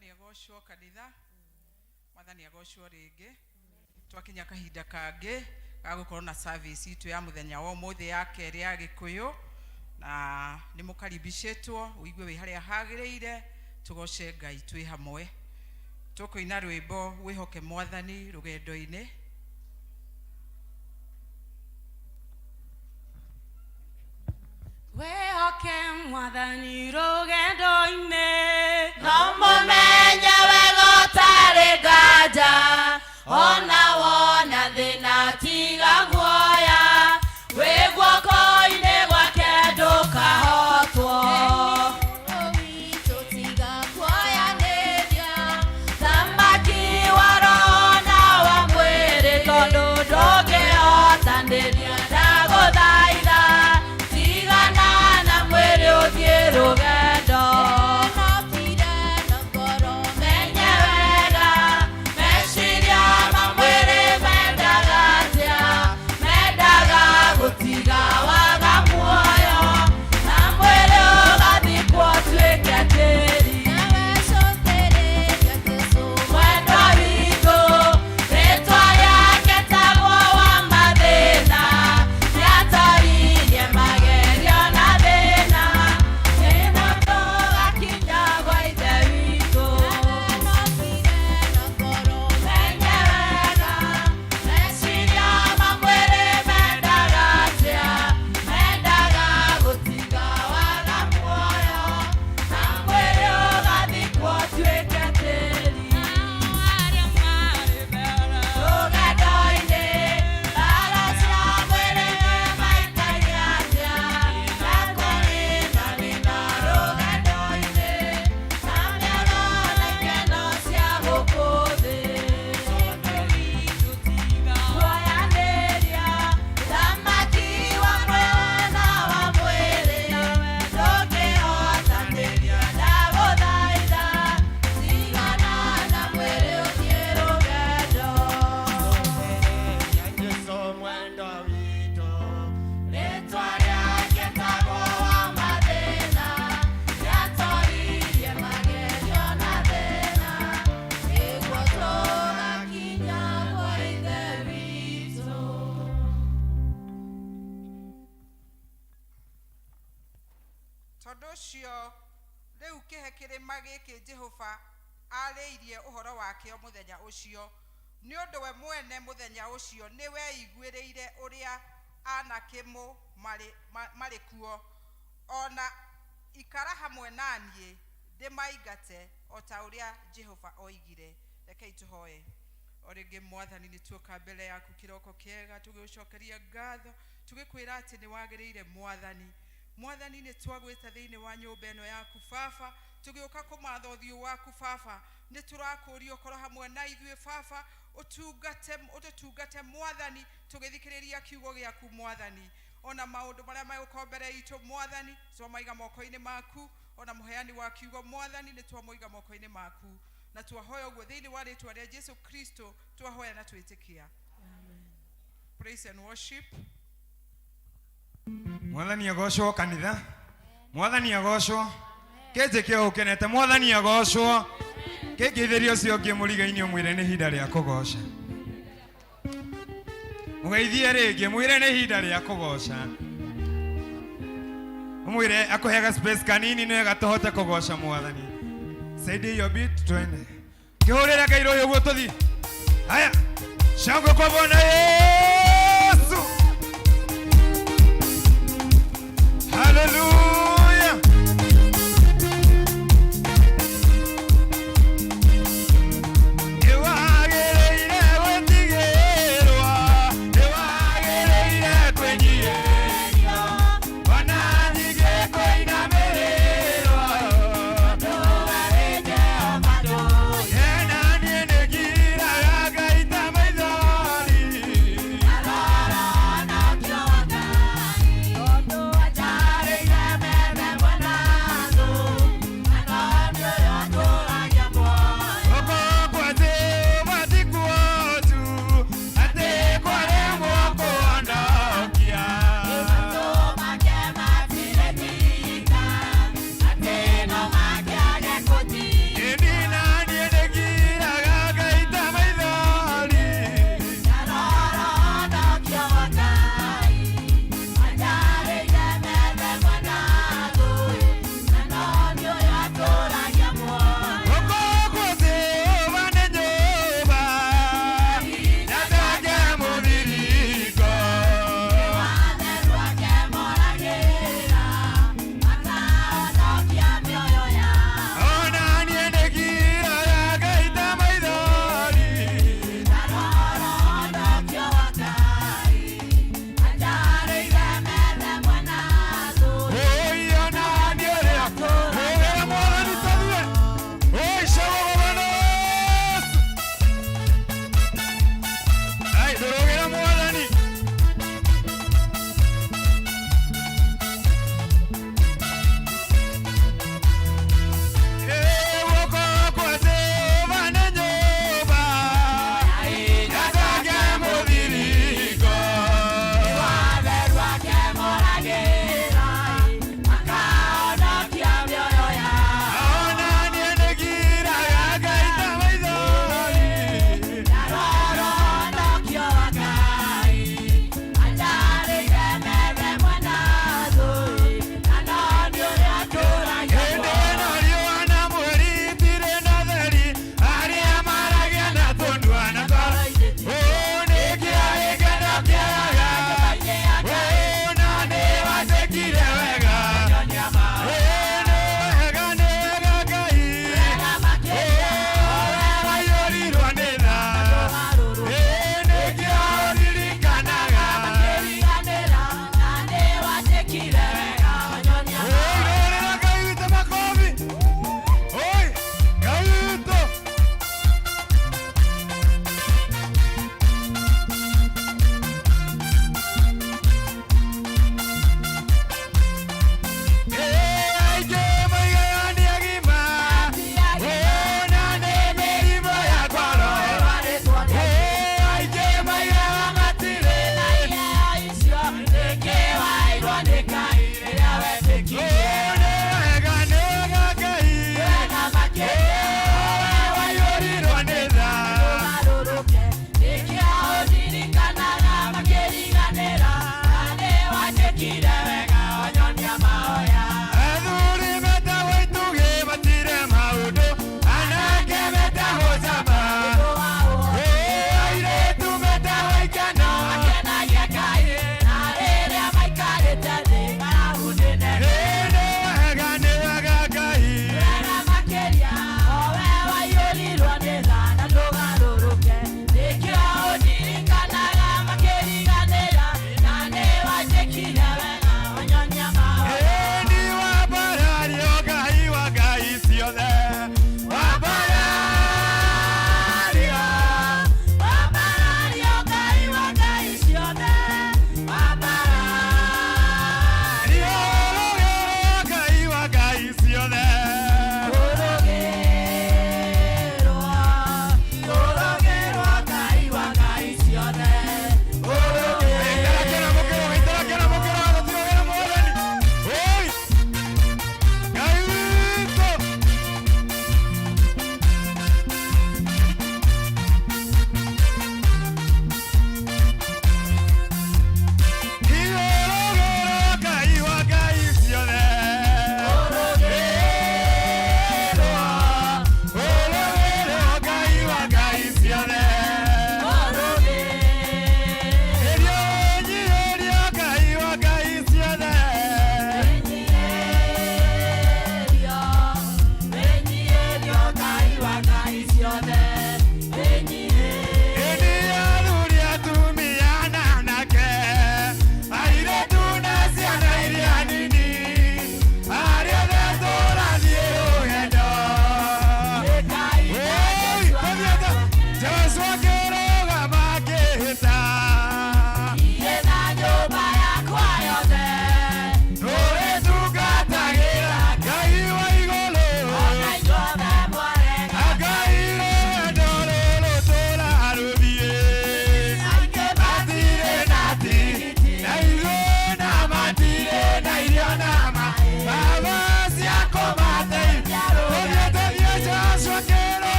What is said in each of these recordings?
Mwathani agocwo kanitha. Mwathani agocwo rĩngĩ. Twakinya kahinda kangĩ ga gũkorwo na service itũ ya mũthenya wa ũmũthĩ ya kerĩ ya Gĩkũyũ, na nĩ mũkaribicĩtwo ũigue wĩ harĩa hagĩrĩire, tũgoce Ngai twĩ hamwe. Tũkũina rwĩmbo Wĩhoke Mwathani rũgendo-inĩ. Wĩhoke Mwathani rũgendo-inĩ. No mũmenye wega ũtarĩ nganja, ona wona thĩna tiga guoya, wĩ guoko-inĩ gwake ndũkahotwo. Witũ tiga kuoyanĩria. Thamaki wa roho na wa mwĩrĩ, tondũ ndũngĩhotanĩria, ndagũthaitha tigana na mwĩrĩ ũthiĩ rũgendo. Nokire na ngoro. Menye wega meciria ma mwĩrĩ mendaga atĩa, mendaga gũtiga waga muoyo, na mwĩrĩ ũgathikwo ũtuĩke tĩri. Nawe cũthĩrĩria Jesũ. Mwendwa witũ rĩtwa rĩake tagwo wa mathĩna, nĩatoririe magerio na thĩna, nĩguo tũgakinya gwa Ithe witũ. Nokire na ngoro. Menye wega meciria ma mwĩrĩ mendaga atĩa, mendaga gũtiga waga muoyo, na mwĩrĩ ũgathikwo ũtuĩke tĩri. Rũgendo-inĩ mbara cia mwĩrĩ maikaire atĩa, na kũrĩ na thĩna rũgendo-inĩ, na mĩoro na ikeno cia gũkũ thĩ. Kuoyanĩria thamaki wa mwena wa mwĩrĩ, ndũngĩhotanĩria, ndagũthaitha tigana na mwĩrĩ ũthiĩ rũgendo. Jesu mwendwa witũ, Rĩtwa rĩake tagwo wa mathĩna, nĩatoririe magerio na thĩna, nĩguo tũgakinya kwa Ithe witũ. Tondũ ũcio rĩu kĩhe kĩrĩma gĩkĩ Jehova arĩirie ũhoro wakĩo mũthenya ũcio, nĩ ũndũ we mwene mũthenya ũcio nĩweiguĩrĩire ũrĩa Anakimu marĩ kuo, ona ikara hamwe na niĩ ndĩmaingate o ta ũrĩa Jehova oigire. Rekei tũhoe. O rĩngĩ Mwathani, nĩ tuoka mbere yaku kĩroko kĩega, tũgĩgũcokeria ngatho, tũgĩkwĩra atĩ nĩ wagĩrĩire. Mwathani, Mwathani, nĩ twagwĩta thĩinĩ wa nyũmba ĩno yaku Baba, tũgĩũka kũmatha ũthiũ waku Baba. Nĩ tũrakũria ũkorwo hamwe na ithuĩ Baba, ũtungate, ũtũtungate Mwathani, tũgĩthikĩrĩria kiugo gĩaku Mwathani. Ona maũndũ marĩa megũkorwo mbere itũ Mwathani, twamaiga moko-inĩ maku. Ona mũheani wa kiugo Mwathani, nĩ twamũiga moko-inĩ maku, na twahoya ũguo thĩinĩ wa rĩtwa rĩa Jesu Kristo twahoya na twĩtĩkia. Praise and worship. Mwathani agocwo kanitha. Mwathani agocwo. Kĩnjĩke ũkenete. Mwathani agocwo. Kĩngeithĩrie ũcio ũngĩ mũriga-inĩ, ũmwĩre nĩ ihinda rĩa kũgoca. Mũgeithie rĩngĩ, mwĩre nĩ ihinda rĩa kũgoca. Ũmwĩre akũheaga space kanini nĩwega tũhote kũgoca Mwathani. Saidi hiyo beat, twende. Kĩhũrĩre Ngai rũhĩ ũguo tũthiĩ. Haya, shangwe kwa Bwana Yesu. Haleluya. Nĩwagĩrĩire gwĩtigĩrwo, nĩwagĩrĩire kwĩnyiihĩrio, ona ningĩ kũinamĩrĩrwo. Ena niĩ nĩngiraga ngaita maithori. Tondũ anjarĩire.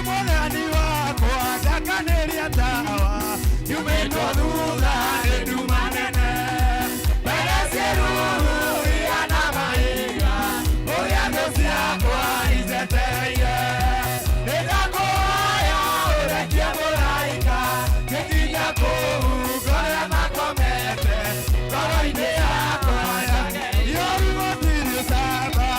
Mwathani wakwa ndakanĩria tawa nyumĩtwo thutha nĩ nduma nene mbere ciĩruria na mahiga ũrĩa thũ ciakwa iceteire nĩndakũhoya ũrekie mũraika ngĩkinya kũu ngore makomete ngoro-inĩ yakwa yoru gũtirĩ ũcamba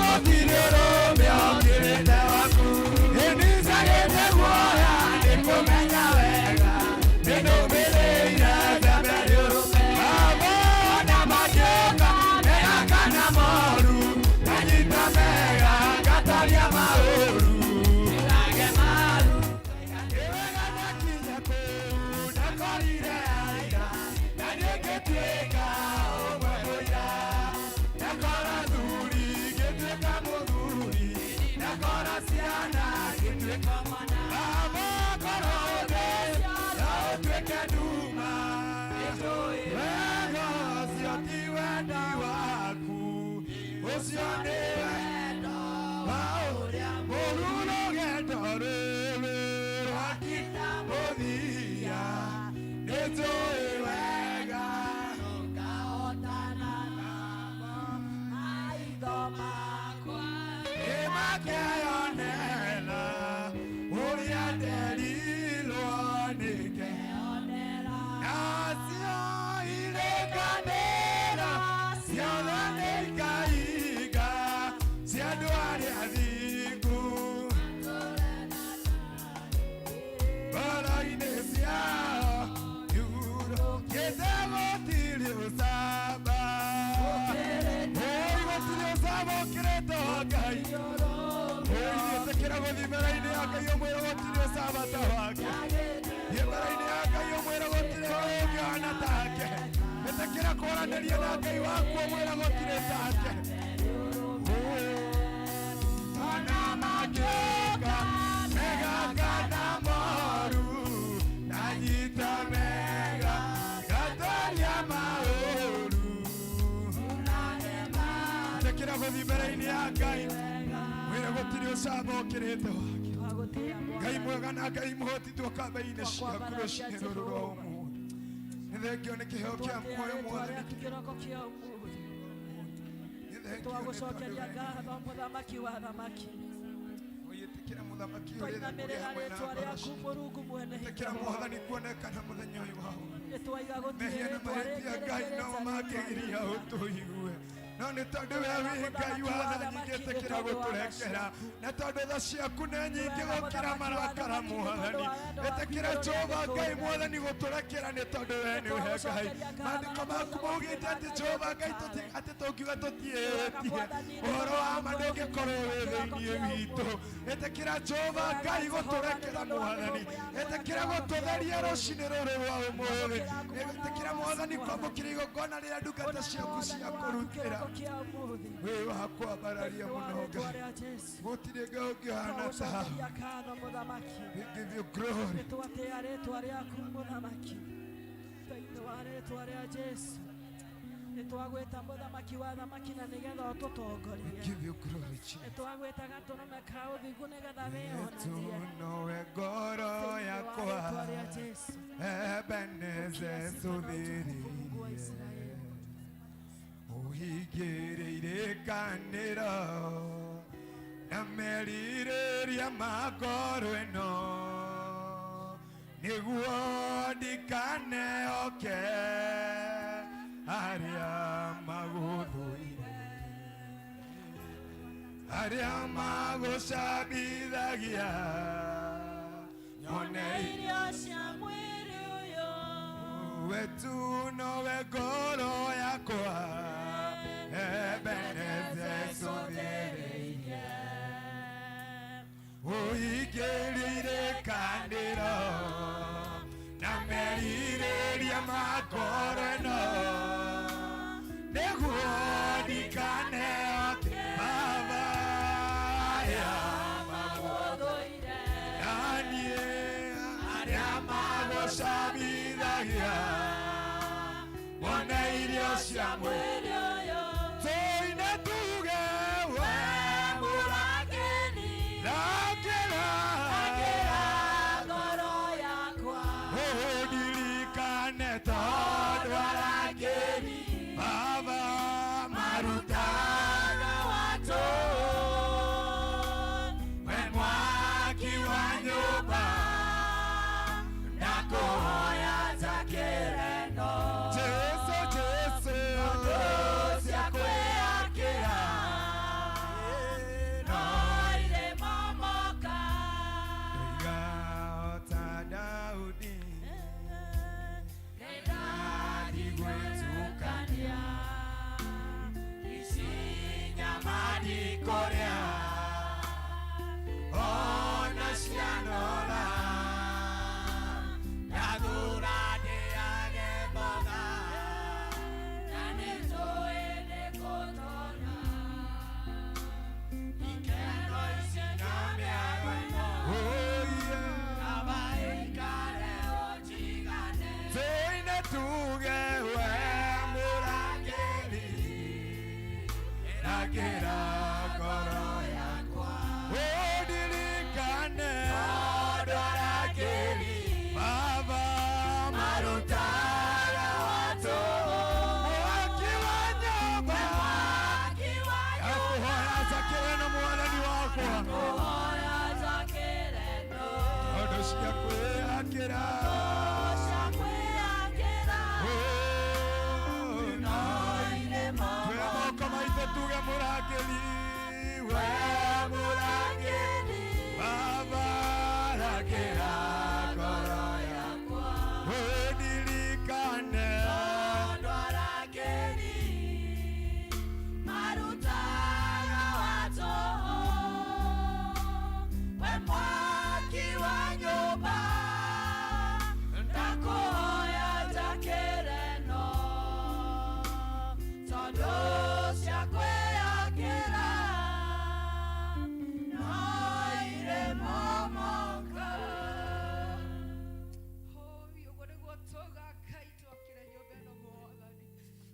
gũtirĩ ũrũme ũkĩrĩte waku ĩnicagĩte guoya nĩ kũmenya wega nĩnũmĩrĩire mbembe rĩũrũme ona mangĩũka mega kana moru nganyita mega ngataria maũru Ĩwega ndakinya kũu ndakorire aira na niĩ ngĩtuĩka ũmwe mũira ndakora thuri ngĩtuĩka mũthuri ndakora ciana ngĩtuĩka mwana baba korwo ũthĩ no ũtuĩke nduma wega ũcio ti wendi waku ũcio nĩ wendo wa ũrĩa mũru rũgendo rũrũ rwakita mũthia nĩ njũĩ wega nĩmakeyonera ũrĩa nderirwo nĩke nacio irĩkanĩra ciothe nĩikahinga cia andũ arĩa athingu ngoro-inĩ ciao ihurũkĩte gũtirĩ ũcamba Ĩĩ, gũtirĩ ũcamba ũkĩrĩte wa Ngai ĩtĩkĩra gũthiĩ mbere-inĩ ya Ngai ũmwĩre gũtirĩ ũcamba ta wake thiĩ mbere-inĩ ya Ngai ũmwĩre gũtirĩ Ngai ũngĩhana take ĩtĩkĩra kwaranĩria na Ngai waku ũmwĩre gũtirĩ take ona mangĩũka mega kana moru ndanyita mega ngatoria maũru ĩtĩkĩra gũthiĩ mbere-inĩ ya Ngai mwĩre gũtirĩ ũcamba ũkĩrĩte wake Ngai mwega na Ngai mũhoti tuoka mbere-inĩ ciaku rũcinĩ rũrũ rwa ũmũthĩ nĩ thengio nĩ kĩheo kĩa muoyo mwathani kĩroko kĩa ũmũthĩ nĩ thengio nĩ tondũ twagũcokeria we ngatho mũthamaki wa thamaki ũyĩtĩkĩra mũthamaki ũrĩ tha kũrĩ twainamĩrĩra hamwe na rĩtwa ngoro rĩaku citũ mũrungu mwene hinya ĩtĩkĩra wothe. mwathani kuonekana mũthenya ũyũ wa ũmũthĩ nĩtwaiga gũtirĩ mehia na rĩtwa mahĩtia rĩngĩ Ngai no rĩkĩrĩte mangĩgiria ũtũigue no nĩ tondũ we wĩ Ngai wa tha nyingĩ ĩtĩkĩra gũtũrekera na tondũ tha ciaku nĩ nyingĩ gũkĩra marakara mwathani ĩtĩkĩra Jehova Ngai mwathani gũtũrekera nĩ tondũ we nĩwe Ngai maandĩko maku maugĩte atĩ Jehova Ngai atĩ tũngiuga tũtiĩtie ũhoro wa ma ndũngĩkorwo wĩ thĩinĩ witũ ĩtĩkĩra Jehova Ngai gũtũrekera mwathani ĩtĩkĩra gũtũtheria rũcinĩ rũrũ rwa ũmũthĩ ĩtĩkĩra mwathani kwamũkĩra igongona rĩrĩa ndungata ciaku cia kũrutĩra wĩ wa kwambararia mũno Ngai gũtirĩ Ngai ũngĩhana tawe Twagũcokeria ngatho mũthamaki we give you glory nĩtwatĩa rĩtwa rĩaku mũthamaki thĩinĩ wa rĩtwa rĩa Jesu nĩtwagwĩta mũthamaki wa thamaki na nĩgetha we ũtũtongorie give you glory Jesus nĩtwagwĩta gatũrũme ka ũthingu nĩgetha Yetu wĩyonanie nowe ngoro thĩinĩ wa yakwa rĩtwa rĩa Jesu Ebeneze Mungu wa tũthĩrĩirie Israeli ũhingĩrĩire kanĩro na merirĩria ma ngoro ĩno nĩguo ndikaneoke arĩa magũthũire arĩa magũcambithagia nyone irio cia mwĩrĩ ũyũ wetu nowe ngoro yakwa Ebeneze tũthĩrĩirie ũhingĩrĩire kanĩro na merirĩria ma ngoro ĩno nĩguo ndikaneoke baba ya naniĩ arĩa magũcambithagia wone irio cia mwĩrĩ tũine tuge we mũrangĩri Rangĩra. Twe moko maitũ tuge mũrangĩri, we mũrangĩri, Baba rangĩra ngoro yakwa, ũndirikane. Mwaki wa nyũmba ndakũhoya njakĩre no tondũ cia kwĩyakĩra no irĩ momoka. Hoi, ũguo nĩguo tũgaka itwakĩre nyũmba ĩno mwathani,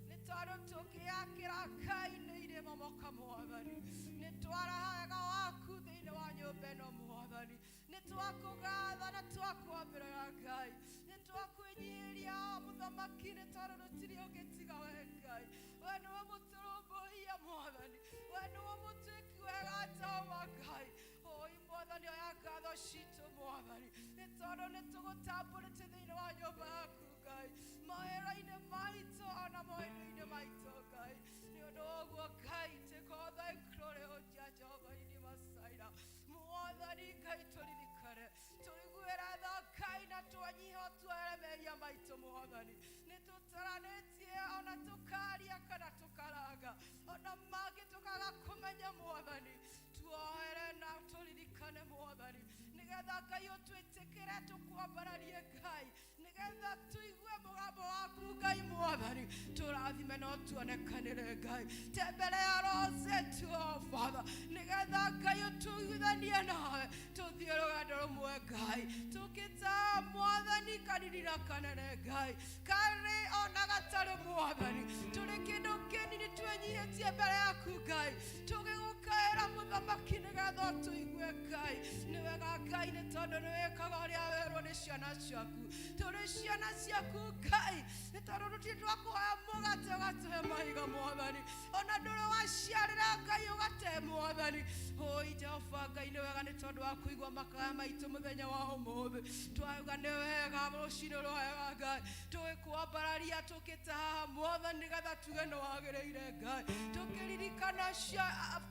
nĩ tondũ tũkĩakĩra Ngai nĩ irĩ momoka mwathani, nĩ twaraha wega waku thĩinĩ wa nyũmba ĩno mwathani, nĩ twakũgatha na twakwambĩrĩra Ngai, nĩ twakwĩnyihĩria mũthamaki, nĩ tondũ tũtirĩ ũngĩ tiga we Ngai. We nĩwe mũtũrũmbũiya mwathani, we nĩwe mũtwĩki wega Jehova Ngai. Hoi mwathani, oya ngatho citũ mwathani, nĩ tondũ nĩ tũgũtambũrĩte thĩinĩ wa nyũmba yaku Ngai, mawĩra-inĩ maitũ ona maũndũ-inĩ maitũ Ngai. Nĩ ũndũ wa ũguo Ngai, take all thy glory, O Jehova ini masaira mwathani Ngai, tũririkane tũiguĩre tha Ngai na twanyiha tuoere mehia maitũ mwathani, nĩ tũtaranĩtie ona tũkaria kana tũkaranga ona mangĩ tũkaga kũmenya mwathani, tuoere na tũririkane mwathani, nĩgetha Ngai ũtwĩtĩkĩre tũkwambararie Ngai, nĩgetha tũigue mũgambo waku Ngai mwathani, tũrathime no tuonekanĩre Ngai, tembelea roho zetu o Father, nĩgetha Ngai ũtũiguithanie nawe tũthiĩ rũgendo rũmwe Ngai, tũkĩta mwathani kanini na kanene Ngai, karĩ ona gatarĩ mwathani, tũrĩ kĩndũ kĩnini twenyihĩtie mbere yaku Ngai, tũgĩgũkaĩra mũthamaki nĩgetha ũtũigue Ngai. Nĩ wega Ngai, nĩ tondũ nĩ wĩkaga ũrĩa werwo nĩ ciana ciaku, tũrĩ ciana ciaku Ngai, nĩ tondũ tũtirĩ twakũhoya mũgate ũgatũhe mahiga mwathani, ona ndũrĩ waciarĩra Ngai ũgate mwathani. Hoi Jehova Ngai, nĩ wega nĩ tondũ wa kũigua makaya maitũ mũthenya wa ũmũthĩ, twauga nĩ wega rũcinĩ rwega Ngai, tũgĩkwambararia tũkĩte haha mwathani, nĩgetha tuge nĩ wagĩrĩire Ngai, tũkĩririkana cia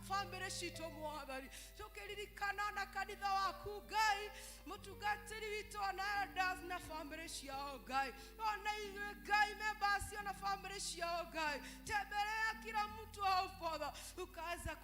bamĩrĩ citũ mwathani, tũkĩririkana na kanitha waku Ngai, mũtungatĩri witũ ona elders na bamĩrĩ ciao Ngai, ona ithuĩ Ngai members na bamĩrĩ ciao Ngai, tembelea kila mtu au Father, ukaanza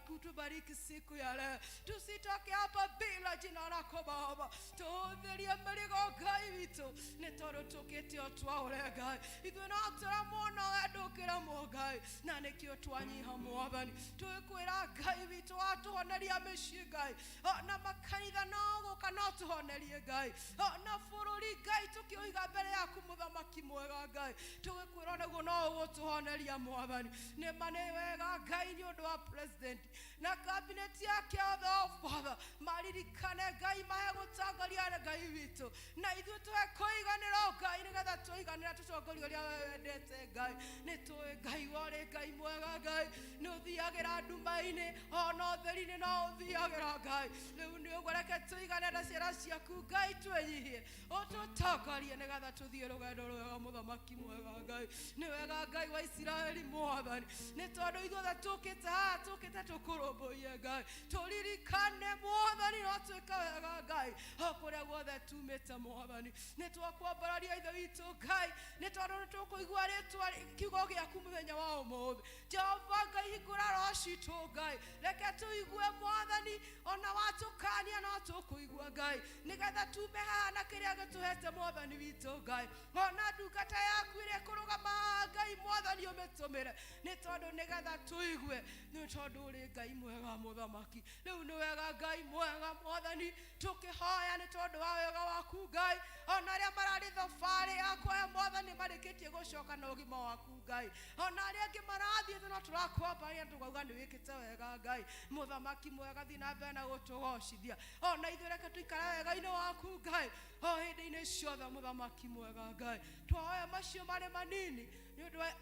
kutubariki siku ya leo, tusitoke hapa bila jina lako Baba, tũhũthĩrie mĩrigo Ngai witũ, nĩ tondũ tũkĩte o twaũre Ngai, ithuĩ no tũramwona we ndũkĩramwo Ngai, na nĩkĩo twanyiha mwathani, twĩkwĩra Ngai witũ watũhoneria mĩciĩ Ngai, ona makanitha no gũka no tũhonerie Ngai, ona bũrũri Ngai tũkĩũiga mbere yaku mũthamaki mwega Ngai, tũgĩkwĩra nĩguo no ũgũtũhoneria mwathani. Nĩ ma nĩ wega Ngai nĩ ũndũ wa president na cabinet yake othe o Father, maririkane Ngai, mahe gũtongoria Ngai witũ, na ithuĩ tũhe kũiganĩra o Ngai, nĩgetha tũiganĩra tũtongorie ũrĩa we wendete Ngai. Nĩ tũĩ Ngai worĩ Ngai mwega Ngai, nĩ ũthiagĩra nduma-inĩ ona ũtheri-inĩ no ũthiagĩra Ngai. Rĩu nĩ ũguo reke tũigane na ciana ciaku Ngai, twĩnyihie ũtũtongorie nĩgetha tũthiĩ rũgendo rwega mũthamaki mwega Ngai. Nĩ wega Ngai wa Isiraeli mwathani, nĩ tondũ ithuothe tũkĩte haha tũkĩte tũkũrũmbũiye Ngai, tũririkane mwathani no twĩka wega Ngai o kũrĩa guothe tumĩte mwathani, nĩ twakwambararia ithe witũ Ngai, nĩ tondũ nĩ tũkũigua rĩtwa kiugo gĩaku mũthenya wa ũmũthĩ. Jehova Ngai, hingũra roho citũ Ngai, reke tũigue mwathani, ona watũkania no tũkũigua Ngai, nĩgetha tume haha na kĩrĩa gĩtũhete mwathani witũ Ngai, ona ndungata yaku ĩrĩa ĩkũrũgama haha Ngai mwathani ũmĩtũmĩre, nĩ tondũ nĩgetha tũigue, nĩ tondũ ũrĩ Ngai mwega mũthamaki. Rĩu nĩ wega Ngai mwega mwathani, tũkĩhoya nĩ tondũ wa wega waku Ngai, ona arĩa mararĩ thabarĩ ya kuoya mwathani marĩkĩtie gũcoka na ũgima waku Ngai, ona arĩa angĩ marathiĩte no tũrakwambaria tũkauga nĩ wĩkĩte wega Ngai mũthamaki mwega, thiĩ na mbere na gũtũgocithia, ona ithuĩ reke tũikare wega-inĩ waku Ngai o hĩndĩ-inĩ ciothe mũthamaki mwega Ngai. Twahoya macio marĩ manini nĩ ũndũ wa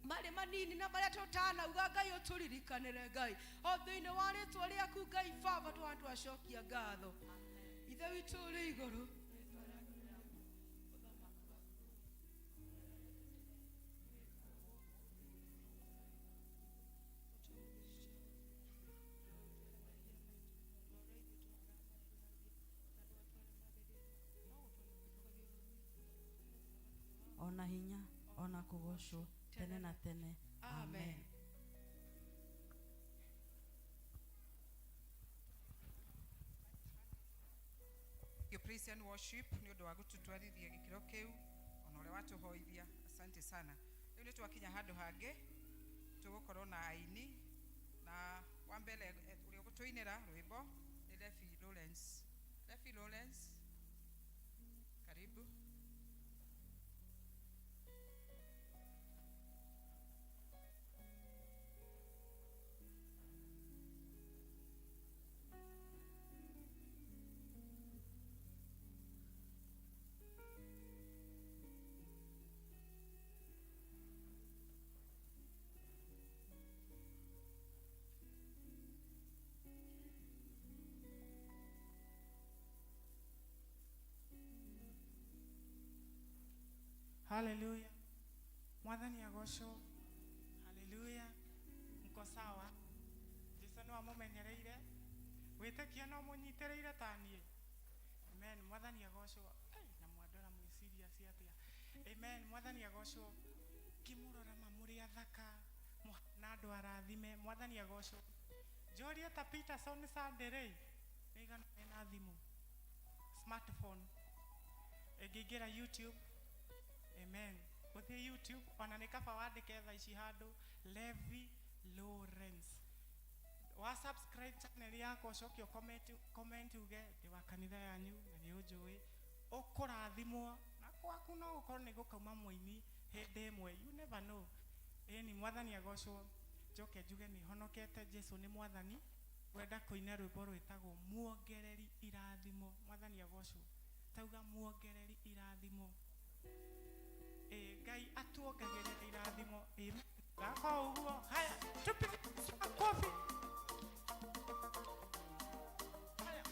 marĩ manini na marĩa tũtanauga Ngai ũtũririkanĩre Ngai o thĩinĩ wa rĩtwa rĩaku Ngai Baba, twana twacokia ngatho. Ithe witũ ũrĩ igũrũ. Ona hinya ona kũgocwo tene na tene. Amen. Your praise and worship nĩ ũndũ wa gũtũtwarithia gĩkĩro kĩu ona ũrĩa watũhoithia, asante sana. Rĩu nĩ twakinya handũ hangĩ tũgũkorwo na aini, na wa mbere ũrĩa ũgũtũinĩra rwĩmbo nĩ Lefi Lawrence. Lefi Lawrence, karibu. Haleluya. Mwathani agocwo. Haleluya. Mko sawa? Jesu no amumenyereire. Wĩtĩkia no mũnyitĩrĩire ta niĩ. Amen. Mwathani agocwo. Ai, na mwandora mwĩ serious atĩa. Amen. Mwathani agocwo. Ngĩmũrora ma mũrĩ athaka na andũ arathime. Mwathani agocwo. Njũrie ta Peterson Sunday rĩ, nĩ igana mena thimũ smartphone ĩngĩingĩra YouTube. Amen. Ũthiĩ YouTube ona nĩ kaba wandĩke thaa ici handũ Levi Lawrence. Wa subscribe channel yakwa ũcoke ũ comment, comment uge ndĩ wa kanitha yanyu na nĩ ũnjũĩ, ũkũrathimwo na gwaku no gũkorwo nĩ gũkauma mũini hĩndĩ ĩmwe, you never know. Ĩni mwathani agocwo. Njoke njuge nĩ honokete, Jesu nĩ mwathani. Ngwenda kũina rwĩmbo rwĩtagwo muongereri irathimo. Mwathani agocwo. Tauga muongereri irathimo. Ĩ Ngai atuongagĩrĩra irathimo. Amen. Thaka o ũguo. Haya, tupige makofi. Haya.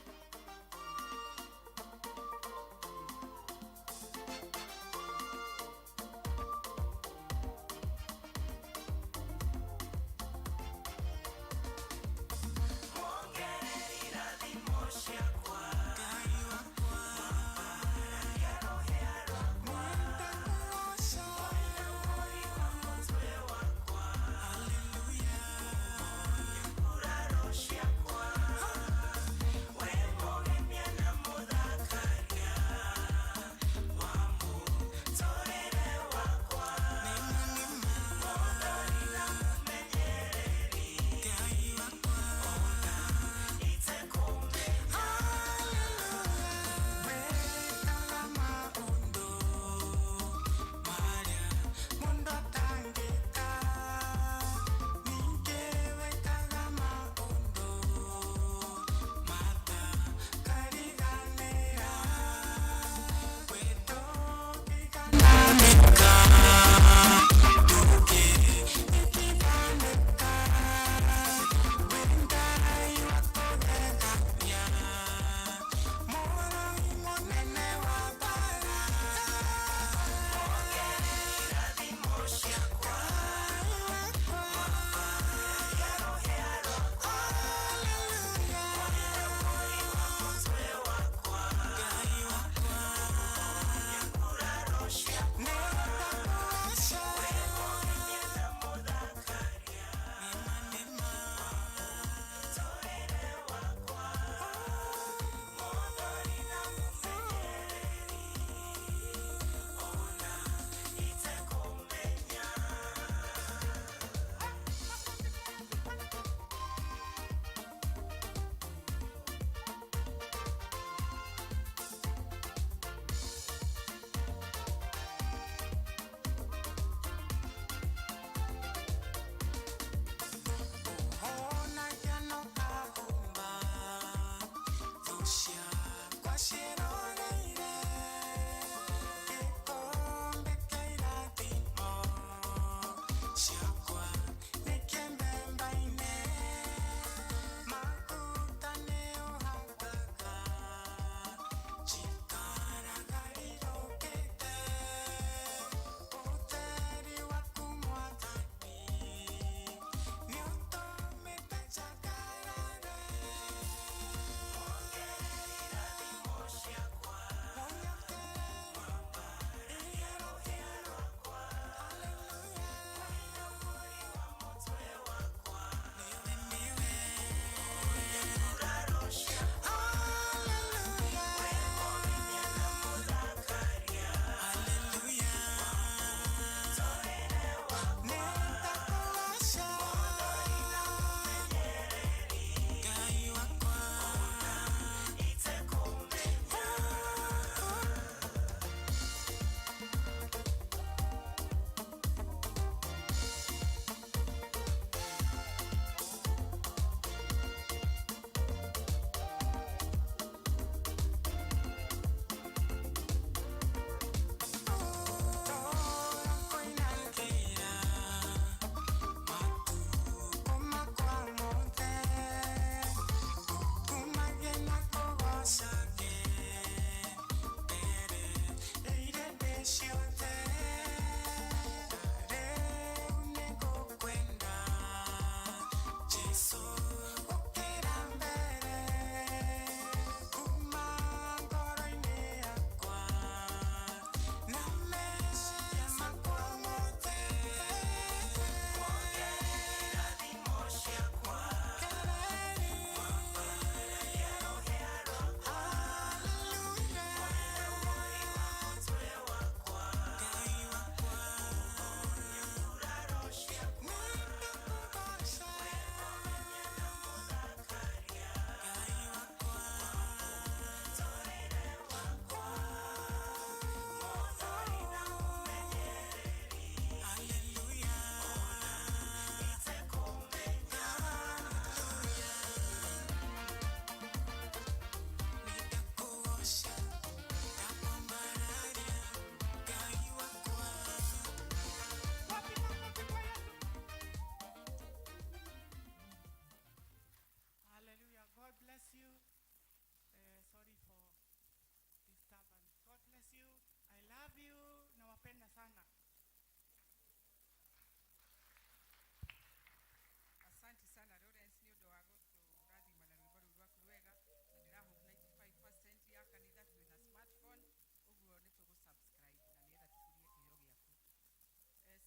Hallelujah. Nawapenda sana. Asante sana Lawrence nĩ ũndũ wa gũtũrathima na rwĩmbo rũu rwaku rwega. Na ndĩrahope 95% ya kanitha twĩna smartphone, ũguo nĩ tũgũ-subscribe na nĩgetha tũkũrie kĩheo gĩaku.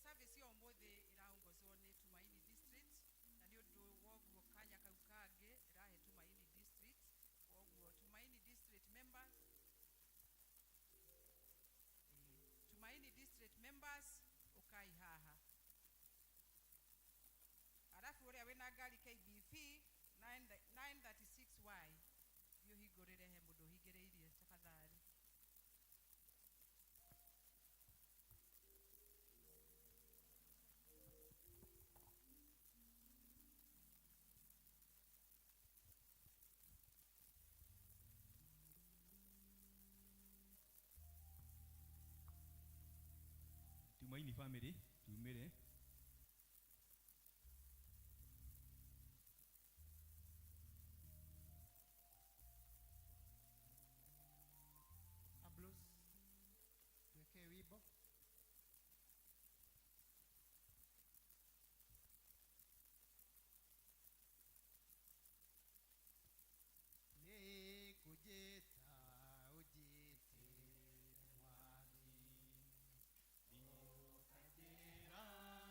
Service ya ũmũthĩ ĩraongozwo nĩ Tumaini District, na nĩ ũndũ wa ũguo kanya kau kangĩ ndĩrahe Tumaini District. Koguo Tumaini District members, Tumaini District members, ũkai haha. Arabu ũrĩa wĩna ngari KBV 936Y, thiĩ ũhingũrĩre he mũndũ ũhingĩrĩirie tafadhali. Tumaini family tumire. Ablos, tuwekee wimbo. Nikujita ujite mwathi, ukanjĩra.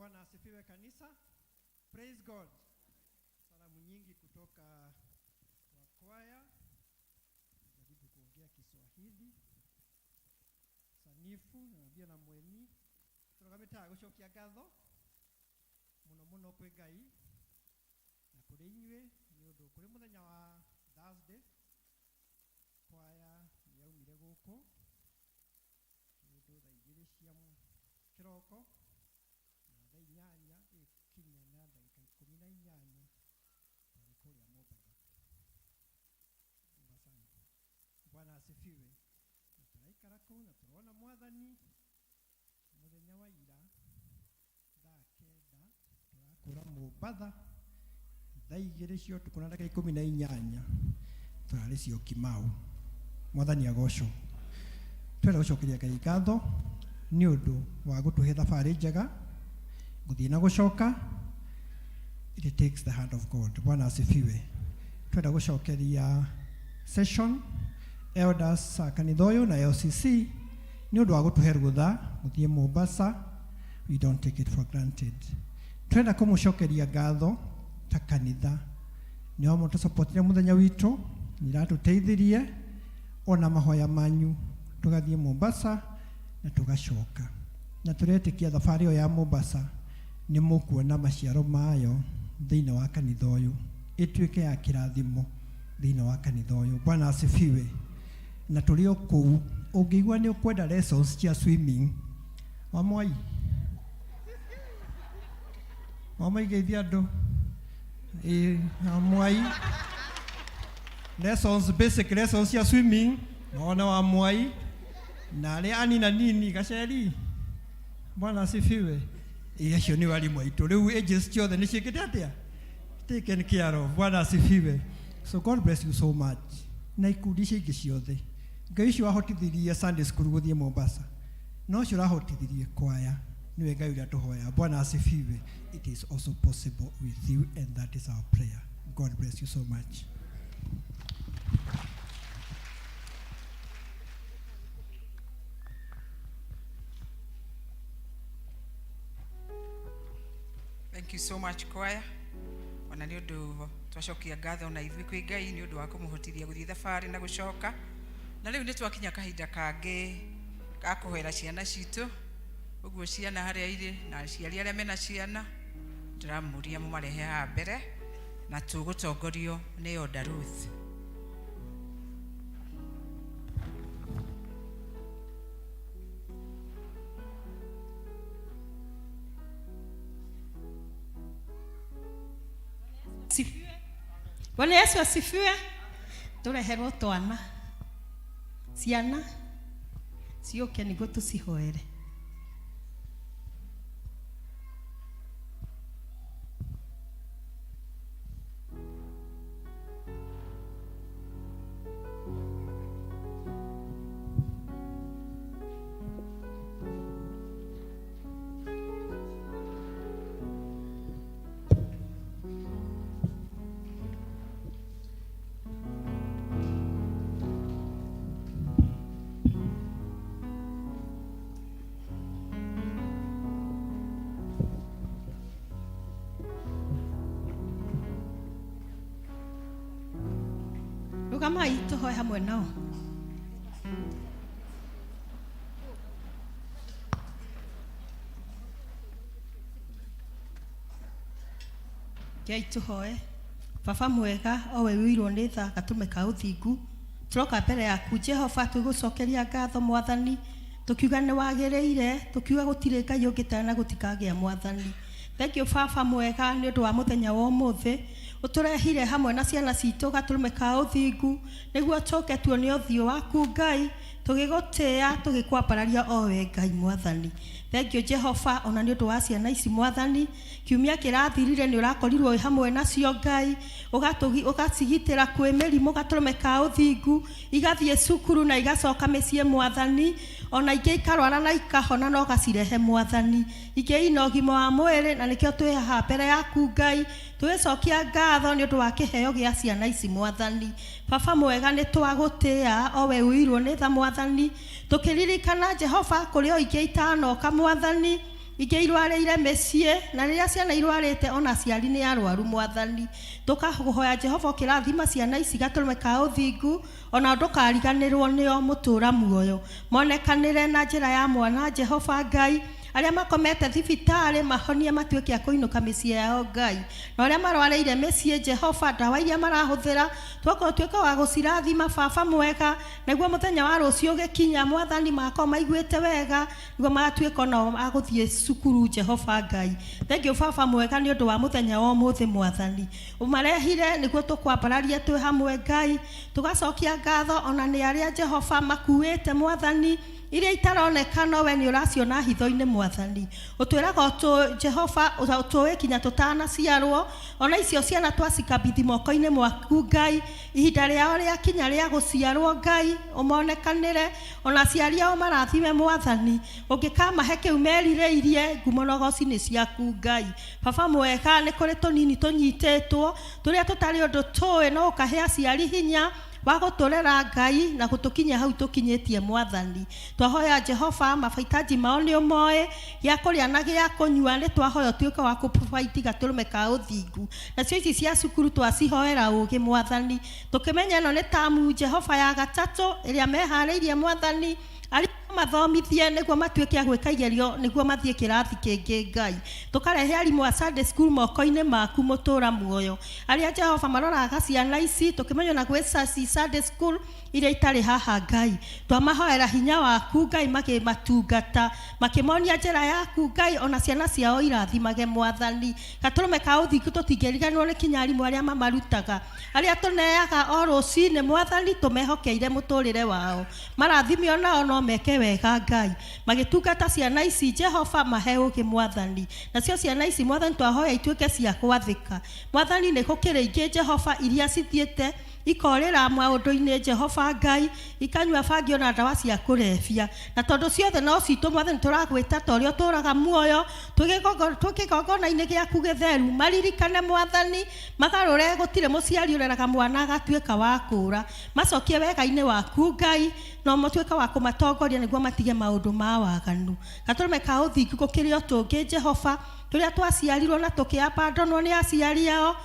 Bwana asifiwe kanisa. Praise God. Salamu nyingi kutoka kwa kwaya. Jaribu kuongea Kiswahili sanifu naambia na mweni tũrũgamĩte gũcokia ngatho mũno mũno kwĩ Ngai na kũrĩ inyuĩ nĩ ũndũ kũrĩ mũthenya wa Thursday kwaya nĩ yaumire gũkũ kĩndũ thaa igĩrĩ cia kĩroko na thaa inyanya ĩkinya na ndagĩka ikũmi na inyanya twarĩ kũrĩa Mombatha Mombasani. Bwana asifiwe. Na tũraikara kũu na tũrona mwathani mũthenya wa ira thaa kenda tũrakũra Mombatha thaa igĩrĩ cia ũtukũ na ndagĩka ikũmi na inyanya tũrarĩ Syokimau. Mwathani agocwo. Twenda gũcokeria Ngai ngatho nĩ ũndũ wa gũtũhe thabarĩ njega gũthiĩ na gũcoka. It takes the hand of God. Bwana asifiwe. Twenda gũcokeria session elders a kanitha ũyũ na LCC nĩ ũndũ wa gũtũhe rũtha gũthiĩ Mombasa. We don't take it for granted. Twenda kũmũcokeria ngatho ta kanitha nĩ wa mũtũsupportire mũthenya witũ nĩ iratũteithirie ona mahoya manyu tũgathiĩ Mombasa na tũgacoka na tũretĩkia thabarĩ ĩyo ya Mombasa nĩ mũkuona maciaro mayo thĩinĩ wa kanitha ũyũ ĩtuĩke ya kĩrathimo thĩinĩ wa kanitha ũyũ. Bwana asifiwe. Na tũrĩ o kũu ũngĩigua nĩ ũkwenda lessons cia swimming wa mwai wa mwai geithia andũ ĩĩ wa mwai lessons basic lessons cia swimming nona wa mwai na arĩa anina nini gaceri. Bwana asifiwe. Ĩĩ acio nĩ arimũ aitũ rĩu ages ciothe nĩ ciĩkĩte atĩa taken care of. Bwana asifiwe. So God bless you so much na ikundi icio ingĩ ciothe Ngai ũcio wahotithirie Sunday school gũthiĩ Mombasa no ũcio ũrahotithirie kwaya nĩwe Ngai ũrĩa tũhoya. Bwana asifiwe. It is also possible with you and that is our prayer. God bless you so much. Thank you so much choir. Ona nĩ ũndũ twacokia ngatho na ithuĩ kwĩ Ngai nĩ ũndũ wa kũmũhotithia gũthiĩ thabarĩ na gũcoka. Na rĩu nĩ twakinya kahinda kangĩ ga kũhoera ciana citũ. Ũguo ciana harĩa irĩ na aciari arĩa mena ciana ndĩramũria mũmarehe haha mbere na tũgũtongorio nĩ Oda Ruth. Asifiwe. Bwana Yesu asifiwe. Tureherwo twana ciana ciũke nĩguo tũcihoere. Rũgamai tũhoe hamwe nao. Ngai tũhoe. Baba mwega o we wĩirwo nĩ tha gatũme ka ũthingu tũroka mbere yaku Jehova tũgũcokeria ngatho mwathani tũkiuga nĩ wagĩrĩire tũkiuga gũtirĩ Ngai ũngĩ tawe na gũtikagĩa mwathani. Thank you baba mwega nĩ ũndũ wa mũthenya wa ũmũthĩ ũtũrehire hamwe na ciana citũ gatũrũme ka ũthingu nĩguo tũke tuone ũthiũ waku Ngai tũgĩgũtĩĩa tũgĩkwambararia o we Ngai mwathani. Thank you Jehova ona nĩ ũndũ wa ciana ici mwathani kiumia kĩrathirire nĩ ũrakorirwo wĩ hamwe nacio Ngai ũgacigitĩra kwĩ mĩrimũ gatũrũme ka ũthingu igathiĩ cukuru na igacoka mĩciĩ mwathani ona ingĩ ikarwara na ikahona na ũgacirehe mwathani ingĩ ina ũgima wa mwĩrĩ na nĩkĩo twĩ haha mbere yaku Ngai tũgĩcokia ngatho nĩ ũndũ wa kĩheo gĩa ciana ici mwathani. Baba mwega nĩ twagũtĩĩa o we ũirwo nĩ tha mwathani tũkĩririkana Jehova kũrĩ o ingĩ itanoka mwathani Ingĩ irwarĩire mĩciĩ, na rĩrĩa ciana irwarĩte ona aciari nĩ arwaru mwathani. Tũkakũhoya Jehova ũkĩrathima ciana ici gatũrũme ka ũthingu, ona ndũkariganĩrwo nĩo mũtũra muoyo. Monekanĩre na njĩra ya mwana Jehova Ngai, arĩa makomete thibitarĩ mahonie matuĩke a kũinũka mĩciĩ yao Ngai, na arĩa marwarĩire mĩciĩ Jehova ndawa iria marahũthĩra twakorwo tuĩke wa gũcirathima baba mwega, nĩguo mũthenya wa rũciũ ũgĩkinya mwathani magakorwo maiguĩte wega, nĩguo magatuĩka onao a gũthiĩ cukuru Jehova Ngai. Thengiũ baba mwega nĩ ũndũ wa mũthenya wa ũmũthĩ mwathani, ũmarehire nĩguo tũkwambararie twĩ hamwe Ngai, tũgacokia ngatho ona nĩ arĩa Jehova makuĩte mwathani, iria itaroneka no we nĩ ũraciona hitho-inĩ mwathani. Ũtwĩraga Jehova ũtũĩ kinya tũtanaciarwo, ona icio ciana twacikabithi moko-inĩ mwaku Ngai, ihinda rĩao rĩakinya rĩa gũciarwo Ngai ũmonekanĩre, ona aciari ao marathime mwathani, ũngĩkamahe kĩu merirĩirie, ngumo na ũgoci nĩ ciaku Ngai. Baba mwega, nĩ kũrĩ tũnini tũnyitĩtwo tũrĩa tũtarĩ ũndũ tũĩ, no ũkahe aciari hinya wa gũtũrera Ngai na gũtũkinyia hau tũkinyĩtie mwathani. Twahoya Jehova mabaitaji mao nĩ ũmoĩ, gĩa kũrĩa na gĩa kũnyua nĩ twahoya ũtuĩke wa kũprovide gatũrũme ka ũthingu. Nacio ici cia cukuru twacihoera ũgĩ mwathani, tũkĩmenya ĩno nĩ tamu Jehova ya gatatũ ĩrĩa meharĩirie mwathani, arimũ mathomithie nĩguo matuĩke a gwĩka igerio nĩguo mathiĩ kĩrathi kĩngĩ Ngai. Tũkarehe arimũ a Sunday school moko-inĩ maku mũtũra muoyo, arĩa Jehova maroraga ciana ici, tũkĩmenya ona gwĩ Sunday school iria itarĩ haha Ngai. Twamahoera hinya waku Ngai makĩmatungata, makĩmonia njĩra yaku Ngai, ona ciana ciao irathimage mwathani. Gatũrũme ka ũthingu tũtingĩriganĩrwo nĩ kinya arimũ arĩa mamarutaga, arĩa tũneaga o rũcinĩ mwathani, tũmehokeire mũtũrĩre wao, marathime onao no meke wega Ngai, magĩtungata ciana ici Jehova mahe ũgĩ mwathani. Nacio ciana ici mwathani twahoya ituĩke cia gwathĩka mwathani. Nĩ gũkĩrĩ ingĩ Jehova iria cithiĩte ikorĩra maũndũ-inĩ Jehova Ngai, ikanyua bangi ona ndawa cia kũrebia, na tondũ ciothe no citũ mwathani tũragwĩta ta ũrĩa ũtũraga muoyo, twĩ kĩgongona-inĩ gĩaku gĩtheru, maririkane mwathani, magarũre, gũtirĩ mũciari ũreraga mwana agatuĩka wa kũũra, macokie wega-inĩ waku Ngai, no matuĩke wa kũmatongoria nĩguo matige maũndũ ma waganu. Gatũrũme ka ũthingu gũkĩrĩ o tũngĩ Jehova, tũrĩa twaciarirwo na tũkĩabandonwo nĩ aciari ao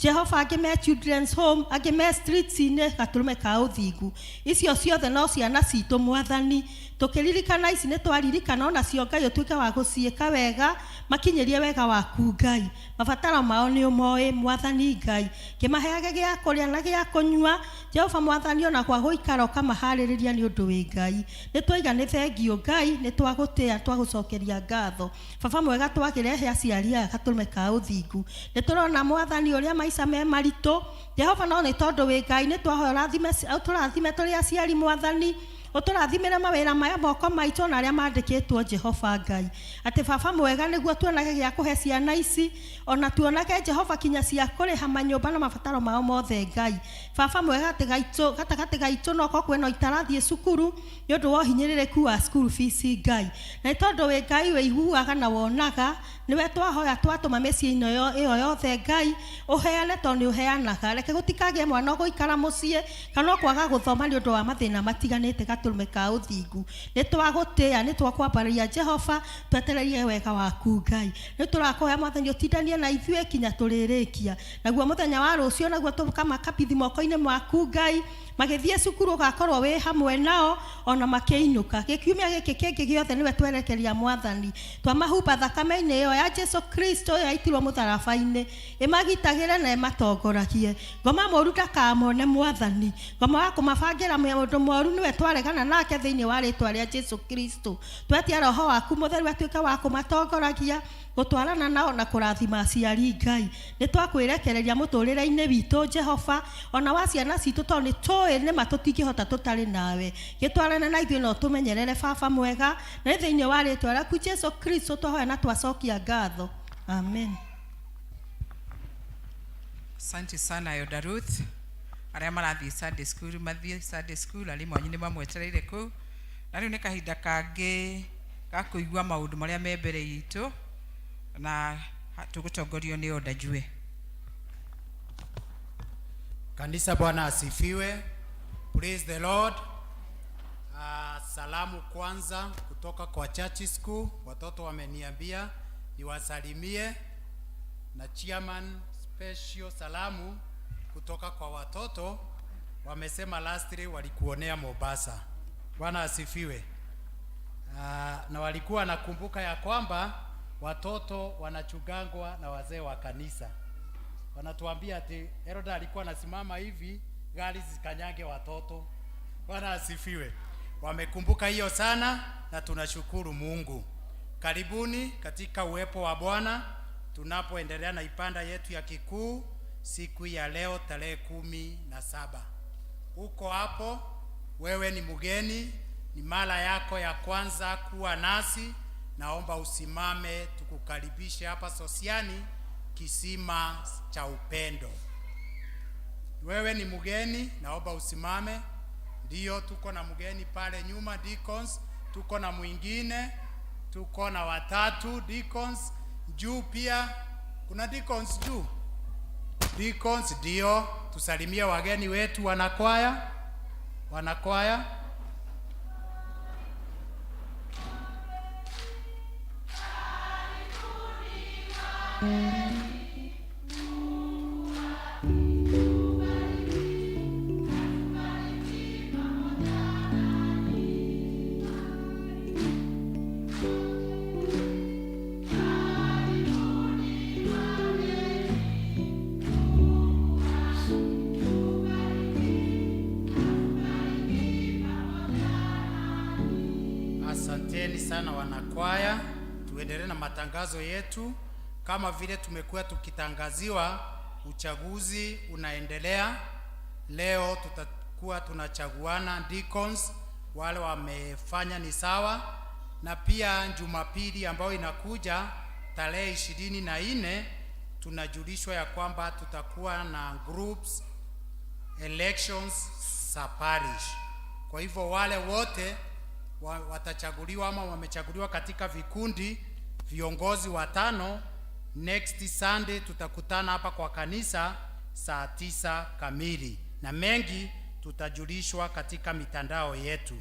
Jehova, angĩ me children's home, angĩ me streets-inĩ, gatũrũme ka ũthingu icio ciothe no ciana citũ mwathani. Tũkĩririkana ici nĩ twaririkana onacio Ngai, ũtuĩke wa gũciĩka wega, makinyĩrie wega waku Ngai, mabataro mao nĩ ũmoĩ mwathani Ngai, kĩmaheage gĩa kũrĩa na gĩa kũnyua Jehova mwathani, ona gwa gũikara ũkamaharĩrĩria nĩ ũndũ wĩ Ngai. Nĩ twaiga nĩ thengio Ngai, nĩ twagũtĩa, twagũcokeria ngatho baba mwega. Twakĩrehe aciari aya gatũrũme ka ũthingu, nĩ tũrona mwathani ũrĩa maica me maritũ Jehova, no nĩ tondũ wĩ Ngai nĩ twahoya ũrathime, ũtũrathime tũrĩ aciari mwathani, ũtũrathimĩre mawĩra maya moko maitũ na arĩa mandĩkĩtwo Jehova Ngai, atĩ baba mwega nĩguo tuonage gĩa kũhe ciana ici, ona tuonage Jehova kinya cia kũrĩha manyũmba na mabataro mao mothe Ngai. Baba mwega, atĩ gaitũ gatagatĩ gaitũ no korwo kwĩna itarathiĩ cukuru nĩ ũndũ wa ũhinyĩrĩrĩku wa school fees Ngai, na nĩ tondũ wĩ Ngai wĩiguaga na wonaga, nĩwe twahoya twatũma mĩciĩ-inĩ ĩyo yothe Ngai, ũheane tondũ nĩ ũheanaga. Reke gũtikagĩe mwana ũgũikara mũciĩ kana kwaga gũthoma nĩ ũndũ wa mathĩna matiganĩte. Gatũrũme ka ũthingu nĩ twagũtĩa, nĩ twakwambararia Jehova, twetererie wega waku Ngai. Nĩ tũrakũhoya mwathani ũtindanie na ithuĩ kinya tũrĩrĩkia, naguo mũthenya wa rũciũ naguo tũkamakabithi moko-inĩ maku Ngai, magĩthiĩ cukuru ũgakorwo wĩ hamwe nao ona makĩinũka. Gĩkiumia gĩkĩ kĩngĩ gĩothe nĩwe twerekeria mwathani, twamahumba thakame-inĩ ĩyo ya Jesu Kristo ĩyo yaitirwo mũtharaba-inĩ, ĩmagitagĩre na ĩmatongoragie. Ngoma mũru ndakamone mwathani, ngoma wa kũmabangĩra maũndũ moru nĩwe twaregana nake thĩinĩ wa rĩtwa rĩa Jesu Kristo. Twetia roho waku mũtheru atuĩke wa kũmatongoragia, gũtwarana nao na kũrathima aciari Ngai. Nĩ twakwĩrekereria mũtũrĩre-inĩ witũ Jehova, ona wa ciana citũ, tondũ nĩ tũĩ nĩma tũtingĩhota tũtarĩ nawe. Gĩtwarane na ithuĩ na ũtũmenyerere baba mwega, na nĩ thĩinĩ wa rĩtwa rĩaku Jesu Kristo twahoya na twacokia ngatho, amen. Asante sana Elder Ruth. Arĩa marathiĩ Sunday school mathiĩ Sunday school, arimũ anyu nĩ mamwetereire kũu. Na rĩu nĩ kahinda kangĩ ga kũigua maũndũ marĩa me mbere itũ, na tũgũtongorio nĩ Elder Jue. Kanisa, Bwana asifiwe. Praise the Lord. Salamu kwanza kutoka kwa Church School. Watoto wameniambia niwasalimie, na chairman special salamu kutoka kwa watoto wamesema lastly walikuonea Mombasa. Bwana asifiwe. Na walikuwa nakumbuka ya kwamba watoto wanachungangwa na wazee wa kanisa. Wanatuambia ati Heroda alikuwa anasimama hivi gari zikanyange watoto. Bwana asifiwe. Wamekumbuka hiyo sana na tunashukuru Mungu. Karibuni katika uwepo wa Bwana tunapoendelea na ibada yetu ya kikuu siku ya leo tarehe 17. Uko hapo, wewe ni mgeni, ni mara yako ya kwanza kuwa nasi, naomba usimame tukukaribishe hapa Sosiani, kisima cha upendo. Wewe ni mgeni, naomba usimame. Ndiyo, tuko na mgeni pale nyuma deacons, tuko na mwingine, tuko na watatu deacons juu pia kuna deacons juu. Deacons ndio, tusalimie wageni wetu wanakwaya, wanakwaya. Asanteni sana wanakwaya, tuendelee na matangazo yetu. Kama vile tumekuwa tukitangaziwa, uchaguzi unaendelea. Leo tutakuwa tunachaguana deacons, wale wamefanya ni sawa, na pia Jumapili ambayo inakuja tarehe 24 tunajulishwa ya kwamba tutakuwa na groups elections za parish. Kwa hivyo wale wote watachaguliwa ama wamechaguliwa katika vikundi viongozi watano, next Sunday tutakutana hapa kwa kanisa saa 9 kamili, na mengi tutajulishwa katika mitandao yetu.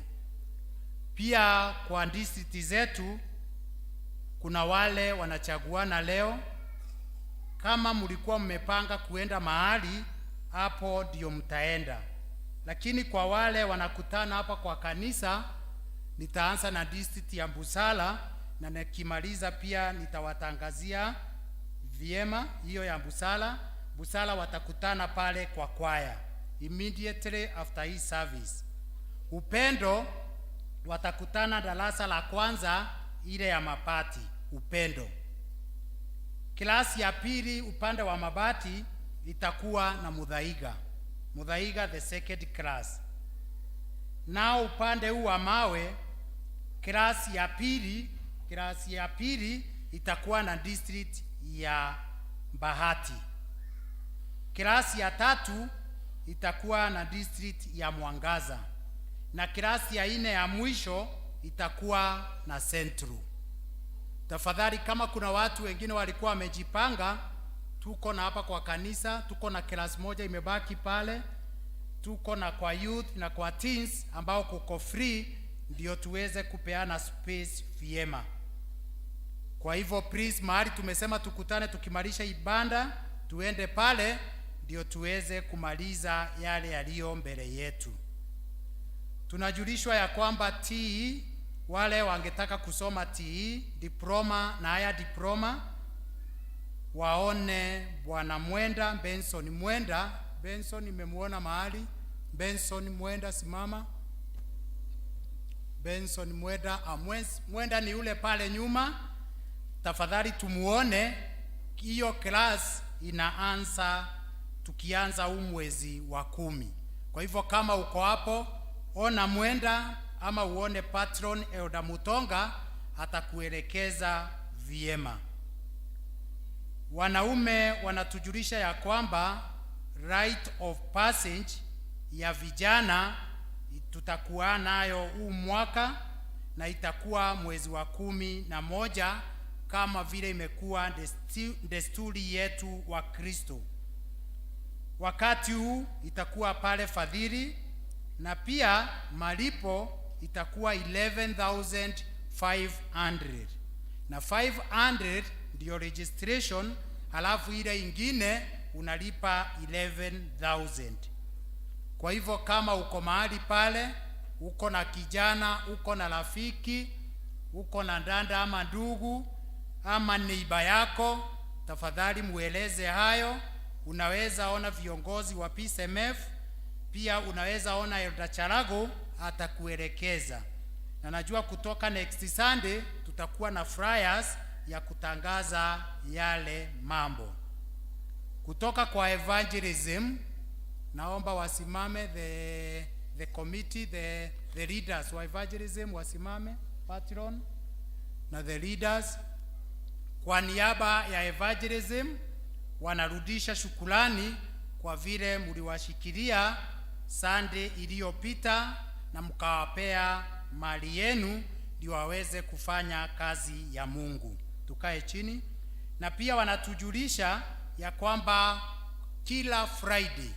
Pia kwa district zetu kuna wale wanachaguana leo. Kama mlikuwa mmepanga kuenda mahali hapo, ndio mtaenda, lakini kwa wale wanakutana hapa kwa kanisa, nitaanza na district ya Busala na nikimaliza pia nitawatangazia vyema hiyo ya Busala. Busala watakutana pale kwa kwaya immediately after hii service. Upendo watakutana darasa la kwanza ile ya mabati Upendo. Klasi ya pili upande wa mabati itakuwa na Muthaiga, Muthaiga the second class. Nao upande huu wa mawe klasi ya pili, klasi ya pili itakuwa na district ya Bahati. Klasi ya tatu itakuwa na district ya Mwangaza, na klasi ya nne ya mwisho itakuwa na Central. Tafadhali, kama kuna watu wengine walikuwa wamejipanga, tuko na hapa kwa kanisa, tuko na klasi moja imebaki pale, tuko na kwa youth na kwa teens ambao kuko free, ndio tuweze kupeana space vyema. Kwa hivyo please, mahali tumesema tukutane tukimalisha ibada, tuende pale ndio tuweze kumaliza yale yaliyo mbele yetu. Tunajulishwa ya kwamba TE, wale wangetaka kusoma TE diploma na haya diploma, waone Bwana Mwenda, Benson Mwenda. Benson nimemuona mahali. Benson Mwenda, simama. Benson Mwenda, Mwenda ni yule pale nyuma. Tafadhali tumuone. Hiyo class inaanza tukianza huu mwezi wa 10. Kwa hivyo kama uko hapo, ona Mwenda ama uone patron Elder Mutonga, atakuelekeza vyema. Wanaume wanatujulisha ya kwamba rite of passage ya vijana tutakuwa nayo huu mwaka na itakuwa mwezi wa 11 kama vile imekuwa desturi yetu wa Kristo. Wakati huu itakuwa pale Fadhili, na pia malipo itakuwa 11,500 na 500 ndio registration, halafu ile ingine unalipa 11,000. Kwa hivyo kama uko mahali pale, uko na kijana, uko na rafiki, uko na dada ama ndugu ama neighbour yako, tafadhali mueleze hayo. Unaweza ona viongozi wa PCMF, pia unaweza ona Elder Charago atakuelekeza. Na najua kutoka next Sunday tutakuwa na flyers ya kutangaza yale mambo. Kutoka kwa evangelism, naomba wasimame the committee, the leaders wa evangelism wasimame, patron na the leaders. Kwa niaba ya evangelism wanarudisha shukulani kwa vile mliwashikilia Sunday iliyopita na mkawapea mali yenu ndio waweze kufanya kazi ya Mungu. Tukae chini. Na pia wanatujulisha ya kwamba kila Friday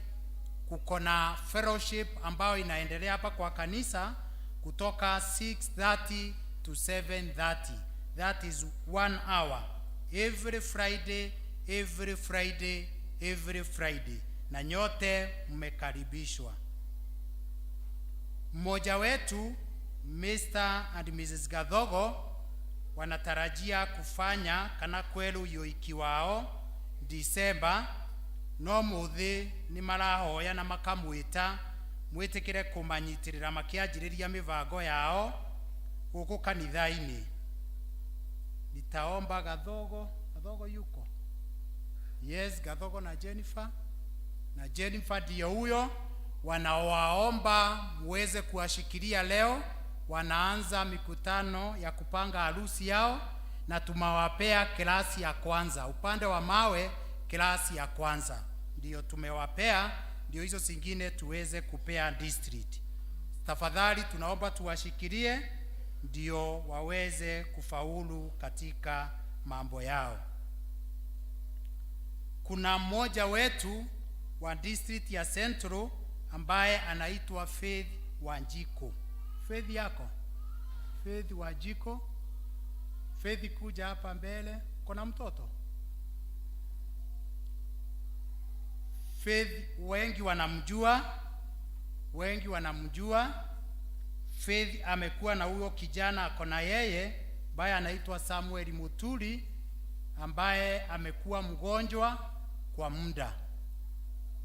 kuko na fellowship ambayo inaendelea hapa kwa kanisa kutoka 6:30 to 7:30. That is 1 hour. Every Friday, every Friday, every Friday. Na nyote mmekaribishwa. Mmoja wetu Mr. and Mrs. Gathogo wanatarajia kufanya kana kwelu yoiki wao December, no muthi ni marahoya na makamwita mwitikire kumanyitirira makianjiriria mibango yao guku kanitha-ini. Nitaomba Gathogo, Gathogo yuko? Yes, Gathogo na Jennifer. Na Jennifer ndio huyo, wanawaomba muweze kuwashikilia leo. Wanaanza mikutano ya kupanga harusi yao, na tumewapea klasi ya kwanza upande wa mawe, klasi ya kwanza ndio tumewapea, ndio hizo zingine tuweze kupea district. Tafadhali tunaomba tuwashikilie ndio waweze kufaulu katika mambo yao. Kuna mmoja wetu wa district ya Central ambaye anaitwa Faith Wanjiko. Faith yako? Faith Wanjiko. Faith, kuja hapa mbele. Kuna mtoto? Faith wengi wanamjua, wengi wanamjua. Faith amekuwa na huyo kijana ako na yeye ambaye anaitwa Samuel Muturi, ambaye amekuwa mgonjwa kwa muda.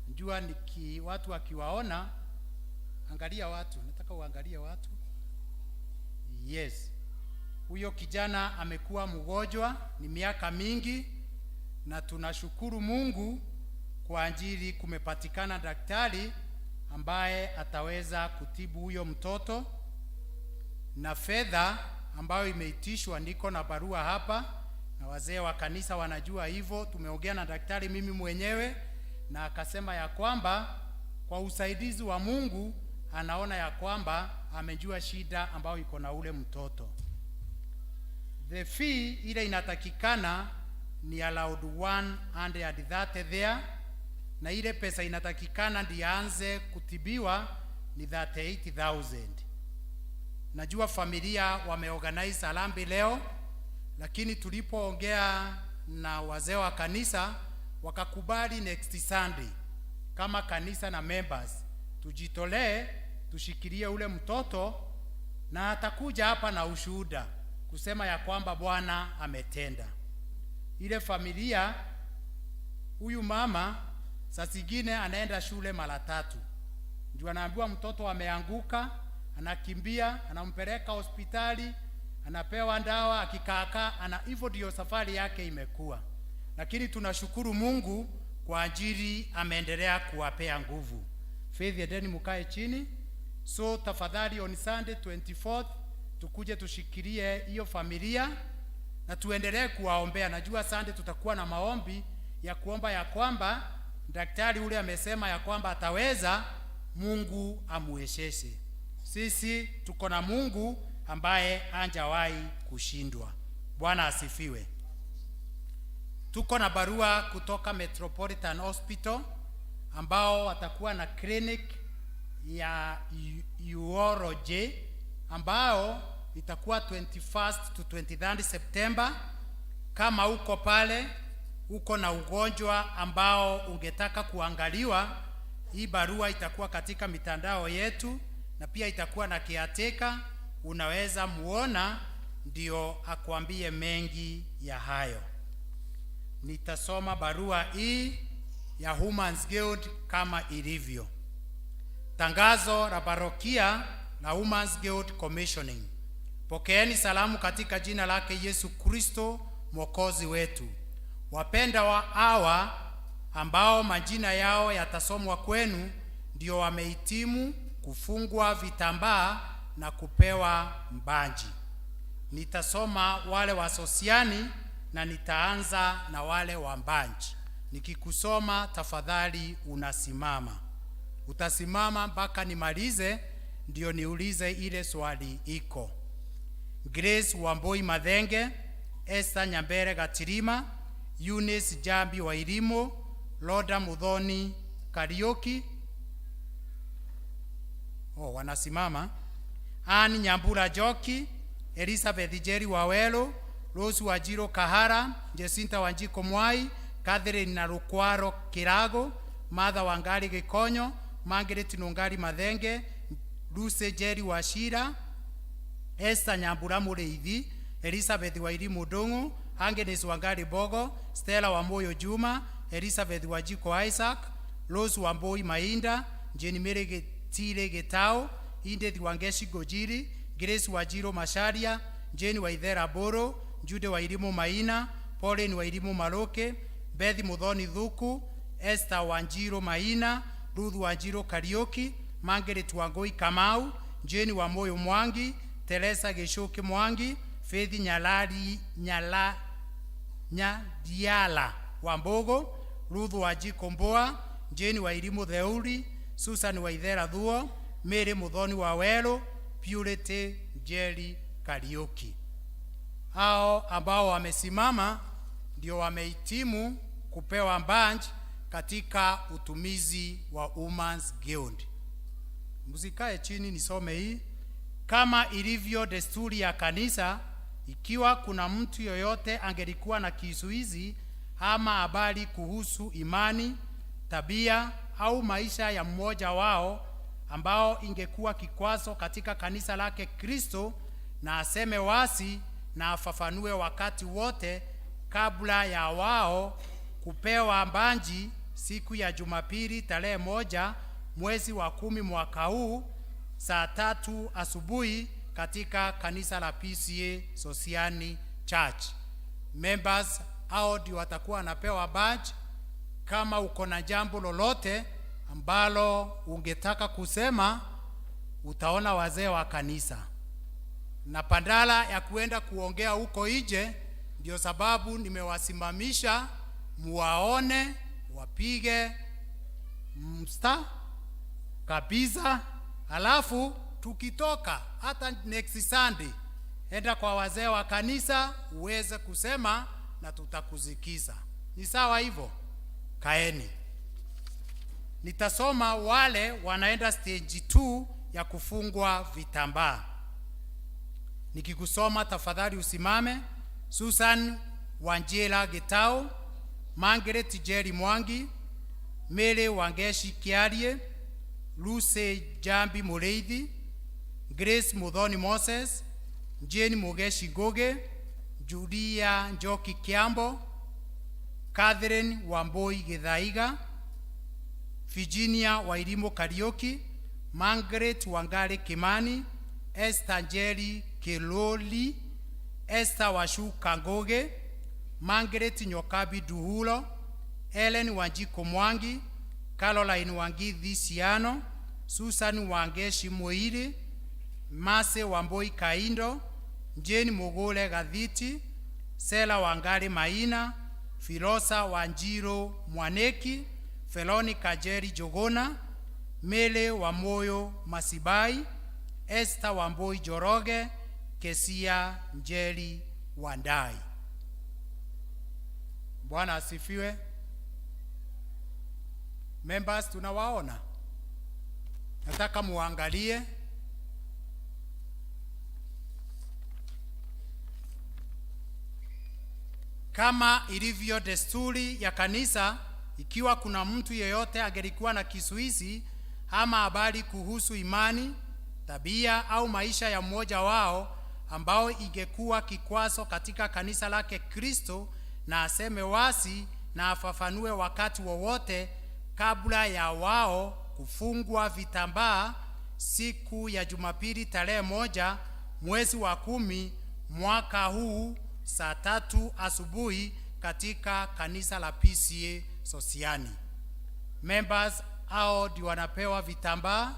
Njua niki watu wakiwaona, angalia watu, nataka uangalie watu. Yes. Huyo kijana amekuwa mgonjwa ni miaka mingi, na tunashukuru Mungu kwa ajili kumepatikana daktari ambaye ataweza kutibu huyo mtoto, na fedha ambayo imeitishwa, niko na barua hapa na wazee wa kanisa wanajua hivyo. Tumeongea na daktari mimi mwenyewe, na akasema ya kwamba kwa usaidizi wa Mungu anaona ya kwamba amejua shida ambayo iko na ule mtoto. The fee ile inatakikana ni around 130 there, na ile pesa inatakikana ndiyo aanze kutibiwa ni 38,000. Najua familia wameorganize harambee leo, lakini tulipoongea na wazee wa kanisa wakakubali next Sunday kama kanisa na members tujitolee, tushikilie ule mtoto, na atakuja hapa na ushuhuda kusema ya kwamba Bwana ametenda. Ile familia, huyu mama saa zingine anaenda shule mara tatu, ndio anaambiwa mtoto ameanguka, anakimbia, anampeleka hospitali, anapewa dawa, akikaakaa ana hivyo ndio safari yake imekuwa. Lakini tunashukuru Mungu kwa ajili ameendelea kuwapea nguvu. Faith, endeni mukae chini. So tafadhali on Sunday 24th tukuje tushikilie hiyo familia na tuendelee kuwaombea. Najua Sunday tutakuwa na maombi ya kuomba ya kwamba daktari ule amesema ya kwamba ataweza, Mungu amuwezeshe. Sisi tuko na Mungu ambaye hajawahi kushindwa. Bwana asifiwe. Tuko na barua kutoka Metropolitan Hospital ambao watakuwa na clinic ya urology ambao itakuwa 21st to 23rd September. Kama uko pale uko na ugonjwa ambao ungetaka kuangaliwa, hii barua itakuwa katika mitandao yetu na pia itakuwa na kiateka, unaweza muona ndio akwambie mengi ya hayo. Nitasoma barua hii ya Humans Guild kama ilivyo. Tangazo la parokia la Humans Guild Commissioning. Pokeeni salamu katika jina lake Yesu Kristo Mwokozi wetu. Wapenda wa hawa ambao majina yao yatasomwa kwenu ndio wamehitimu kufungwa vitambaa na kupewa mbanji. Nitasoma wale wa Sosiani na nitaanza na wale wa mbanji. Nikikusoma tafadhali unasimama. Utasimama mpaka nimalize ndio niulize ile swali iko. Grace Wamboi Mathenge, Esther Nyambere Gatirima, Eunice Jambi Wairimo, Loda Muthoni Kariuki. Oh, wanasimama. Ann Nyambura Joki, Elizabeth Jerry Wawelo, Rose Wajiro Kahara, Jacinta Wanjiko Mwai, Catherine Narukwaro Kirago, Martha Wangari Gikonyo, Margaret Nungari Mathenge, Lucy Jerry Wachira, Esther Nyambura Mũrĩithi, Elizabeth Wairimu Ndung'u, Agnes Wangari Bogo, Stella Wamoyo Juma, Elizabeth Wajiko Isaac, Rose Wambui Mainda, Jane Mary Gitire Gitau, Edith Wangeshi Gojiri, Grace Wajiro Macharia, Jane Waithera Boro, Jude Wairimu Maina, Pauline Wairimu Maroke, Beth Muthoni Thuku, Esther Wanjiro Maina, Ruth Wanjiro Kariuki, Margaret Wangui Kamau, Jane Wamoyo Mwangi, Teresa Gichuki Mwangi, Faith Nyalali Nyala Nyadiala Wambogo, Ruth Wanjiko Mboa, Jane Wairimu Theuri, Susan Waithera Thuo, Mary Muthoni Waweru, Purity Njeri Kariuki. Hao ambao wamesimama ndio wamehitimu kupewa badge katika utumizi wa Women's Guild. Msikae chini nisome hii. Kama ilivyo desturi ya kanisa, ikiwa kuna mtu yoyote angelikuwa na kizuizi ama habari kuhusu imani, tabia au maisha ya mmoja wao ambao ingekuwa kikwazo katika kanisa lake Kristo, na aseme wasi na afafanue wakati wote kabla ya wao kupewa mbanji siku ya Jumapili tarehe 1 mwezi wa 10 mwaka huu saa 3 asubuhi katika kanisa la PCEA Sosiani Church. Members hao ndio watakuwa wanapewa badge. Kama uko na jambo lolote ambalo ungetaka kusema, utaona wazee wa kanisa, na badala ya kuenda kuongea huko nje, ndio sababu nimewasimamisha muwaone, wapige msta kabisa, halafu tukitoka hata next Sunday, enda kwa wazee wa kanisa uweze kusema na tutakusikiza. Ni sawa hivyo? Kaeni. Nitasoma wale wanaenda stage 2 ya kufungwa vitambaa. Nikikusoma tafadhali usimame. Susan Wanjela Gitau, Margaret Jerry Mwangi, Mary Wangeshi Kiarie, Lucy Jambi Mureithi, Grace Muthoni Moses, Jane Mugeshi Ngugi, Julia Njoki Kiambo, Catherine Wambui Githaiga, Virginia Wairimu Kariuki, Margaret Wangari Kimani, Esther Njeri Kiloli, Esther Washuka Ngugi, Margaret Nyokabi Duhulo, Ellen Wanjiko Mwangi, Caroline Wangithi Siano, Susan Wangeshi Muiri, Mase Wambui Kaindo, Jane Mugule Gathiti, Sela Wangari Maina, Filosa Wanjiro Mwaneki, Veronica Jerry Jogona, Mele Wamoyo Masibai, Esther Wambui Njoroge, Kesia Njeri Wandai. Bwana asifiwe. Members tunawaona, nataka muangalie. Kama ilivyo desturi ya kanisa, ikiwa kuna mtu yeyote angelikuwa na kizuizi ama habari kuhusu imani, tabia au maisha ya mmoja wao ambao ingekuwa kikwazo katika kanisa lake Kristo, na aseme wazi na afafanue wakati wowote kabla ya wao kufungwa vitambaa siku ya Jumapili tarehe 1 mwezi wa 10 mwaka huu saa 3 asubuhi katika kanisa la PCA Sosiani. Members hao ndio wanapewa vitambaa.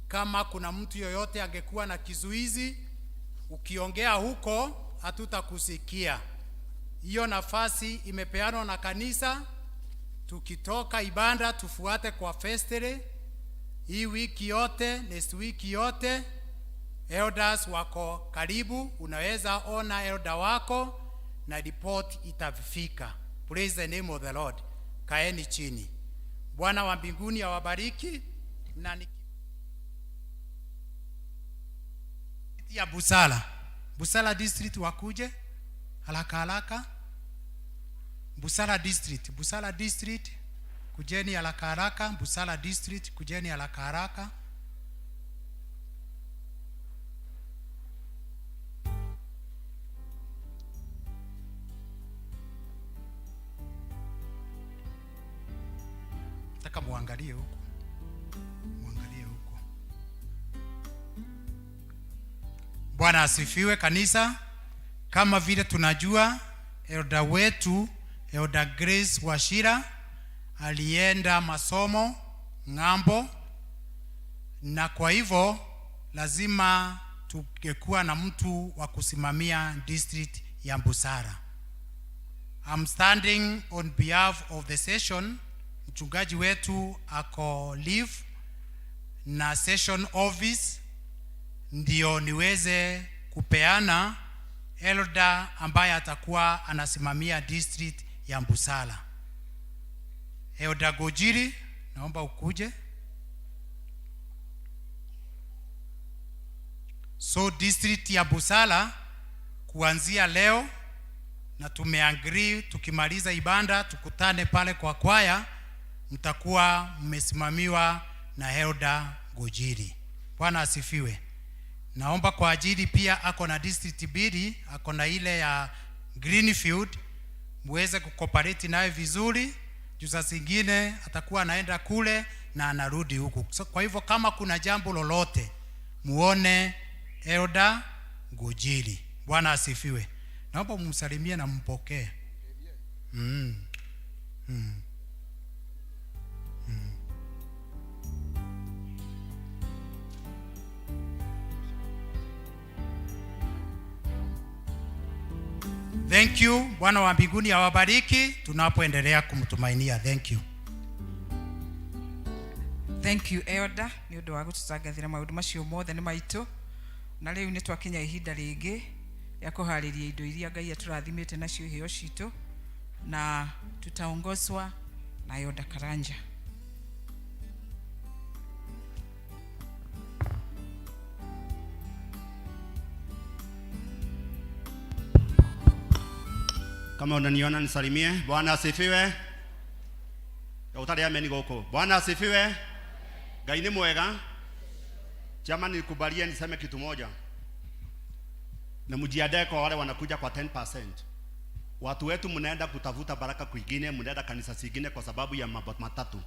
Kama kuna mtu yoyote angekuwa na kizuizi, ukiongea huko hatutakusikia. Hiyo nafasi imepeanwa na kanisa. Tukitoka ibada tufuate kwa festiri hii wiki yote, next wiki yote. Elders wako karibu, unaweza ona elder wako na report itafika. Praise the name of the Lord. Kaeni chini. Bwana wa mbinguni awabariki. Na ni ya Busala, Busala district wakuje haraka haraka. Busala district, Busala district kujeni haraka haraka. Busala district kujeni haraka haraka. Nataka muangalie huku, muangalie huku. Bwana asifiwe kanisa. Kama vile tunajua elder wetu, Elder Grace Wachira alienda masomo ng'ambo, na kwa hivyo lazima tungekuwa na mtu wa kusimamia district ya Busara. I'm standing on behalf of the session. Mchungaji wetu ako leave na session office, ndio niweze kupeana elder ambaye atakuwa anasimamia district ya Busara. Elder Gojiri, naomba ukuje. So district ya Busara kuanzia leo, na tumeagree tukimaliza ibada tukutane pale kwa kwaya, mtakuwa mmesimamiwa na Elder Gojiri. Bwana asifiwe. Naomba kwa ajili pia ako na district mbili, ako na ile ya Greenfield, muweze kucooperate naye vizuri. Juu saa zingine atakuwa anaenda kule na anarudi huku. So, kwa hivyo kama kuna jambo lolote muone Elder Gojiri. Bwana asifiwe. Naomba mumsalimie na mpokee. Thank you. Bwana wa mbinguni awabariki tunapoendelea kumtumainia. Thank you. Thank you Elder ni undu wa gututangathira maundu macio mothe ni maitu, na riu ni twakinya ihinda ringi ya kuhariria indo iria Ngai aturathimite nacio iheo citu, na tutaongozwa na Elder Karanja. Kama unaniona nisalimie. Bwana asifiwe. Utari ameni goko. Bwana asifiwe. Ngai ni mwega. Jamani, nikubalie niseme kitu moja. Na mjiandae kwa wale wanakuja kwa 10%. Watu wetu mnaenda kutafuta baraka kwingine, mnaenda kanisa zingine kwa sababu ya mambo matatu.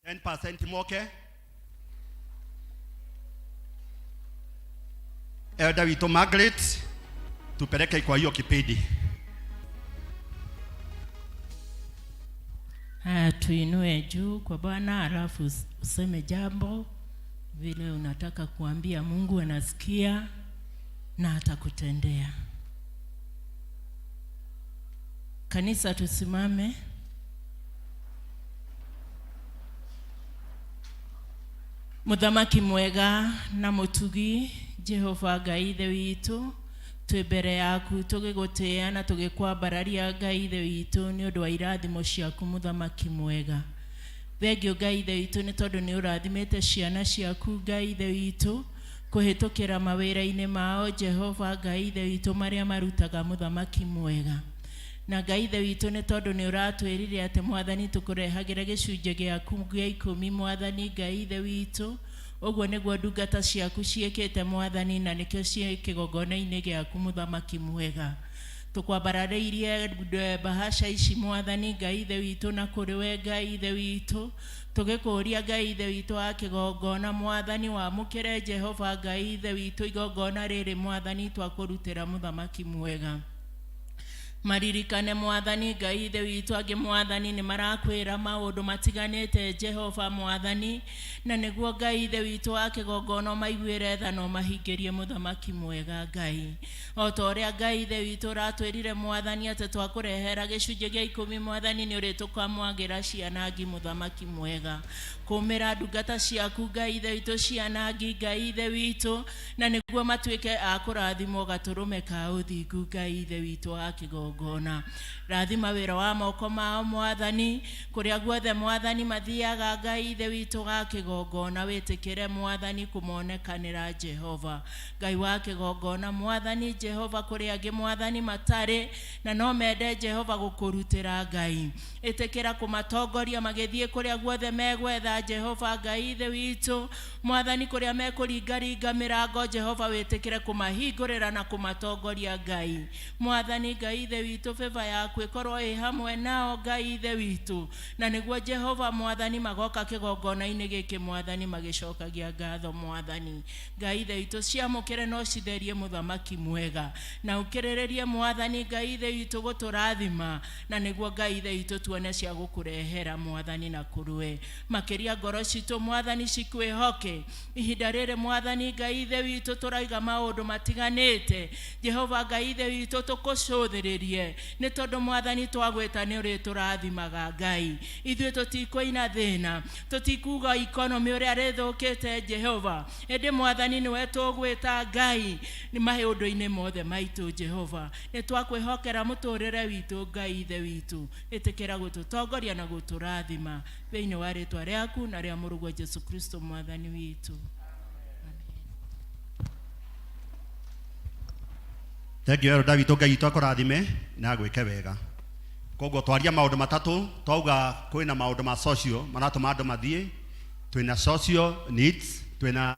10% moke. Elder witũ Margaret, tupeleke kwa hiyo kipindi. Haya, tuinue juu kwa Bwana, alafu useme jambo vile unataka kuambia Mungu, anasikia na atakutendea. Kanisa, tusimame. Muthamaki mwega na mutugi Jehova Ngai ithe witũ, twĩ mbere yaku tũgĩgũtĩĩa na tũgĩkwambararia Ngai ithe witũ nĩ ũndũ wa irathimo ciaku mũthamaki mwega. Thengiũ Ngai ithe witũ nĩ tondũ nĩ ũrathimĩte ciana ciaku Ngai ithe witũ kũhĩtũkĩra mawĩra-inĩ mao Jehova Ngai ithe witũ marĩa marutaga mũthamaki mwega. Na Ngai ithe witũ nĩ tondũ nĩ ũratwĩrire atĩ mwathani tũkũrehagĩre gĩcunjĩ gĩaku gĩa ikũmi mwathani Ngai ithe witũ, ũguo nĩguo ndungata ciaku ciĩkĩte mwathani, na nĩkĩo ciĩ kĩgongona-inĩ gĩaku mũthamaki mwega. Tũkwambararĩirie bahasha ici mwathani Ngai ithe witũ na kũrĩ we Ngai ithe witũ, tũgĩkũũria Ngai ithe witũ wa kĩgongona mwathani, wamũkĩre Jehova Ngai ithe witũ igongona rĩrĩ mwathani twakũrutĩra mũthamaki mwega. Maririkane mwathani Ngai ithe witũ, angĩ mwathani nĩ marakwĩra maũndũ matiganĩte Jehova mwathani, na nĩguo Ngai ithe witũ wa kĩgongona ũmaiguĩre tha na ũmahingĩrie mũthamaki mwega Ngai. O ta ũrĩa Ngai ithe witũ ũratwĩrire mwathani atĩ twakũrehera gĩcunjĩ gĩa ikũmi mwathani nĩ ũrĩtũkamwagĩra cianangi mũthamaki mwega. Kũmĩra ndungata ciaku Ngai ithe witũ cianangi Ngai ithe witũ, na nĩguo matuĩke a kũrathimwo gatũrũme ka ũthingu Ngai ithe witũ wa kĩgongona. Rathima wĩra wa moko mao mwathani, kũrĩa guothe mwathani mathiaga Ngai ithe witũ wa kĩgongona, wĩtĩkĩre mwathani kũmonekanĩra Jehova Ngai wa kĩgongona mwathani Jehova, kũrĩa angĩ mwathani matarĩ na no mende Jehova gũkũrutĩra Ngai, ĩtĩkĩra kũmatongoria magĩthiĩ kũrĩa guothe megwetha Jehova Ngai ithe witũ mwathani, kũrĩa mekũringaringa mĩrango Jehova wĩtĩkĩre kũmahingũrĩra na kũmatongoria Ngai mwathani Ngai ithe witũ, favor yaku ĩkorwo ĩ hamwe nao Ngai ithe witũ, na nĩguo Jehova mwathani magoka kĩgongona-inĩ gĩkĩ mwathani magĩcokagia ngatho mwathani Ngai ithe witũ, ciamũkĩre no citherie mũthamaki mwega, na ũkĩrĩrĩrie mwathani Ngai ithe witũ gũtũrathima, na nĩguo Ngai ithe witũ tuone cia gũkũrehera mwathani na kũrũe makĩria ngoro citũ mwathani cikwĩhoke ihinda rĩrĩ mwathani Ngai ithe witũ tũraiga maũndũ matiganĩte Jehova Ngai ithe witũ tũkũcũthĩrĩrie nĩ tondũ mwathani twagwĩta nĩ ũrĩtũrathimaga Ngai. Ithuĩ tũtikũina thĩna, tũtikuga ikonomi ũrĩa rĩthũkĩte Jehova, ĩndĩ mwathani nĩwe tũgwĩta Ngai nĩ maũndũ-inĩ mothe maitũ Jehova. Nĩ twakwĩhokera mũtũrĩre witũ Ngai ithe witũ, ĩtĩkĩra gũtũtongoria na gũtũrathima thĩinĩ wa rĩtwa rĩaku na rĩa mũrũguo Jesu Kristo mwathani witũ. Thengiũ Elder witũ, Ngai witũ akũrathime na agwĩke wega. Koguo twaria maũndũ matatũ, twauga kwĩna maũndũ ma social maratũma andũ mathiĩ, twĩna social needs, twĩna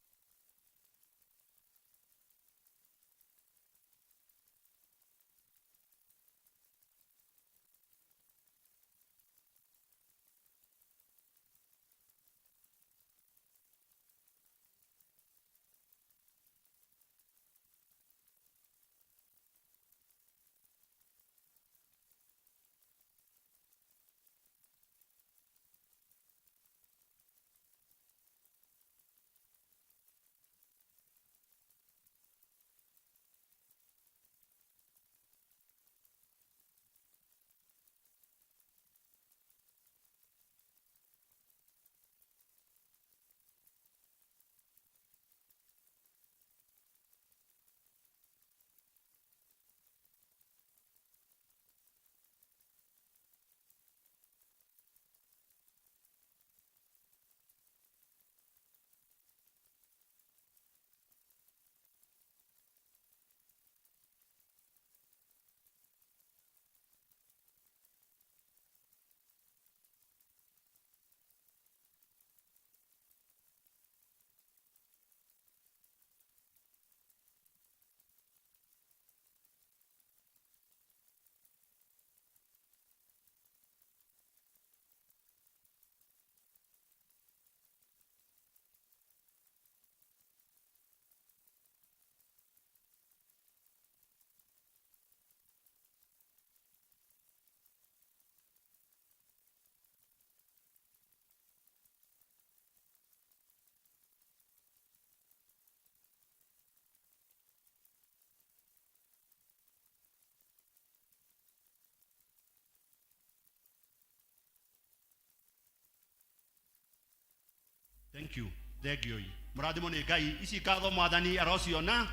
Thank you. Thank you. Mũrathimwo nĩ Ngai. Ici ngatho mwathani arociona,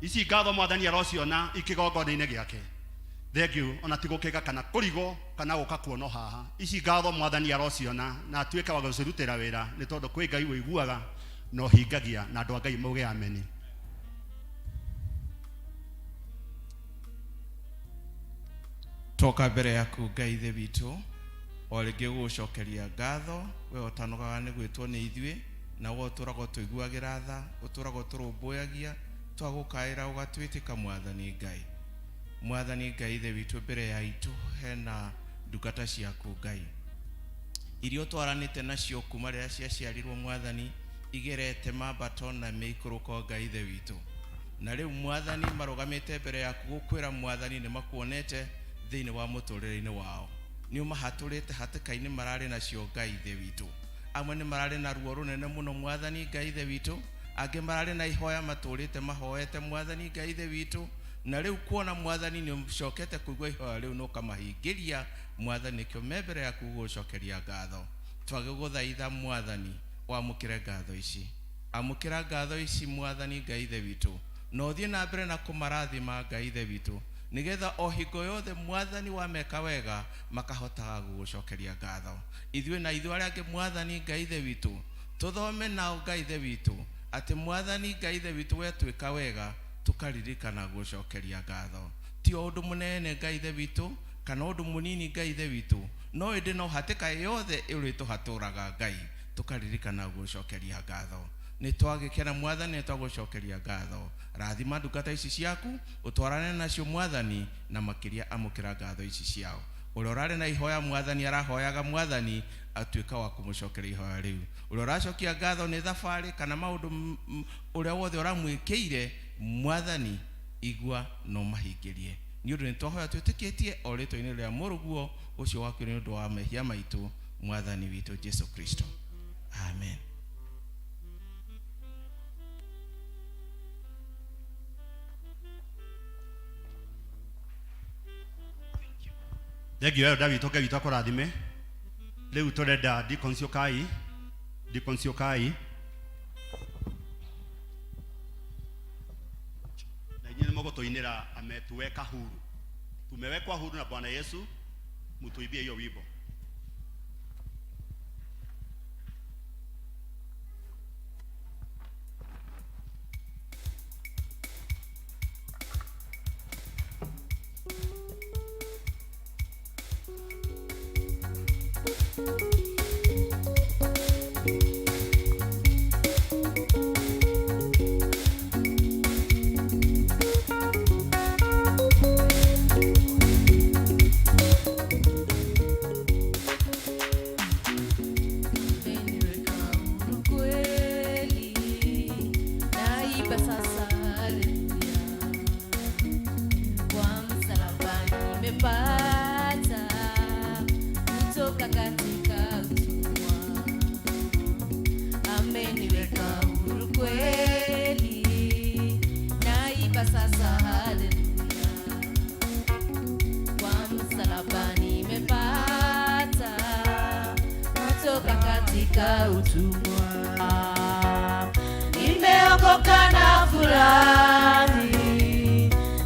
ici ngatho mwathani arociona ikĩgongona-inĩ gĩake. Thank you. Ona ti gũkĩga kana kũrigwo kana gũka kuono haha. Ici ngatho mwathani arociona na atuĩke wa gũcirutĩra wĩra, nĩ tondũ kwĩ Ngai ũiguaga na ũhingagia, na andũ a Ngai mauge ameni. Toka mbere yaku Ngai ithe witũ, o rĩngĩ gũgũcokeria ngatho, we ũtanogaga nĩ gwĩtwo nĩ ithuĩ, na we ũtũraga ũtũiguagĩra tha, ũtũraga ũtũrũmbũyagia, twagũkaĩra ũgatwĩtĩka mwathani Ngai. Mwathani Ngai ithe witũ, mbere ya itũ hena ndungata ciaku Ngai, iria ũtwaranĩte nacio kuma rĩrĩa ciaciarirwo mwathani, igerete mambato na mĩikũrũko Ngai ithe witũ, na rĩu mwathani marũgamĩte mbere yaku gũkwĩra mwathani nĩ makuonete thĩinĩ wa mũtũrĩre-inĩ wao, nĩ ũmahatũrĩte hatĩka-inĩ mararĩ nacio Ngai ithe witũ. Amwe nĩ mararĩ na ruo rũnene mũno mwathani Ngai ithe witũ, angĩ mararĩ na ihoya matũrĩte mahoete mwathani Ngai ithe witũ, na rĩu kuona mwathani nĩ ũcokete kũigua ihoya rĩu na ũkamahingĩria mwathani, nĩkĩo me mbere yaku gũgũcokeria ngatho. Twagĩgũthaitha mwathani wamũkĩre ngatho ici, amũkĩra ngatho ici mwathani Ngai ithe witũ, na ũthiĩ na mbere na kũmarathima Ngai ithe witũ, nĩgetha o hingo yothe mwathani wameka wega makahotaga gũgũcokeria ngatho. Ithuĩ na ithuĩ arĩa angĩ mwathani Ngai ithe witũ tũthome nao Ngai ithe witũ atĩ mwathani Ngai ithe witũ wetwĩka wega tũkaririkana gũcokeria ngatho. Ti o ũndũ mũnene Ngai ithe witũ kana ũndũ mũnini Ngai ithe witũ, no ĩndĩ no hatĩka yothe ũrĩtũhatũraga Ngai tũkaririkana gũcokeria ngatho. Nĩ twagĩkena mwathani, nĩ twagũcokeria ngatho. Rathima ndungata ici ciaku, ũtwarane nacio mwathani, na makĩria amũkĩra ngatho ici ciao. Ũrĩa ũrarĩ na ihoya mwathani arahoyaga mwathani atuĩka wa kũmũcokeria ihoya rĩu. Ũrĩa ũracokia ngatho nĩ thabarĩ kana maũndũ ũrĩa wothe ũramwĩkĩire mwathani, igua na ũmahingĩrie. Nĩ ũndũ nĩ twahoya twĩtĩkĩtie o rĩtwa-inĩ rĩa mũrũguo ũcio wakuire nĩ ũndũ wa mehia maitũ, mwathani witũ Jesu Kristo. Amen. Thank you elder witũ, Ngai witũ akũrathime. Rĩu tũrenda deacons ũkai, deacons ũkai. Na inyuĩ nĩ mũgũtũinĩra ametuweka huru. Tumewekwa huru na Bwana Yesu, mtuimbie hiyo wimbo. Kweli naiba sasa, haleluya. Kwa msalaba nimepata kutoka katika utumwa, ameniweka huru kweli, naiba sasa, haleluya. Kwa msalaba nimepata kutoka katika utumwa, nimeokoka na furahi,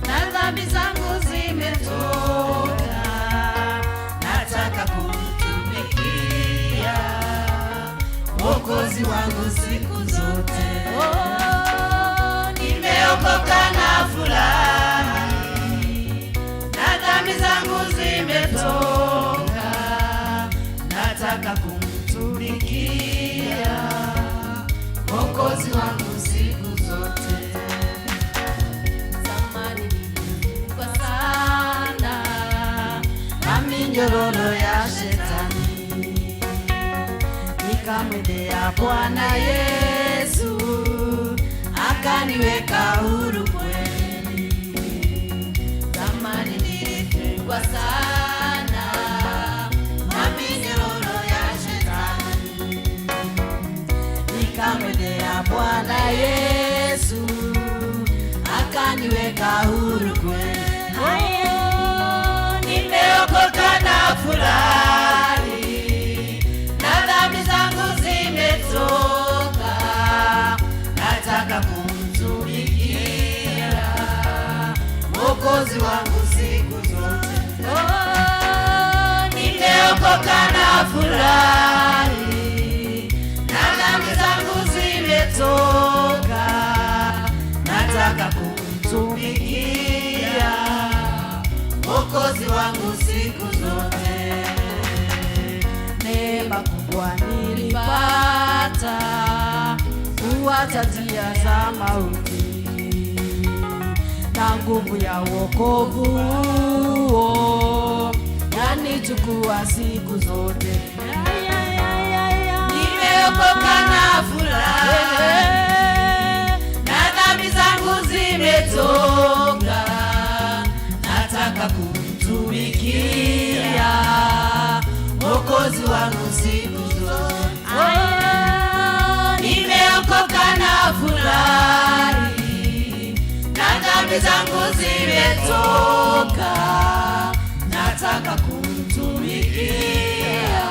na dhambi zangu zimetoka, nataka kumtumikia Mwokozi wangu siku zote. Oh, nimeokoka na furahi, na dhambi zangu zimetoka, nataka kumtumikia Mwokozi wangu siku zote. Zamani nilikuwa sana na minyororo ya shetani, nikamwendea Bwana Yesu akaniweka huru kweli. Zamani nilifungwa sana na minyororo ya shetani, nikamwendea Bwana Yesu akaniweka huru kweli. Oh, nimeokoka na furahi, na dhambi zangu zimetoka, Mwokozi wangu siku zote. Oh, nimeokoka na furahi, na dhambi zangu zimetoka, nataka kumtumikia Mwokozi wangu siku zote. Neema kubwa nilipata kuacha njia za mauti, na nguvu ya wokovu huo yanichukua siku zote. Nimeokoka na furahi, na dhambi zangu zimetoka, nataka kumtumikia Mwokozi wangu siku zote. Nimeokoka na furahi, na dhambi zangu zimetoka, nataka kumtumikia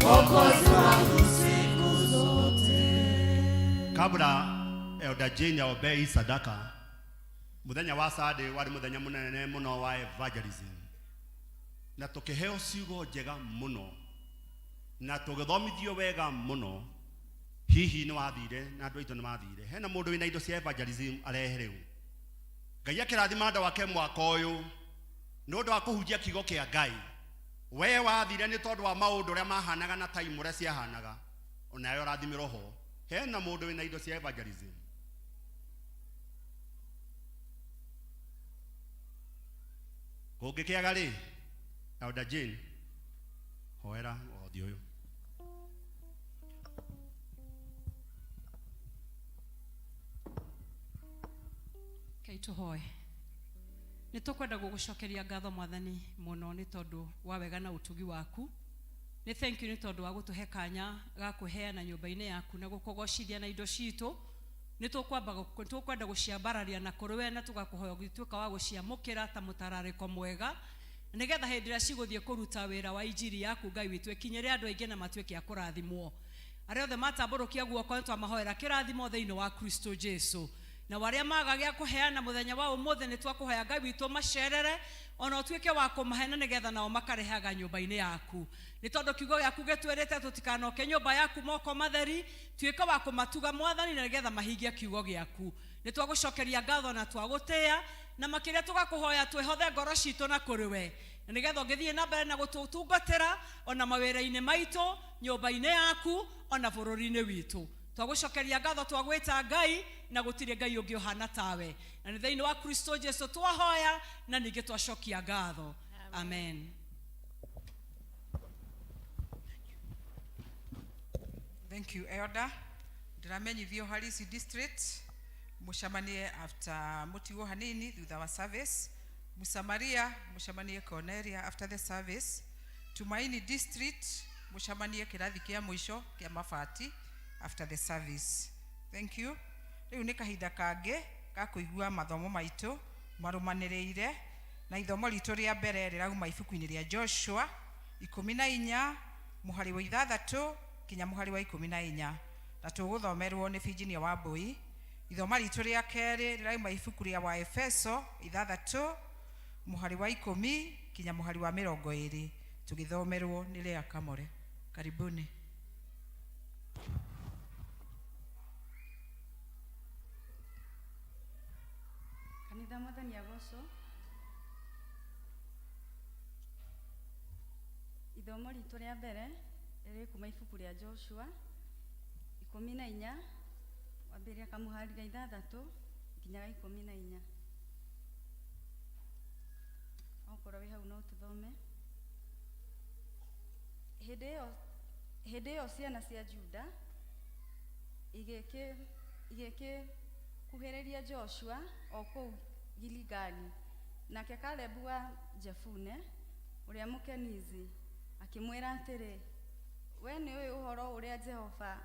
Mwokozi wangu siku zote. Kabla Elder Jane aombee hii sadaka, muthenya wa Sunday wari muthenya munene muno wa evangelism, na tukiheo ciugo njega muno na tugithomithio wega muno. Hihi ni wathire na andu aitu ni mathire? Hena mundu wina indo cia evangelism arehe riu? Ngai akirathima andu ake mwaka uyu ni undu wa kuhunjia kiugo kia Ngai. We wathire ni tondu wa maundu uria mahanaga na time uria ciahanaga, onawe ũrathimirwo ho. Hena mundu wina indo cia evangelism? Kũngĩkĩaga rĩ, Elder Jane, hoera wothi ũyũ. Rekei tũhoe. Nĩ tũkwenda gũgũcokeria ngatho, Mwathani, mũno nĩ tondũ wa wega na ũtugi waku. Nĩ thank you nĩ tondũ wa gũtũhe kanya ga kwĩheana nyũmba-inĩ yaku na gũkũgocithia na indo citũ. Nĩ tũkwenda gũciambararia na kũrĩ we, na tũgakũhoya ũgĩtuĩka wa gũciamũkĩra ta mũtararĩko mwega, nĩgetha hĩndĩ ĩrĩa cigũthiĩ kũruta wĩra wa injiri yaku, Ngai witũ, ĩkinyĩre andũ aingĩ na matuĩke a kũrathimwo. Arĩa othe matambũrũkia guoko, nĩ twamahoera kĩrathimo thĩinĩ wa Kristo Jesu. Na arĩa maga gĩa kũheana mũthenya wa ũmũthĩ, nĩ twakũhoya, Ngai witũ, macerere ona ũtuĩke wa kũmahe, nĩgetha nao makarehaga nyũmba-inĩ yaku, nĩ tondũ kiugo gĩaku gĩtwĩrĩte tũtikanoke nyũmba yaku moko matheri. Tuĩka wa kũmatuga, Mwathani, na nĩgetha mahingie kiugo gĩaku. Nĩ twagũcokeria ngatho na twagũtĩĩa, na makĩria tũgakũhoya twĩhothe ngoro citũ na kũrĩ we, na nĩgetha ũngĩthiĩ na mbere na gũtũtungatĩra ona mawĩra-inĩ maitũ, nyũmba-inĩ yaku, ona bũrũri-inĩ witũ. Twagũcokeria ngatho, twagwĩta Ngai, na gũtirĩ Ngai ũngĩ ũhana tawe, na nĩ thĩinĩ wa Kristo Jesu twahoya na ningĩ twacokia ngatho. Amen. Thank you, Elder. Ndĩramenyithio Harisi District mũcemanie after mũtigwo hanini thutha wa service. Musamaria mũcemanie Cornelia after the service. Tumaini District mũcemanie kĩrathi kĩa mũico kĩa mabati after the service. Thank you. Rĩu nĩ kahinda kangĩ ga kũigua mathomo maitũ marũmanĩrĩire, na ithomo ritũ rĩa mbere rĩrauma ibuku-inĩ rĩa Joshua 14 mũhari wa 6 kinya mũhari wa 14, na tũgũthomerwo nĩ Virginia Wambui. Ithoma ritũ rĩa kerĩ rĩrauma ibuku rĩa Waefeso 6 mũhari wa 10 kinya mũhari wa 20, tũgĩthomerwo nĩ Lea Kamore. Karibuni. Kanitha, Mwathani agocwo. Ithomo ritũ rĩa mbere rĩrĩ kuma ibuku rĩa Joshua 14, wambĩrĩria kamũhari ga 6 nginya ga 14. Okorwo wĩ hau no tũthome. Hĩndĩ ĩyo ciana cia Juda igĩkĩkuhĩrĩria Joshua o kũu Giligali, nake Kalebu wa Jefune ũrĩa Mũkenizi akĩmwĩra atĩrĩ, "We nĩũĩ ũhoro ũrĩa Jehova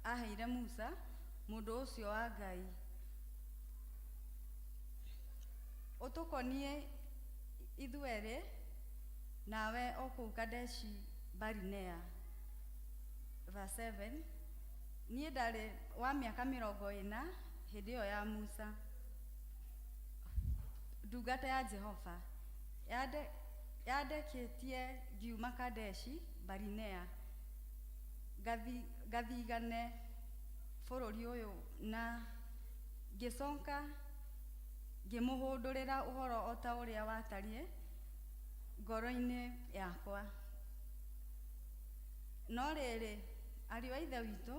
aaheire Musa mũndũ ũcio wa Ngai ũtũkoniĩ ithuerĩ nawe o kũu Kadeshi Barinea." Verse 7. Niĩ ndarĩ wa mĩaka 40 hĩndĩ ĩyo ya Musa. Ndungata ya Jehova yandekĩtie ngiuma Kadeshi Barinea ngathigane bũrũri ũyũ, na ngĩcoka ngĩmũhũndũrĩra ũhoro o ta ũrĩa watariĩ ngoro-inĩ yakwa. No rĩrĩ, ariũ a ithe witũ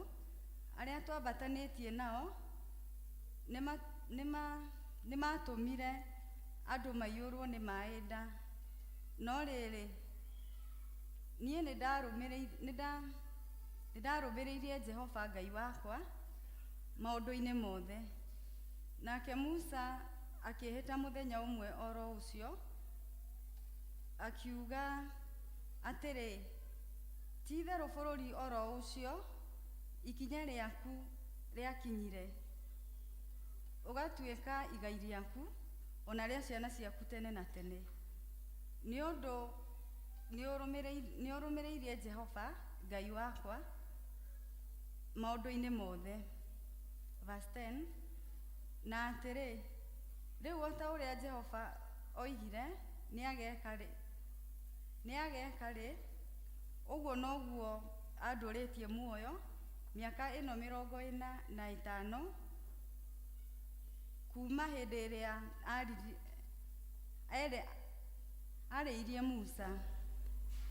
arĩa twambatanĩtie nao nĩmatũmire andũ maiyũrwo nĩ maĩ nda. No rĩrĩ, niĩ nĩndarũmĩrĩirie Jehova Ngai wakwa maũndũ-inĩ mothe. Nake Musa akĩĩhĩta mũthenya ũmwe oro ũcio, akiuga atĩrĩ, ti-itherũ bũrũri oro ũcio ikinya rĩaku rĩakinyire, ũgatuĩka igai rĩaku ona rĩa ciana ciaku tene na tene, nĩ ũndũ nĩũrũmĩrĩirie Jehova Ngai wakwa maũndũ-inĩ mothe. Verse 10. Na atĩrĩ, rĩu o ta ũrĩa Jehova oigire nĩageka-rĩ, ũguo noguo andũrĩtie muoyo mĩaka ĩno 45 kuuma hĩndĩ ĩrĩa arĩirie Musa,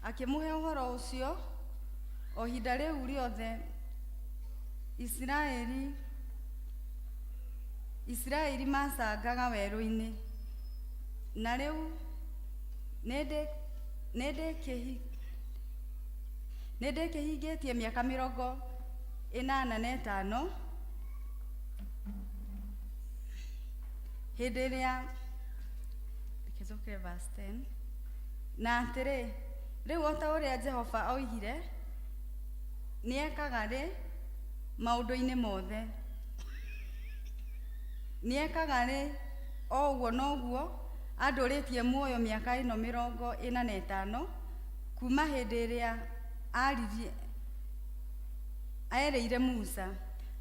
akĩmũhe ũhoro ũcio. O ihinda rĩu rĩothe Isiraeli macangaga werũ-inĩ. Na rĩu nĩndĩkĩhingĩtie mĩaka 85 hĩndĩ ĩrĩa reke verse 10. Na atĩrĩ, rĩu o ta ũrĩa Jehova oigire nĩekaga-rĩ maũndũ-inĩ mothe, nĩekaga-rĩ, o ũguo noguo andũrĩtie muoyo mĩaka ĩno 45 kuuma hĩndĩ ĩrĩa erĩire Musa,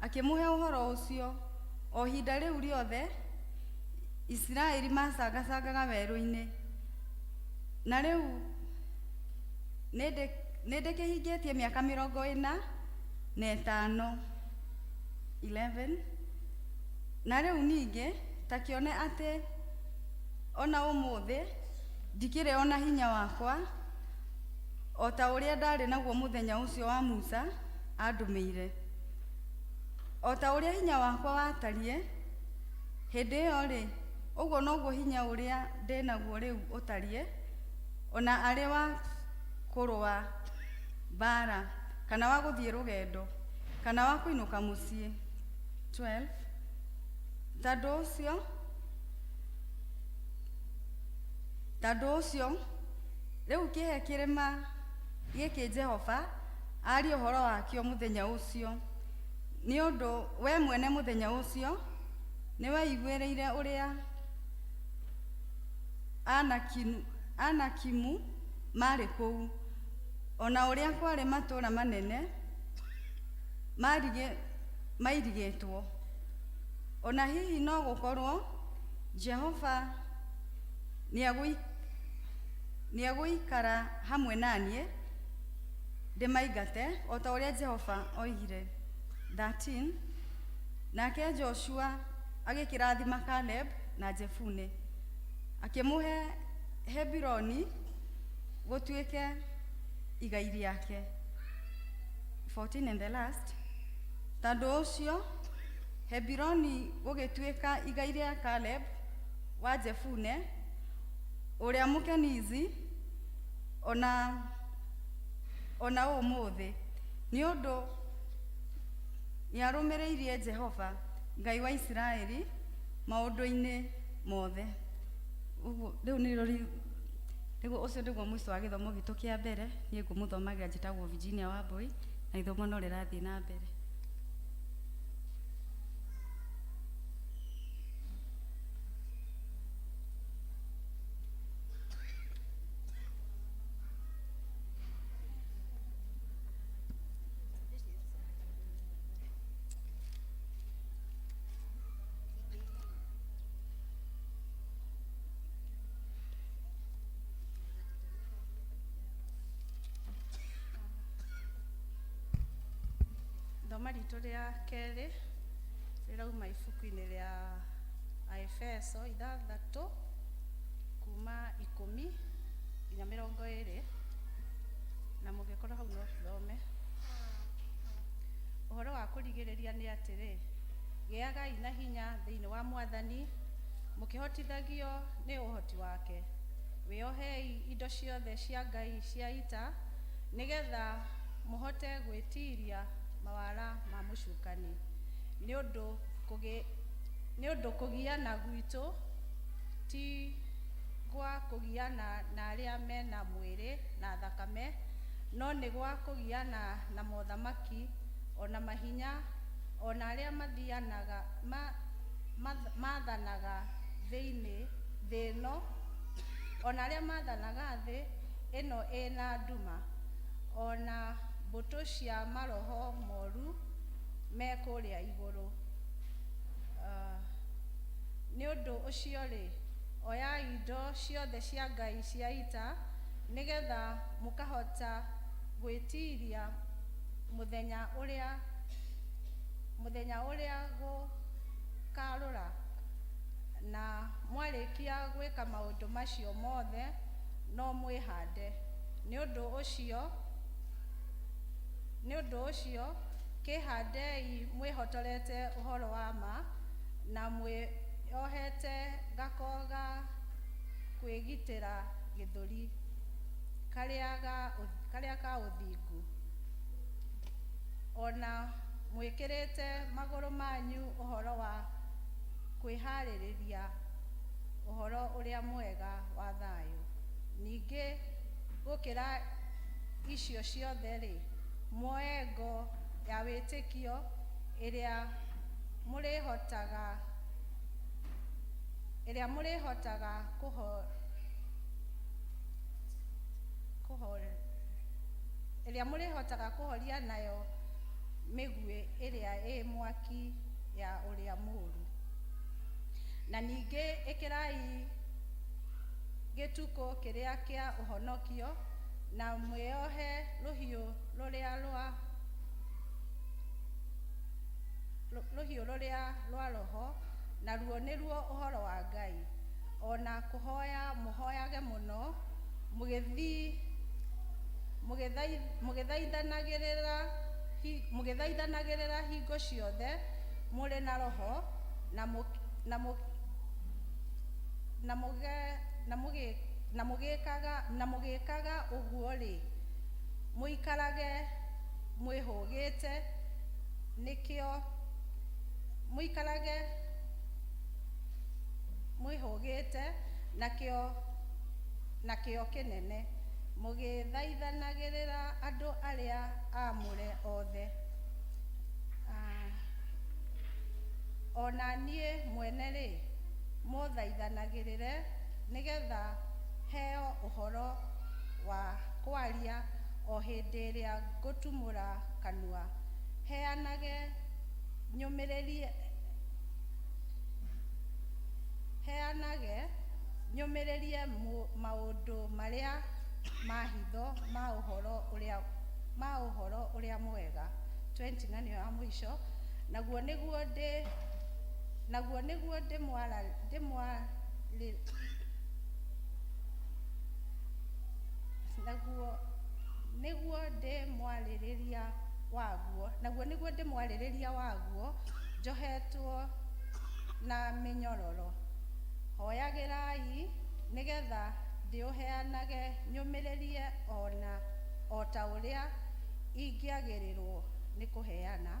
akĩmũhe ũhoro ũcio. O ihinda rĩu rĩothe Isiraeli macangacangaga werũ-inĩ. Na rĩu nĩndĩkĩhingĩtie mĩaka 45. 11. Na rĩu ningĩ ta kĩone atĩ ona ũmũthĩ ndikĩrĩ ona hinya wakwa o ta ũrĩa ndarĩ naguo mũthenya ũcio wa Musa andũmĩire. O ta ũrĩa hinya wakwa watariĩ hĩndĩ ĩyo-rĩ, ũguo noguo hinya ũrĩa ndĩ naguo rĩu ũtariĩ, ona arĩ wa kũrũa mbaara, kana wa gũthiĩ rũgendo, kana wa kũinũka mũciĩ. 12. Tondũ ũcio rĩu kĩhe kĩrĩma gĩkĩ Jehova arie ũhoro wakĩo mũthenya ũcio, nĩ ũndũ we mwene mũthenya ũcio nĩweiguĩrĩire ũrĩa Anakimu marĩ kũu, ona ũrĩa kwarĩ matũũra manene mairigĩtwo. Ona hihi no gũkorwo Jehova nĩegũikara hamwe na niĩ ndĩmaingate, o ta ũrĩa Jehova oigire. 13. Nake Joshua agĩkĩrathima Caleb na Jefune, akĩmũhe Hebironi gũtuĩke igai rĩake. 14. And the last. Tondũ ũcio Hebironi gũgĩtuĩka igai rĩa Caleb wa Jefune ũrĩa Mũkenizi ona ũmũthĩ, nĩ ũndũ nĩarũmĩrĩirie Jehova Ngai wa Isiraeli maũndũ-inĩ mothe. Ũguo rĩu nĩrĩo nĩguo ũcio nĩguo mũico wa gĩthomo gitũ kĩa mbere. Niĩ ngũmũthomagĩra njĩtagwo Virginia Wambui, na ithomo no rĩrathiĩ na mbere. Ithoma ritũ rĩa kerĩ rĩrauma ibuku-inĩ rĩa Aefeso 6 kuma 10 nginya 20, na mũngĩkorwo hau no tũthome. Ũhoro wa kũrigĩrĩria nĩ atĩrĩ, gĩagai na hinya thĩinĩ wa Mwathani, mũkĩhotithagio nĩ ũhoti wake. Wĩohei indo ciothe cia Ngai cia ita, nĩgetha mũhote gwĩtiiria mawara ma mũcukani. Nĩ ũndũ kũgiana gwitũ ti gwa kũgiana na arĩa mena mwĩrĩ na thakame, no nĩ gwa kũgiana na mothamaki, ona mahinya, ona arĩa mathianaga maathanaga thĩ ĩno, ona arĩa maathanaga thĩ ĩno ĩna nduma, ona mbũtũ cia maroho moru me kũrĩa igũrũ. Nĩ ũndũ ũcio-rĩ, oyai indo ciothe cia Ngai cia ita, nĩgetha mũkahota gwĩtiiria mũthenya ũrĩa gũkarũra, na mwarĩkia gwĩka maũndũ macio mothe, no mwĩhande. Nĩ ũndũ ũcio kĩhandei mwĩhotorete ũhoro wa ma, na mwĩohete gako ga kwĩgitĩra gĩthũri karĩa ka ũthingu, ona mwĩkĩrĩte magũrũ manyu ũhoro wa kwĩharĩrĩria ũhoro ũrĩa mwega wa thayũ. Ningĩ gũkĩra icio ciothe-rĩ, muoe ngo ya wĩtĩkio, ĩrĩa mũrĩhotaga kũho kũho ĩrĩa mũrĩhotaga kũhoria nayo mĩguĩ ĩrĩa ĩ mwaki ya ũrĩa mũũru. Na ningĩ ĩkĩrai gĩtukũ kĩrĩa kĩa ũhonokio, na mwĩohe rũhiũ rũrĩa rwa Roho, naruo nĩruo ũhoro wa Ngai. Ona kũhoya mũhoyage mũno, mũgĩthaithanagĩrĩra hingo ciothe mũrĩ na Roho, na mũgĩkaga ũguo-rĩ, mũikarage mwĩhũgĩte nĩkĩo mũikarage mwĩhũgĩte nakĩo kĩnene, mũgĩthaithanagĩrĩra andũ arĩa aamũre othe. Ona niĩ mwene-rĩ, mũthaithanagĩrĩre, nĩgetha heo ũhoro wa kwaria o hĩndĩ ĩrĩa ngũtumũra kanua, heanage nyũmĩrĩrie maũndũ marĩa ma hitho ma ũhoro ũrĩa mwega. 20, na nĩyo ya mũico. Naguo nĩguo ndĩmwara naguo nĩguo ndĩmwarĩrĩria waguo njohetwo na mĩnyororo. Hoyagĩrai nĩgetha ndĩũheanage nyũmĩrĩrie ona o ta ũrĩa ingĩagĩrĩrwo nĩ kũheana.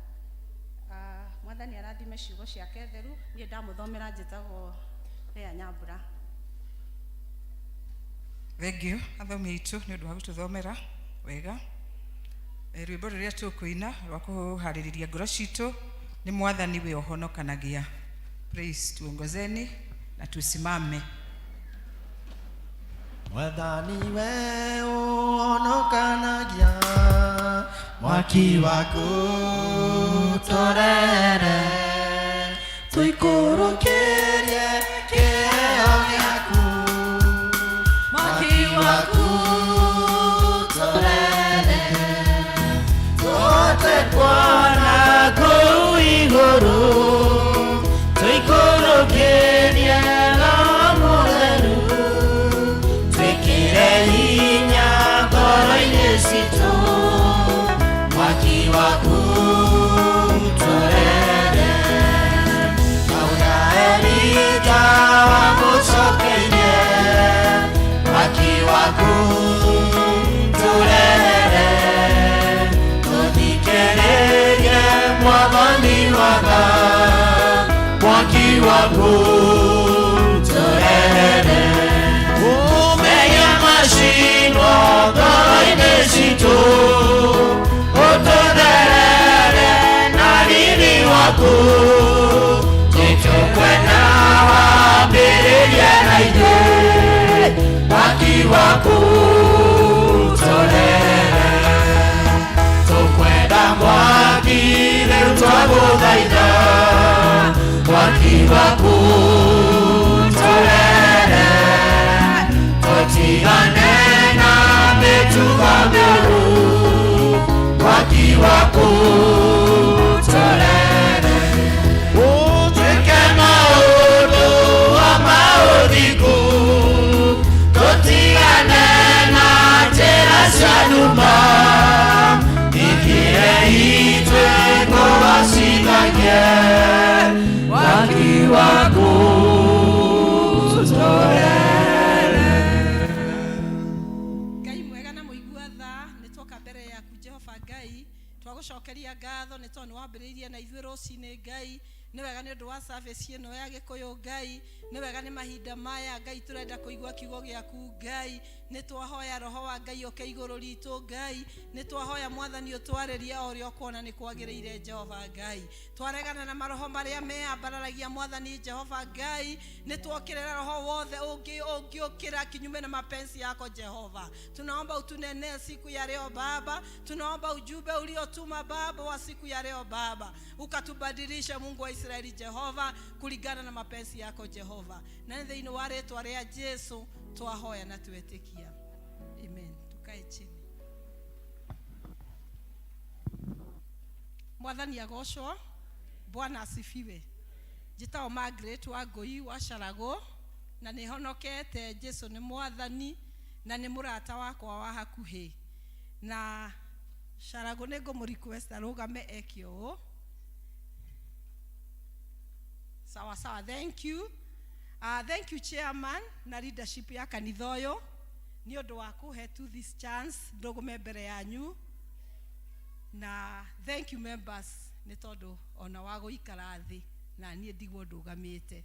Mwathani arathime ciugo ciake theru. Niĩ ndamũthomera, njĩtagwo Lea Nyambura. Thengiũ athomi aitũ nĩ ũndũ wa gũtũthomera wega. Rwĩmbo rũrĩa tũkũina rwa kũharĩrĩria ngoro citũ nĩ "Mwathani we ũhonokanagia". Praise, tuongozeni na tusimame. Mwathani we ũhonokanagia, mwaki waku tũrere, tũikũrũkĩrie kĩheo gĩaku. Mwaki waku tũrere, tũhote kuona. waku tũrere Kauna Elija wamũcokeirie mwaki waku tũrere Tũthikĩrĩrie mwathani watha mwaki waku tũrere Umenya macinwo ngoro-inĩ citũ ũtũtherere na riri waku tũtũkwenda wambĩrĩrie na ithuĩ mwaki waku tũrere tũkwenda mwaki rĩu twagũthaitha mwaki waku tũrere tũtigane na mĩtugo mĩũru mwaki waku tũrere ũtuĩke maũndũ wa maũthingu tũtigane na njĩra cia nduma ithiĩ itwe kũwacithagie mwaki waku tũrere Ngai mwega na mũigua tha nĩ twoka mbere yaku Jehova Ngai twagũcokeria ngatho nĩ tondũ nĩ wambĩrĩirie na ithuĩ rũcinĩ Ngai nĩ wega nĩ ũndũ wa service ĩno ya gĩkũyũ Ngai nĩ wega nĩ mahinda maya Ngai tũrenda kũigua kiugo gĩaku Ngai nĩ twahoya roho wa Ngai ũke igũrũ ritũ Ngai nĩ twahoya mwathani ũtwarĩrie o ũrĩa ũkuona nĩ kwagĩrĩire Jehova Ngai twaregana na maroho marĩa meambararagia mwathani Jehova Ngai nĩ twokĩrĩra roho wothe ũngĩ ũngĩũkĩra kinyume na mapenzi yako Jehova tunaomba utunenee siku ya leo Baba tunaomba ujumbe uliotuma Baba wa siku ya leo Baba ukatubadilisha Mungu wa Israeli Jehova kulingana na mapenzi yako Jehova na nĩ thĩinĩ wa rĩtwa rĩa Jesu twahoya na twetĩkia amen tukae chini mwathani agocwo bwana asifiwe njĩtagwo Margaret wa Ngũi wa Carago na nĩ honokete Jesu nĩ mwathani na nĩ mũrata wakwa wa hakuhĩ na Carago nĩ ngũmũ request arũgame eke ũũ sawa sawa thank you thank you chairman na leadership ya kanitha ũyũ nĩ ũndũ wa kũhe to this chance ndũgũme mbere yanyu na thank you members nĩ tondũ ona wa gũikara thĩ na niĩ ndigwo ndũgamĩte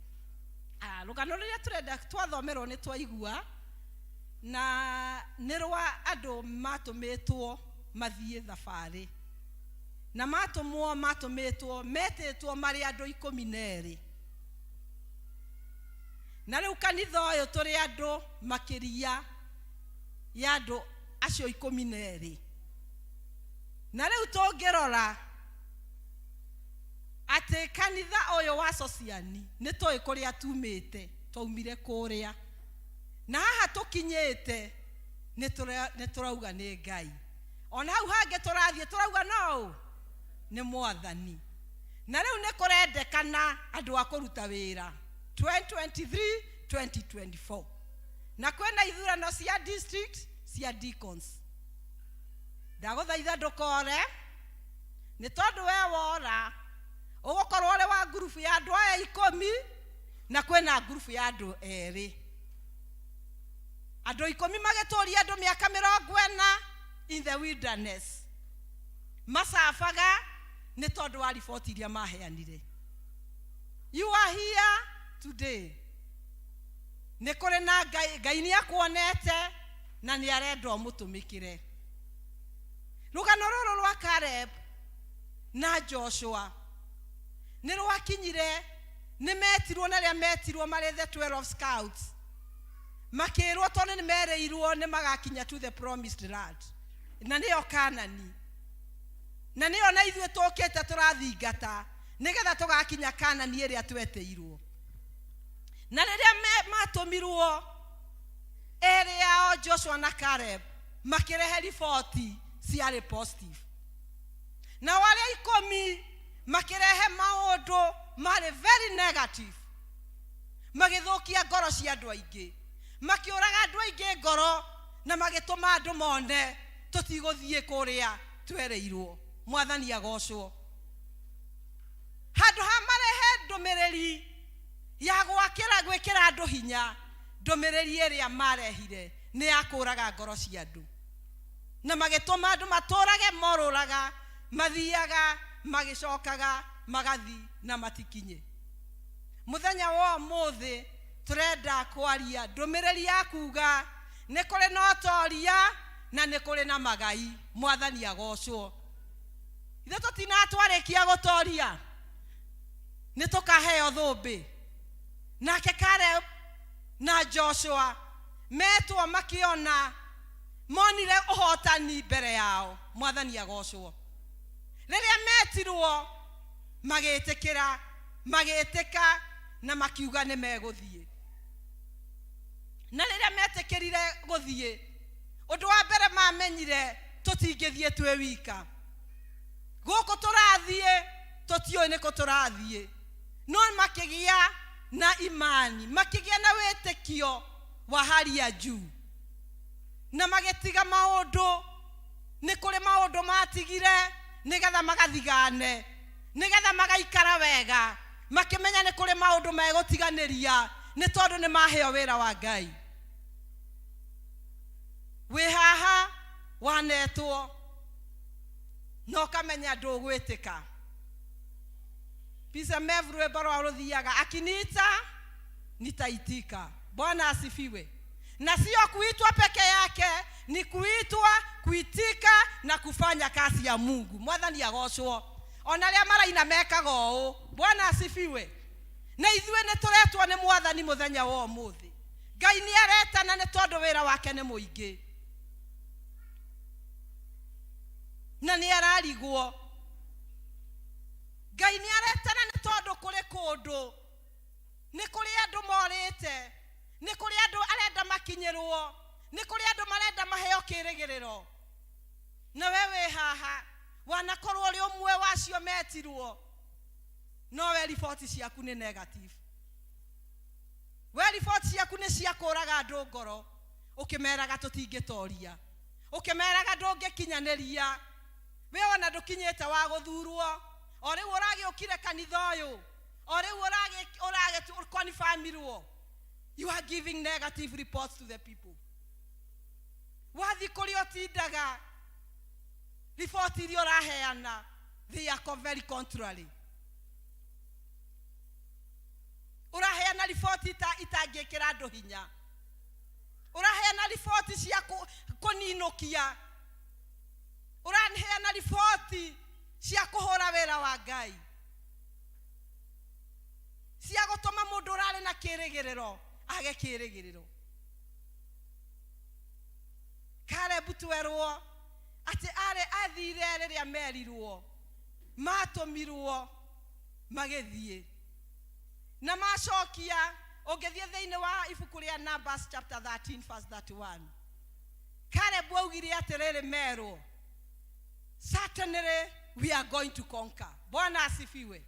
rũgano rũrĩa tũrenda twathomerwo nĩ twaigua na nĩ rwa andũ matũmĩtwo mathiĩ thabarĩ na matũmwo matũmĩtwo metĩtwo marĩ andũ ikũmi na erĩ na rĩu kanitha ũyũ tũrĩ andũ makĩria ya andũ acio ikũmi na erĩ na rĩu tũngĩrora atĩ kanitha ũyũ wa sociani nĩ tũĩ kũrĩa tumĩte twaumire kũrĩa na haha tũkinyĩte nĩ tũrauga nĩ Ngai ona hau hangĩ tũrathiĩ tũrauga no nĩ mwathani na rĩu nĩ kũrendekana andũ a kũruta wĩra 2023 2024 na kwĩna ithurano cia district cia deacons ndagũthaitha ndũkore nĩ tondũ we wora ũgũkorwo ũrĩ wa ngurubu ya andũ aya ikũmi na kwĩna ngurubu ya andũ erĩ andũ ikũmi magĩtũria andũ mĩaka mĩrongo ĩna in the wilderness macabaga nĩ tondũ wa riboti iria maheanire you are here today nĩ kũrĩ na ngai ngai nĩ akuonete na nĩ arenda ũmũtũmĩkĩre rũgano rũrũ rwa Caleb na Joshua nĩ rwakinyire nĩ metirwo na rĩa metirwo marĩ the 12 scouts makĩrwo tondũ nĩ merĩirwo nĩ magakinya to the promised land na nĩyo Kanani na nĩyo na ithuĩ tũkĩte tũrathingata nĩgetha tũgakinya Kanani ĩrĩa twetĩirwo na rĩrĩa matũmirwo erĩ ao Joshua na Caleb makĩrehe riboti ciarĩ positive nao arĩa ikũmi makĩrehe maũndũ marĩ very negative magĩthũkia ngoro cia andũ aingĩ makĩũraga andũ aingĩ ngoro na magĩtũma andũ mone tũtigũthiĩ kũrĩa twereirwo Mwathani agocwo. Handũ ha marehe ndũmĩrĩri ya gwakĩra gwĩkĩra andũ hinya, ndũmĩrĩri ĩrĩa marehire nĩ ya kũraga ngoro cia andũ, na magĩtũma andũ matũrage morũraga, mathiaga magĩcokaga, magathi na matikinye. Mũthenya wa ũmũthĩ tũrenda kwaria ndũmĩrĩri ya kuga nĩ kũrĩ na ũtoria na nĩ kũrĩ na magai. Mwathani agocwo. Ithuĩ tũtinatwarĩkia gũtoria, nĩ tũkaheo thũmbĩ. Nake Caleb na Joshua metwo makĩona monire ũhotani mbere yao. Mwathani agocwo. Rĩrĩa metirwo magĩtĩkĩra, magĩtĩka na makiuga nĩ megũthiĩ. Na rĩrĩa metĩkĩrire gũthiĩ, ũndũ wa mbere mamenyire tũtingĩthiĩ twĩ wika. Gũkũ tũrathiĩ tũtiũĩ nĩkũ tũrathiĩ, no makĩgĩa na imani, makĩgĩa na wĩtĩkio wa hali ya juu, na magĩtiga maũndũ. Nĩ kũrĩ maũndũ matigire nĩgetha magathigane, nĩgetha magaikara wega, makĩmenya nĩ kũrĩ maũndũ megũtiganĩria nĩ tondũ nĩ maheo wĩra wa Ngai. Wĩ haha wanetwo na ũkamenya ndũgwĩtĩka. Pisa Mev rwĩmbo rwao rũthiaga akiniita nitaitika. Bwana asifiwe. Na sio kuitwa peke yake, ni kuitwa, kuitika na kufanya kazi ya Mungu. Mwathani agocwo. Ona arĩa maraina mekaga ũũ. Bwana asifiwe. Na ithuĩ nĩ tũretwo nĩ Mwathani mũthenya wa ũmũthĩ. Ngai nĩ aretana nĩ tondũ wĩra wake nĩ mũingĩ, na nĩ ararigwo. Ngai nĩ aretana nĩ tondũ kũrĩ kũndũ, nĩ kũrĩ andũ morĩte, nĩ kũrĩ andũ arenda makinyĩrwo, nĩ kũrĩ andũ marenda maheo kĩrĩgĩrĩro. Na we wĩ haha wanakorwo ũrĩ ũmwe wacio metirwo, no we riboti ciaku nĩ negative. We riboti ciaku nĩ cia kũraga andũ ngoro, ũkĩmeraga tũtingĩtoria, ũkĩmeraga ndũngĩkinyanĩria. We ona ndũkinyĩte wa gũthurwo, o rĩu ũragĩũkire kanitha ũyũ, o rĩu ũragĩkonfamirwo. You are giving negative reports to the people. Wathi kũrĩa ũtindaga, riboti iria ũraheana, they are very contrary. Ũraheana riboti itangĩkĩra andũ hinya, ũraheana riboti cia kũninũkia, ũraheana riboti cia kũhũra wĩra wa Ngai, cia gũtũma mũndũ ũrarĩ na kĩrĩgĩrĩro age kĩrĩgĩrĩro. Caleb twerwo atĩ arĩ athire rĩrĩa merirwo, matũmirwo magĩthiĩ na macokia. Ũngĩthiĩ thĩinĩ wa ibuku rĩa Numbers chapter 13 verse 31, Caleb augire atĩrĩrĩ, merwo, certainly we are going to conquer. Bwana asifiwe.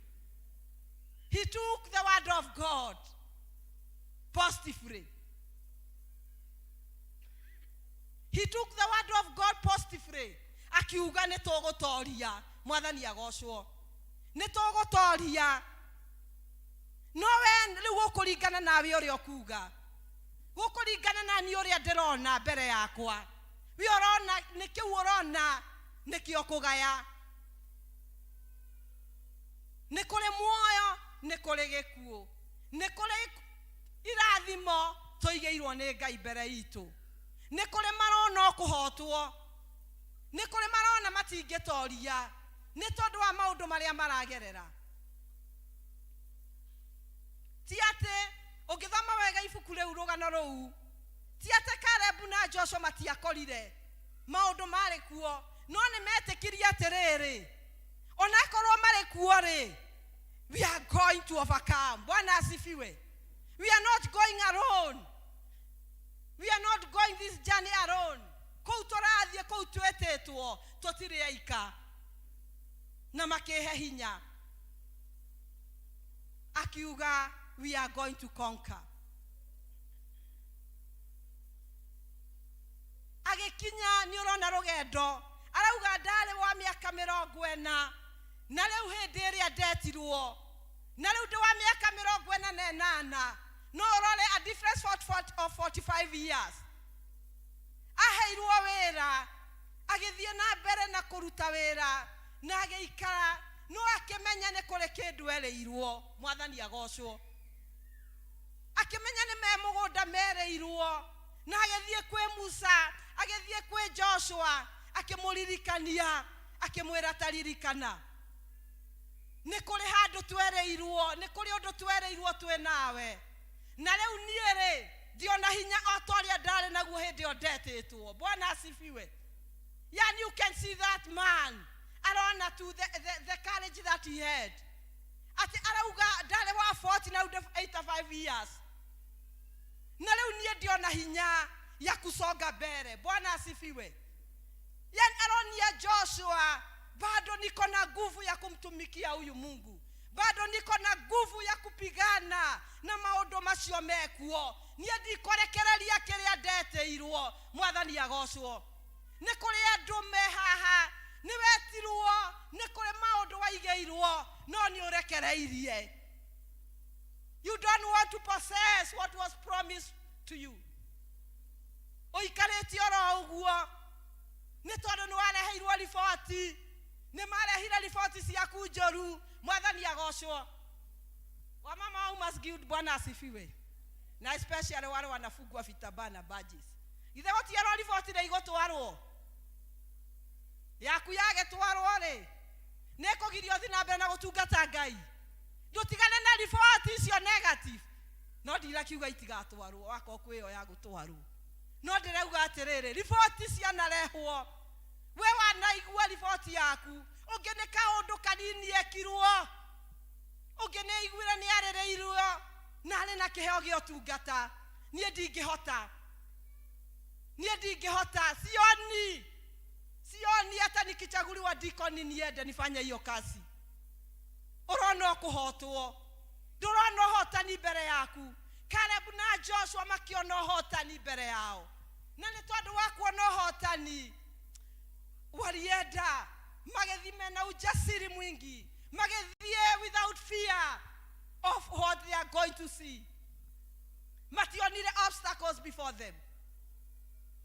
He took the word of God positively. He took the word of God positively. Akiuga nĩ tũgũtoria. Mwathani agocwo. Nĩ tũgũtoria. No we rĩu gũkũringana nawe ũrĩa ũkuga, gũkũringana na niĩ ũrĩa ndĩrona mbere yakwa. We ũrona nĩ kĩu ũrona nĩkĩo kũgaya. Nĩ kũrĩ muoyo, nĩ kũrĩ gĩkuũ, nĩ kũrĩ irathimo tũigĩirwo nĩ Ngai mbere itũ, nĩ kũrĩ marona kũhotwo, nĩ kũrĩ marona matingĩtoria nĩ tondũ wa maũndũ marĩa maragerera. Ti atĩ ũngĩthoma wega ibuku rĩu, rũgano rũu, ti atĩ Caleb na Joshua matiakorire maũndũ marĩ kuo, no nĩ metĩkirie atĩrĩrĩ, onakorwo marĩ kuo rĩ, we are going to overcome. Bwana asifiwe. We are not going alone. We are not going this journey alone. Kũu tũrathiĩ, kũu twĩtĩtwo, tũtirĩ aika. Na makĩhe hinya, akiuga we are going to conquer. Agĩkinya nĩ ũrona rũgendo Arauga ndarĩ wa mĩaka 40 na rĩu hĩndĩ ĩrĩa ndetirwo, na rĩu ndĩ wa mĩaka 48. No ũrore a difference of 45 years. Aheirwo wĩra, agĩthiĩ na mbere na kũruta wĩra na agĩikara, no akĩmenya nĩ kũrĩ kĩndũ erĩirwo. Mwathani agocwo. Akĩmenya nĩ me mũgũnda merĩirwo, na agĩthiĩ kwĩ Musa, agĩthiĩ kwĩ Joshua, akĩmũririkania, akĩmwĩra taririkana nĩ kũrĩ handũ twerĩirwo, nĩ kũrĩ ũndũ twerĩirwo twĩ nawe, na rĩu niĩ rĩ ndiona hinya o ta ũrĩa ndarĩ naguo hĩndĩ ĩyo ndetĩtwo. Bwana asifiwe. Yani you can see that man arona tu the courage that he had, atĩ arauga ndarĩ wa 40 na rĩu ndĩ 85 years, na rĩu niĩ ndiona hinya ya kusonga mbere. Bwana asifiwe. Yani aronia Joshua, bado niko na nguvu ya kumtumikia huyu Mungu, bado niko na nguvu ya kupigana na maũndũ macio mekuo. Niĩ ndikũrekereria kĩrĩa ndetĩirwo. Mwathani agocwo. Nĩ kũrĩ andũ me haha nĩ wetirwo, nĩ kũrĩ maũndũ waigĩirwo, no nĩ ũrekereirie. You don't want to possess what was promised to you. Ũikarĩte oro ũguo nĩ tondũ nĩ wareheirwo riboti, nĩ marehire riboti ciaku njũru. Mwathani agocwo. Wamama wa Umas Guild, Bwana asifiwe, na especially wale wanafungwa vitambaa na badges. Ithe gũtiarwo riboti nĩ igũtwarwo yaku yagĩtwarwo rĩ, nĩ kũgiria ũthiĩ na mbere na gũtungata Ngai. Ndũtigane na riboti icio negative. No ndirakiuga itigatwarwo, wakorwo kwĩ ĩyo ya gũtwarwo, no ndĩrauga atĩrĩrĩ, riboti cianarehwo, we wanaigua riboti yaku, ũngĩ nĩ kaũndũ kanini ekirwo, ũngĩ nĩ aiguire nĩ arĩrĩirwo na arĩ na kĩheo gĩa ũtungata. Niĩ ndingĩhota, niĩ ndingĩhota. Sioni hata nikichaguliwa dikoni niende nifanye hiyo kazi. Ũrona ũkũhotwo, ndũrona ũhotani mbere yaku. Caleb na Joshua makiona ũhotani mbere yao, na nĩ tondũ wa kuona ũhotani walienda magĩthiĩ mena ujasiri mwingi, magĩthiĩ without fear of what they are going to see. Mationire obstacles before them,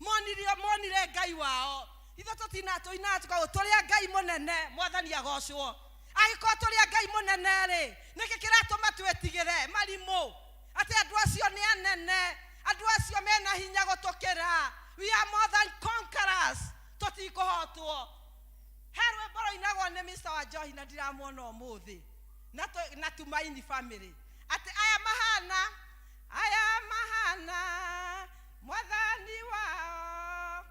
monire Ngai wao. Ithuĩ tũtina tũinaga tũkauga tũrĩ a Ngai mũnene. Mwathani agocwo. Angĩkorwo tũrĩ a Ngai mũnene rĩ, nĩkĩ kĩratũma twĩtigĩre marimũ atĩ andũ acio nĩ anene, andũ acio mena hinya gũtũkĩra? We are more than conquerors, tũtikũhotwo. He rwĩmbo rũinagwo nĩ Mr. Wanjohi na ndiramuona ũmũthĩ na Tumaini family, atĩ aya mahana, aya mahana mwathani wao,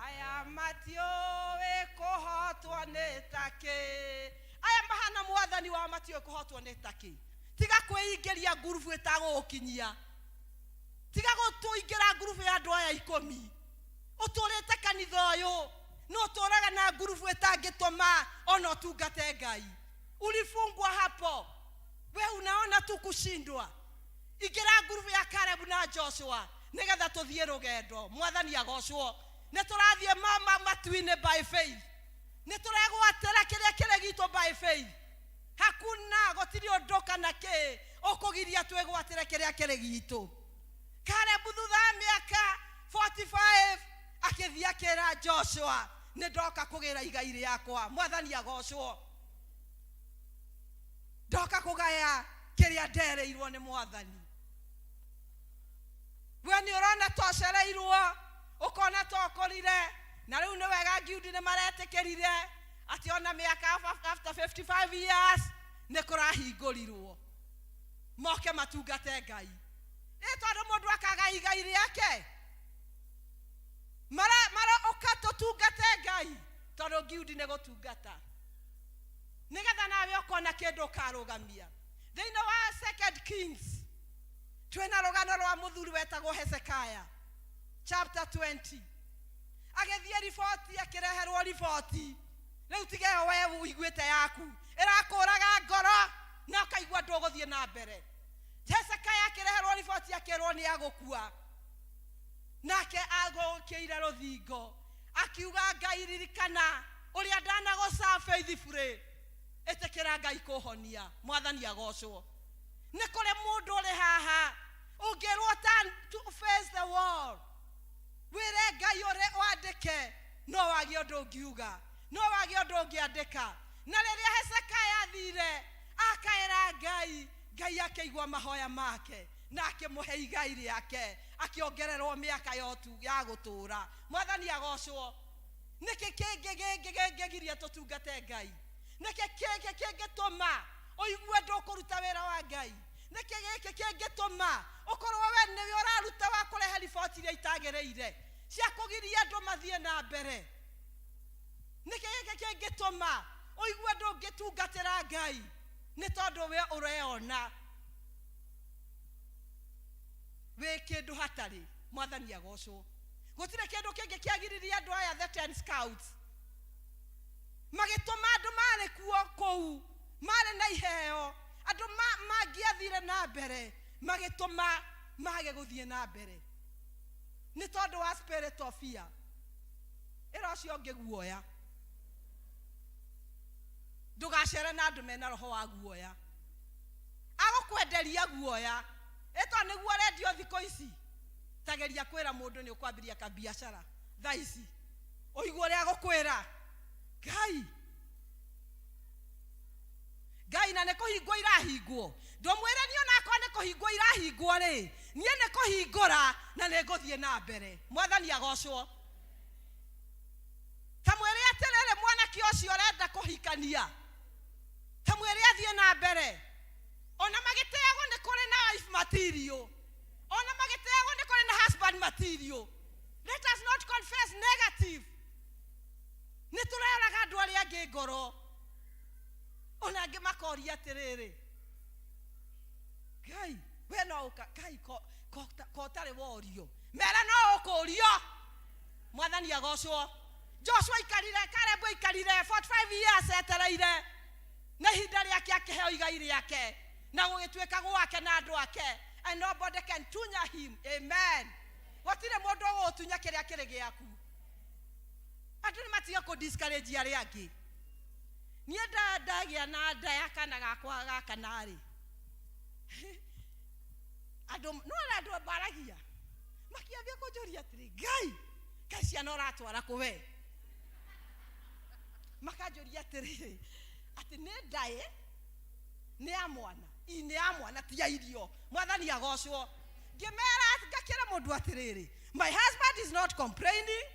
aya matiũĩ kũhotwo nĩ takĩ. Aya mahana mwathani wao matiũĩ kũhotwo nĩ takĩ. Tiga kwĩingĩria ngurubu ĩtagũgũkinyia, tiga gũtũingĩra ngurubu ya andũ aya 10. Ũtũrĩte kanitha ũyũ no ũtũraga na ngurubu ĩtangĩtũma ona ũtungate Ngai. Ulifungwa hapo, we unaona tu kushindwa. Ingĩra ngurubu ya Caleb na Joshua nĩgetha tũthiĩ rũgendo. Mwathani agocwo. Nĩ tũrathiĩ matu-inĩ by faith, nĩ tũregwatĩra kĩrĩa kĩrĩ gitũ by faith. Hakuna, gũtirĩ ũndũ kana kĩ ũkũgiria twĩgwatĩre kĩrĩa kĩrĩ gitũ. Caleb thutha wa mĩaka 45 akĩthiĩ akĩra Joshua, nĩ ndoka kũgĩra igai rĩakwa. Mwathani agocwo. Ndoka kũgaya kĩrĩa ndereirwo nĩ mwathani. We nĩ ũrona tocereirwo, ũkona tokũrire, na rĩu nĩ wega ngiundi nĩ maretĩkĩrire atĩ ona mĩaka after 55 years nĩ kũrahingũrirwo moke matungate Ngai. Ĩ tondũ mũndũ akaga igai rĩake mara ũka tũtungate Ngai, tondũ ngiundi nĩ gũtungata nĩgetha nawe ũkona kĩndũ ũkarũgamia. Thĩinĩ wa Second Kings twĩna rũgano rwa mũthuri wetagwo Hezekiah, chapter 20. Agĩthiĩ riboti, akĩreherwo riboti. Rĩu tiga ĩyo we ũiguĩte yaku ĩrakũraga ngoro na ũkaigua ndũgũthiĩ na mbere. Hezekiah akĩreherwo riboti, akĩrwo nĩ agũkua, nake agũkĩire rũthingo. Akiuga Ngai ririkana ũrĩa ndanagũca faithfully. Ĩtĩkĩra Ngai kũhonia. Mwathani agocwo. Nĩ kũrĩ mũndũ ũrĩ haha ũngĩrwo turn to face the wall. Wĩre Ngai ũrĩ wandĩke no wage ũndũ ũngiuga, no wage ũndũ ũngĩandĩka. Na rĩrĩa Hezekiah athire akaĩra Ngai, Ngai akĩigua mahoya make na akĩmũhe igai rĩake, akĩongererwo mĩaka ya gũtũũra. Mwathani agocwo. Nĩkĩ kĩngĩ kĩngĩgiria tũtungate Ngai? Nĩkĩ kĩngĩ kĩngĩtũma ũigue ndũkũruta wĩra wa Ngai? Nĩkĩ gĩkĩ kĩngĩtũma ũkorwo we nĩwe ũraruta wa kũrehe riboti iria itagĩrĩire cia kũgiria andũ mathiĩ na mbere? Nĩkĩ gĩkĩ kĩngĩtũma ũigue ndũngĩtungatĩra Ngai? Nĩ tondũ we ũreona wĩ kĩndũ hatarĩ. Mwathani agocwo. Gũtirĩ kĩndũ kĩngĩ kĩagiririe andũ aya the 10 scouts magĩtũma andũ marĩ kuo kũu marĩ na iheo, andũ mangĩathire na mbere magĩtũma mage gũthiĩ na mbere nĩ tondũ wa spirit of fear. Ĩra ũcio ũngĩ guoya, ndũgacere na andũ mena roho wa guoya, agũkwenderia guoya. Ĩtwa nĩguo ũrendio thikũ ici, tageria kwĩra mũndũ nĩ ũkwambĩrĩria kabiacara thaa ici, ũigue ũrĩa agũkwĩra. Ngai, Ngai, na nĩ kũhingwo irahingwo. Ndũmwĩre niĩ onakorwo nĩ kũhingwo irahingwo rĩ, niĩ nĩ kũhingũra na nĩ ngũthiĩ na mbere. Mwathani agocwo. Ta mwĩre atĩrĩrĩ, mwanake ũcio ũrenda kũhikania, ta mwĩre athiĩ na mbere. Ona magĩteagwo nĩ kũrĩ na wife material, ona magĩteagwo nĩ kũrĩ na husband material. Let us not confess negative. Nĩ tũreoraga andũ arĩa angĩ ngoro, ona angĩ makoria atĩrĩrĩ, Ngai we no ũka, Ngai ko ũtarĩ worio, mera no ũkũrio. Mwathani agocwo. Joshua aikarire, Caleb aikarire 45 years etereire, na ihinda rĩake akĩheo igai rĩake na gũgĩtuĩka gwake na andũ ake, and nobody can tunya him. Amen. Gũtirĩ mũndũ ũgũgũtunya kĩrĩa kĩrĩ gĩaku. Andũ nĩ matiga kũ discourage arĩa angĩ. Niĩ ndagĩa na nda ya kana gakwa ga kana-rĩ, andũ no arĩa andũ mbaragia makĩambia kũnjũria atĩrĩ, Ngai, kaĩ ciana ũratwara kũ we? Makanjũria atĩrĩrĩ, atĩ nĩ ndaĩ, nĩ ya mwana, i nĩ ya mwana ti ya irio. Mwathani agocwo. Ngĩmera, ngakĩra mũndũ atĩrĩrĩ, my husband is not complaining,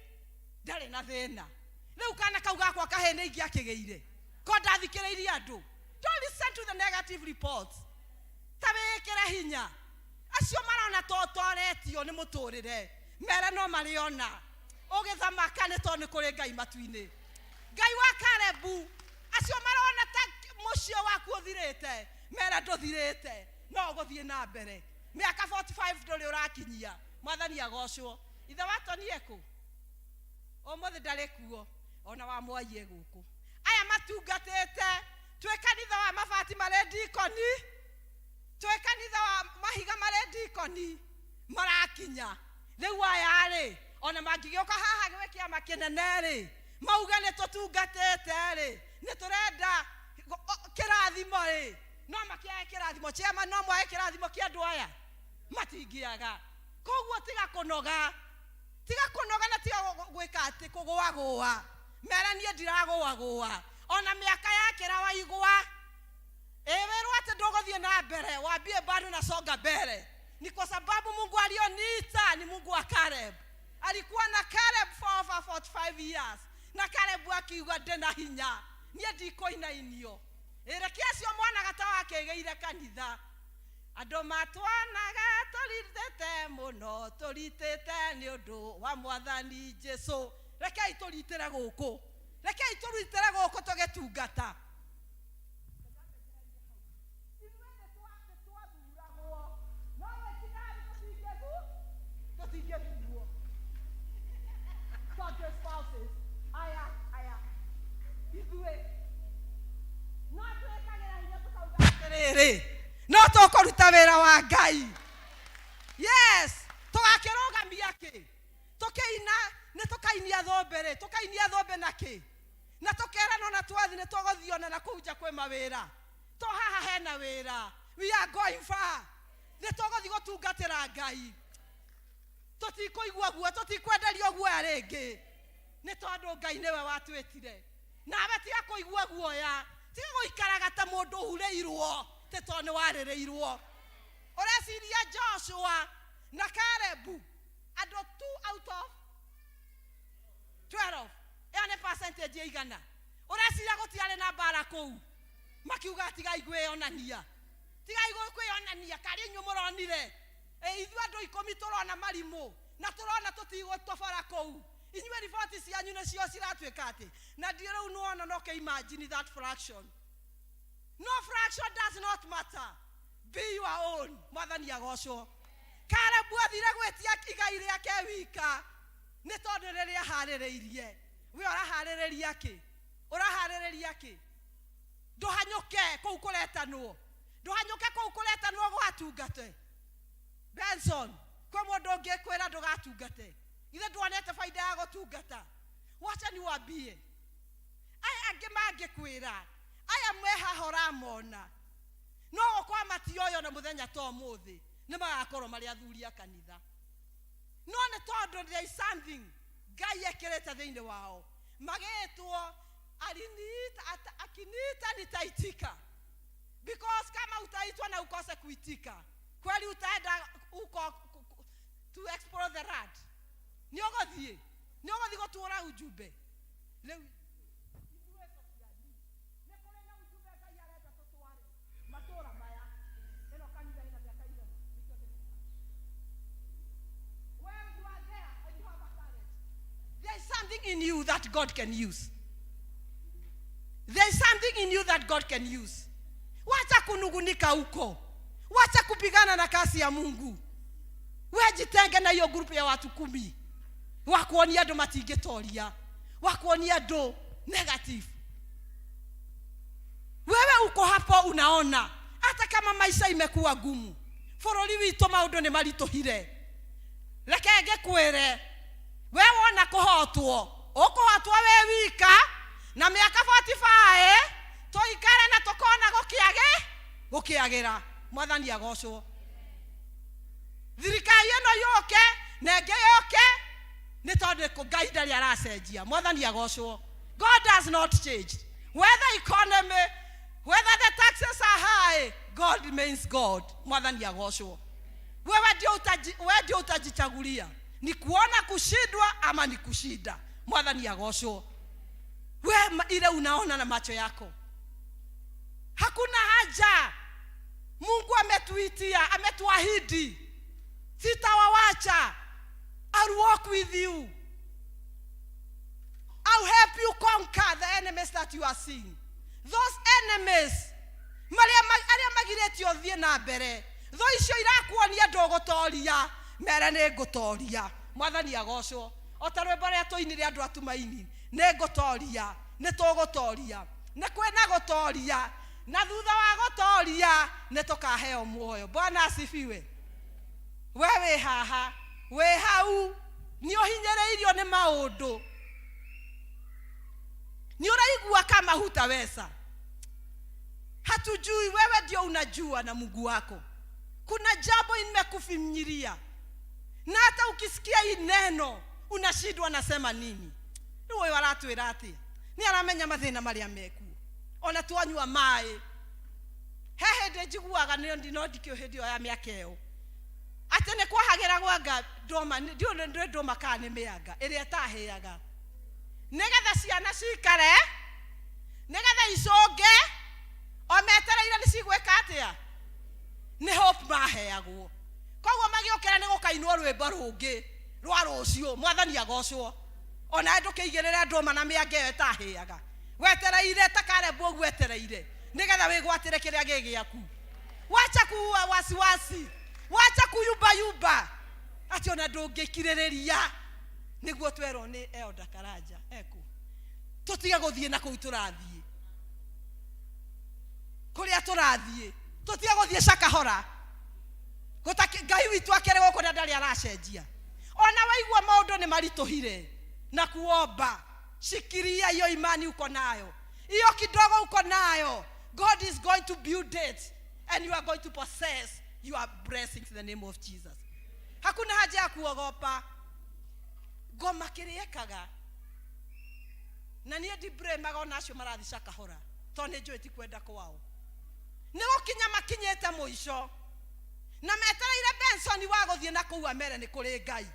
ndarĩ na thĩna. Rĩu kana kau gakwa kahĩĩ nĩ ingĩakĩgĩire ko ndathikĩrĩirie andũ. Don't listen to the negative reports. Ta wĩkĩre hinya. Acio marona to ũtoretio nĩ mũtũrĩre, mere no marĩona ũgĩthamaka, nĩ tondũ nĩ kũrĩ Ngai matu-inĩ. Ngai wa Kalebu, acio marona ta mũciĩ waku ũthirĩte, mere ndũthirĩte, no ũgũthiĩ na mbere. Mĩaka 45 ndũrĩ ũrakinyia. Mwathani agocwo. Ithe wa Tony ekũ? Ũmũthĩ ndarĩ kuo, ona wa Mwai e gũkũ. Aya matungatĩte, twĩ kanitha wa mabati marĩ ndikoni, twĩ kanitha wa mahiga marĩ ndikoni, marakinya. Rĩu aya rĩ, ona mangĩgĩũka haha gwĩ kĩama kĩnene rĩ, mauge nĩ tũtungatĩte rĩ, nĩ tũrenda kĩrathimo rĩ, no makĩage kĩrathimo. Chairman, no mwage kĩrathimo kĩa andũ aya? Matingĩaga. Koguo tiga kũnoga, tiga kũnoga na tiga gwĩka atĩ kũgũagũa. Mera niĩ ndiragũagũa, ona mĩaka yakĩra waigua ĩ wĩrwo atĩ ndũgũthiĩ na mbere, wambie bado na songa mbere. Ni kwa sababu Mungu alioniita ni Mungu wa Caleb. Alikuwa na Caleb for over 45 years, na Caleb akiuga ndĩ na hinya, niĩ ndikũinainio. Ĩreke acio monaga ta wakĩgĩire kanitha. Andũ matwonaga tũritĩte mũno, tũritĩte nĩ ũndũ wa Mwathani Jesu. Rekei tũritĩre gũkũ, rekei tũritĩre gũkũ tũgĩtungata. Tũtingĩthurwo tondũ spouses aya aya ithuĩ no twĩkagĩra hinya tũkauga atĩrĩrĩ, no tũkũruta wĩra wa Ngai. Yes, tũgakĩrũgamia kĩ? Tũkĩina nĩ tũkainia. Thũmbĩ rĩ, tũkainia thũmbĩ na kĩ? Na tũkerana ona twathi nĩ tũgũthiĩ ona na kũu nja kwĩ mawĩra. To haha hena wĩra. We are going far. Nĩ tũgũthiĩ gũtungatĩra Ngai. Tũtikũigua guo, tũtikwenderio guoya rĩngĩ. Nĩ tondũ Ngai nĩwe watwĩtire. Nawe tiga kũigua guoya, tiga gũikaraga ta mũndũ ũhurĩirwo tĩ tondũ nĩ warĩrĩirwo. Ũreciria Joshua na Caleb andũ 2 out of 12, ĩyo nĩ percentage ĩigana? Ũreciria gũtiarĩ na mbara kũu? Makiuga tigai kwĩyonania, tigai kwĩyonania, karĩ inyuĩ mũronire. Ithuĩ andũ 10 tũrona marimũ na tũrona tũtigũtobora kũu. Inyuĩ riboti cianyu nĩcio ciratuĩka atĩ na ndiũ rĩu nĩwona no kĩ imagine that fraction. No fraction does not matter. Be your own. Mwathani agocwo. Caleb athire gwĩtia igai rĩake wika nĩ tondũ rĩrĩa aharĩrĩirie. We ũraharĩrĩria kĩ? Ũraharĩrĩria kĩ? Ndũhanyũke kũu kũretanwo, ndũhanyũke kũu kũretanwo gũgatungate. Benson, kwĩ mũndũ ũngĩkwĩra ndũgatungate? Ithe ndwonete baida ya gũtungata? Wacha niwaambie, aya angĩ mangĩkwĩra aya me haha ũramona no gũkorwo matioyo na mũthenya ta ũmũthĩ nĩ magakorwo marĩ athuri a kanitha, no nĩ tondũ there is something Ngai ekĩrĩte thĩinĩ wao, magĩtwo aliniita, akiniita nitaitika. Because kama utaitwa na ukose kuitika, kweli utaenda uko to explore the land? Nĩ ũgũthiĩ, nĩ ũgũthiĩ gũtũra ujumbe rĩu. Nĩ kũrĩ na ujumbe Ngai arenda tũtware matũra maya. Ĩno kanitha ĩna mĩaka igana? Nĩkĩo ndĩreka. Well, you are there and you have a talent. There is something in you that God can use. There is something in you that God can use. Wacha kunugunika huko, wacha kupigana na kasi ya Mungu. We jitenge na hiyo group ya watu 10 wa kuonia andũ matingĩtoria, wa kuonia andũ negative. Wewe uko hapo unaona hata kama maisha imekuwa gumu, bũrũri witũ maũndũ nĩ maritũhire. Reke ngĩkwĩre, we wona kũhotwo, ũkũhotwo wĩ wika na mĩaka 45 tũikare na tũkona gũkĩage gũkĩagĩra. Mwathani agocwo. Thirikari ĩno yũke na ĩngĩ yũke, nĩ tondũ Ngai ndarĩ aracenjia. Mwathani agocwo. God does not change. Whether economy, whether the taxes are high, God remains God. Mwathani agocwo. Wewe ndio utaji, wewe ndio utajichagulia ni kuona kushindwa ama ni kushinda. Mwathani agocwo. We ile unaona na macho yako, hakuna haja. Mungu ametuitia, ametuahidi, sitawawacha. I'll walk with you. I'll help you conquer the enemies that you are seeing. Those enemies marĩa arĩa magirĩtie ũthiĩ na mbere, thũ icio irakuonia ndũgũtoria, mere nĩ ngũtoria. Mwathani agocwo. O ta rwĩmbo rũrĩa tũinire andũ a Tumaini, nĩ ngũtoria, nĩ tũgũtoria, nĩ kwĩna gũtoria, na thutha wa gũtoria nĩ tũkaheo muoyo. Bwana asifiwe. We wĩ haha, wĩ hau, nĩ ũhinyĩrĩirio nĩ maũndũ, nĩ ũraigua kama hutaweza. Hatujui, wewe ndio unajua na Mungu wako. Kuna jambo imekufinyiria, na hata ukisikia hii neno unashindwa nasema nini. Rĩu ũyũ aratwĩra atĩa? Nĩ aramenya mathĩna marĩa mekuo. Ona twanyua maĩ, he hĩndĩ njiguaga nĩ no ndikĩũĩ hĩndĩ ĩyo ya mĩaka ĩyo atĩ nĩ kwahagĩra gwanga ndũma, ndiũĩ nĩ ndũma kana nĩ mĩanga ĩrĩa ĩtahĩaga, nĩgetha ciana cikare, nĩgetha icũnge o metereire nĩ cigwĩka atĩa. Nĩ hope maheagwo. Koguo magĩũkĩra nĩ gũkainwo rwĩmbo rũngĩ rwa rũciũ. Mwathani agocwo. Ona ndũkĩigĩrĩre ndũma na mĩanga ĩyo ĩtahĩaga, wetereire ta Caleb ũguo etereire nĩgetha wĩgwatĩre kĩrĩa gĩ gĩaku. Wacha kuwa wasiwasi, wacha kuyumbayumba atĩ ona ndũngĩkirĩrĩria. Nĩguo twerwo nĩ Elder Karanja eku tũtige gũthiĩ na kũu tũrathiĩ, kũrĩa tũrathiĩ tũtige gũthiĩ cakahora. Gũtaki Ngai witũ akĩrĩ gũkũ na ndarĩ aracenjia. Ona waigua maũndũ nĩ maritũhire, Na kuomba. Shikilia hiyo imani uko nayo, hiyo kidogo uko nayo. God is going to build it and you are going to possess your blessings in the name of Jesus. Hakuna haja ya kuogopa. Ngoma kĩrĩekaga na niĩ ndibremaga ona acio marathica kahora, tondũ nĩ njũĩ ti kwenda kwao, nĩ gũkinya makinyĩte mũico na metereire Benson wa gũthiĩ na kũu amere nĩ kũrĩ Ngai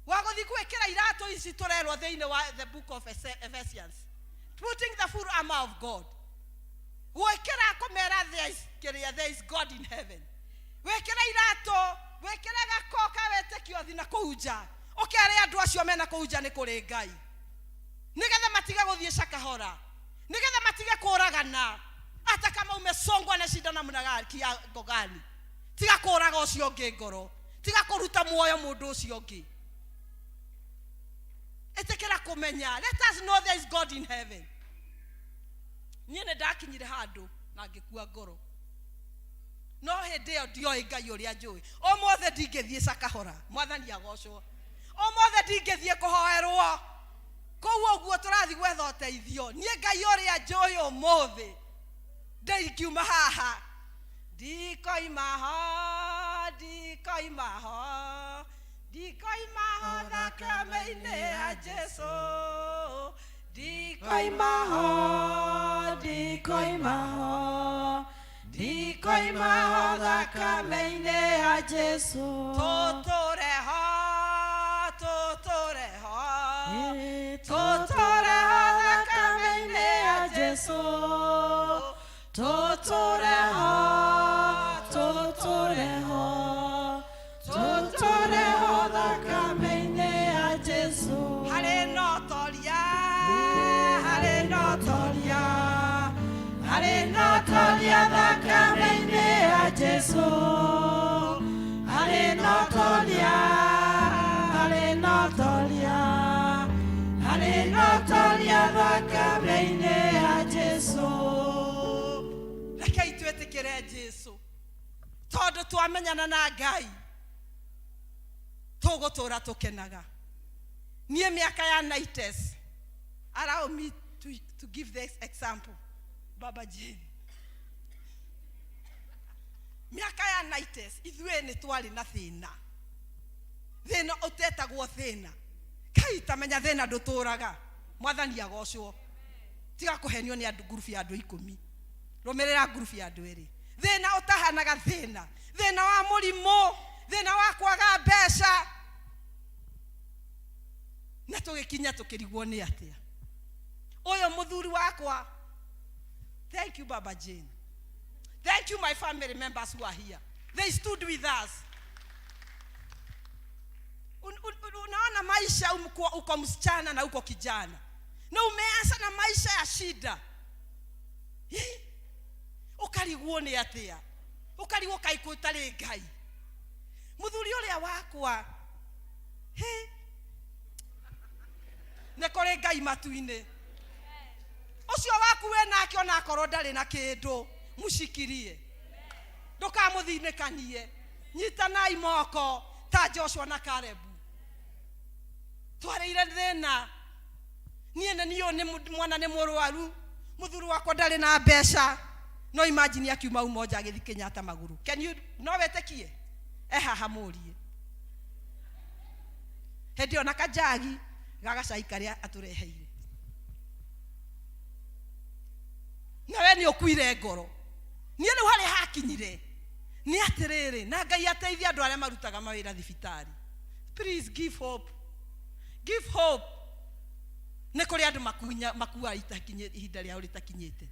wa gũthiĩ gwĩkĩra iratũ ici tũrerwo thĩinĩ wa the book of Ephesians, putting the full armor of God, gwĩkĩra kũmera there is, kĩrĩa, there is God in heaven. Wĩkĩre iratũ, wĩkĩre gako ka wĩtĩkio, thi na kũu nja ũkere andũ acio mena kũu nja nĩ kũrĩ Ngai, nĩgetha matige gũthiĩ cakahora, nĩgetha matige kũragana. Hata kama umesongwa na shida namna gani, kiwango gani, tiga kũraga ũcio ũngĩ ngoro, tiga kũruta muoyo mũndũ ũcio ũngĩ. Ĩtĩkĩra kũmenya, let us know there is God in heaven. Niĩ nĩ ndakinyire handũ na ngĩkua ngoro, no hĩndĩ ĩyo ndioĩ Ngai ũrĩa njũĩ. Ũmũthĩ ndingĩthiĩ cakahora, Mwathani agocwo. Ũmũthĩ ndingĩthiĩ kũhoerwo kũu ũguo tũrathiĩ gwetha ũteithio. Niĩ Ngai ũrĩa njũĩ ũmũthĩ ndingiuma haha, ndikoima ho, ndikoima ho, ndikoima ho thakame-inĩ ya Jesu. Ndikoima ho, ndikoima ho, ndikoima ho thakame-inĩ ya Jesu. Tũtũre ho, tũtũre ho, tũtũre ho thakame-inĩ ya Jesu. Tũtũre ho, tũtũre ho, tũtũre ho thakame-inĩ ya Jesu. Harĩ na ũtoria, harĩ na ũtoria, harĩ na ũtoria thakame-inĩ ya Jesu. Harĩ na ũtoria, harĩ na ũtoria, harĩ na ũtoria thakame-inĩ ya Jesu. Rekei twĩtĩkĩre Jesu, tondũ twamenyana na Ngai tũgũtũra tũkenaga. Niĩ mĩaka ya 90s, allow me to give this example, Baba Jane, mĩaka ya 90s ithuĩ nĩ twarĩ na thĩna, thĩna ũtetagwo thĩna. Kai tamenya thĩna ndũtũraga. Mwathani agocwo. Tiga kũhenio nĩ andũ ngurubu ya andũ 10, rũmĩrĩra ngurubu ya andũ 2. Thĩna ũtahanaga thĩna, thĩna wa mũrimũ, thĩna wa kwaga mbeca, na tũgĩkinya tũkĩrigwo nĩ atĩa ũyũ mũthuri wakwa. Thank you, Baba Jane. Thank you, my family members who are here. They stood with us. Unaona maisha, uko msichana na uko kijana na umeanza na maisha ya shida. Hĩ? Ũkarigwo nĩ atĩa, ũkarigwo kaĩ gũtarĩ Ngai. Mũthuri ũrĩa wakwa, hĩ, nĩ kũrĩ Ngai matu-inĩ. Ũcio waku wĩ nake, ona akorwo ndarĩ na kĩndũ, mũcikirie, ndũkamũthinĩkanie. Nyitanai moko ta Joshua na Kalebu. Twarĩire thĩna. Niĩ nĩ niĩ nĩ mwana nĩ mũrwaru, mũthuri wakwa ndarĩ na mbeca. No imagine akiuma Umoja agĩthiĩ Kenyatta magũrũ. Can you, no wetĩkie e haha mũrie hĩndĩ ĩyo na kanjagi ga gacai karĩa atũreheire. Na we nĩ ũkuire ngoro. Niĩ rĩu harĩa hakinyire nĩ atĩrĩrĩ, na Ngai ateithie andũ arĩa marutaga mawĩra thibitarĩ. Please give hope, give hope. Nĩ kũrĩ andũ makuaga ihinda rĩao rĩtakinyĩte.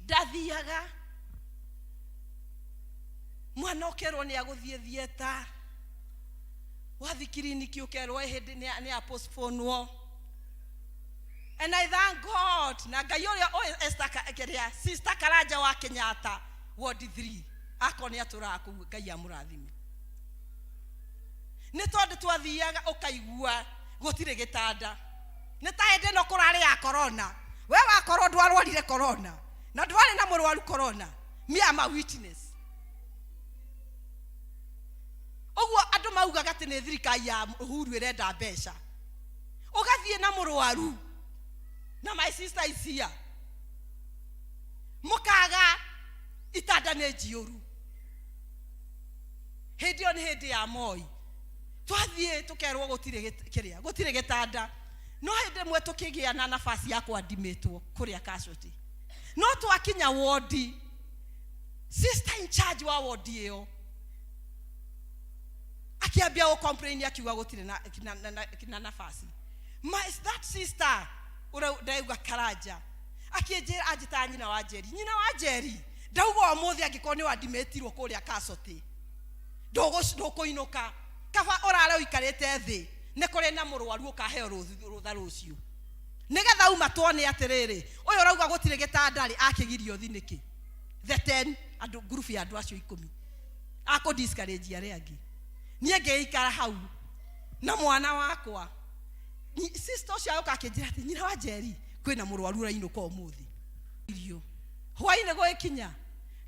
Ndathiaga mwana ũkerwo nĩ agũthiĩ theatre, wathi kiriniki ũkerwo hĩndĩ nĩ apostponwo. And I thank God na Ngai ũrĩa ũyũ Esther kĩrĩa Sister Karanja wa Kenyatta Ward 3, akorwo nĩ atũraga kũu, Ngai amũrathime. Nĩ tondũ twathiaga ũkaigua gũtirĩ gĩtanda. Nĩ ta hĩndĩ ĩno kũrarĩ ya corona, we wakorwo ndwarwarire corona na ndwarĩ na mũrwaru corona. Me am a witness. Ũguo andũ maugaga atĩ nĩ thirikari ya Uhuru ĩrenda mbeca. Ũgathiĩ na mũrwaru na my sister is here, mũkaga itanda nĩ njiyũru. Hĩndĩ ĩyo nĩ hĩndĩ ya Moi, twathiĩ tũkerwo gũtirĩ kĩrĩa, gũtirĩ gĩtanda. No hĩndĩ ĩmwe tũkĩgĩa na nafasi ya kwadimĩtwo kũrĩa casualty, no twakinya wodi, sister in charge wa wodi ĩyo akĩambia gũ complain, akiuga gũtirĩ na nafasi. My, that sister ũrĩa ndauga Karanja akĩnjĩra, anjĩtaga nyina wa Njeri, nyina wa Njeri, ndauga ũmũthĩ angĩkorwo nĩ wadimĩtirwo kũrĩa casualty, ndũkũinũka, kaba ũrare ũikarĩte thĩ, nĩ kũrĩ na mũrwaru ũkaheo rũtha rũciũ, nĩgetha uma tuone atĩrĩrĩ, ũyũ ũrauga gũtirĩ gĩtanda rĩ, akĩgirio thi nĩkĩ? The 10 andũ, ngurubu ya andũ acio 10 akũ discourage arĩa angĩ. Niĩ ngĩikara hau na mwana wakwa. Sister ũcio agoka akĩnjĩra atĩ nyina wa Njeri, kwĩna mũrwaru ũrainũka ũmũthĩ irio hwainĩ. Gũgĩkinya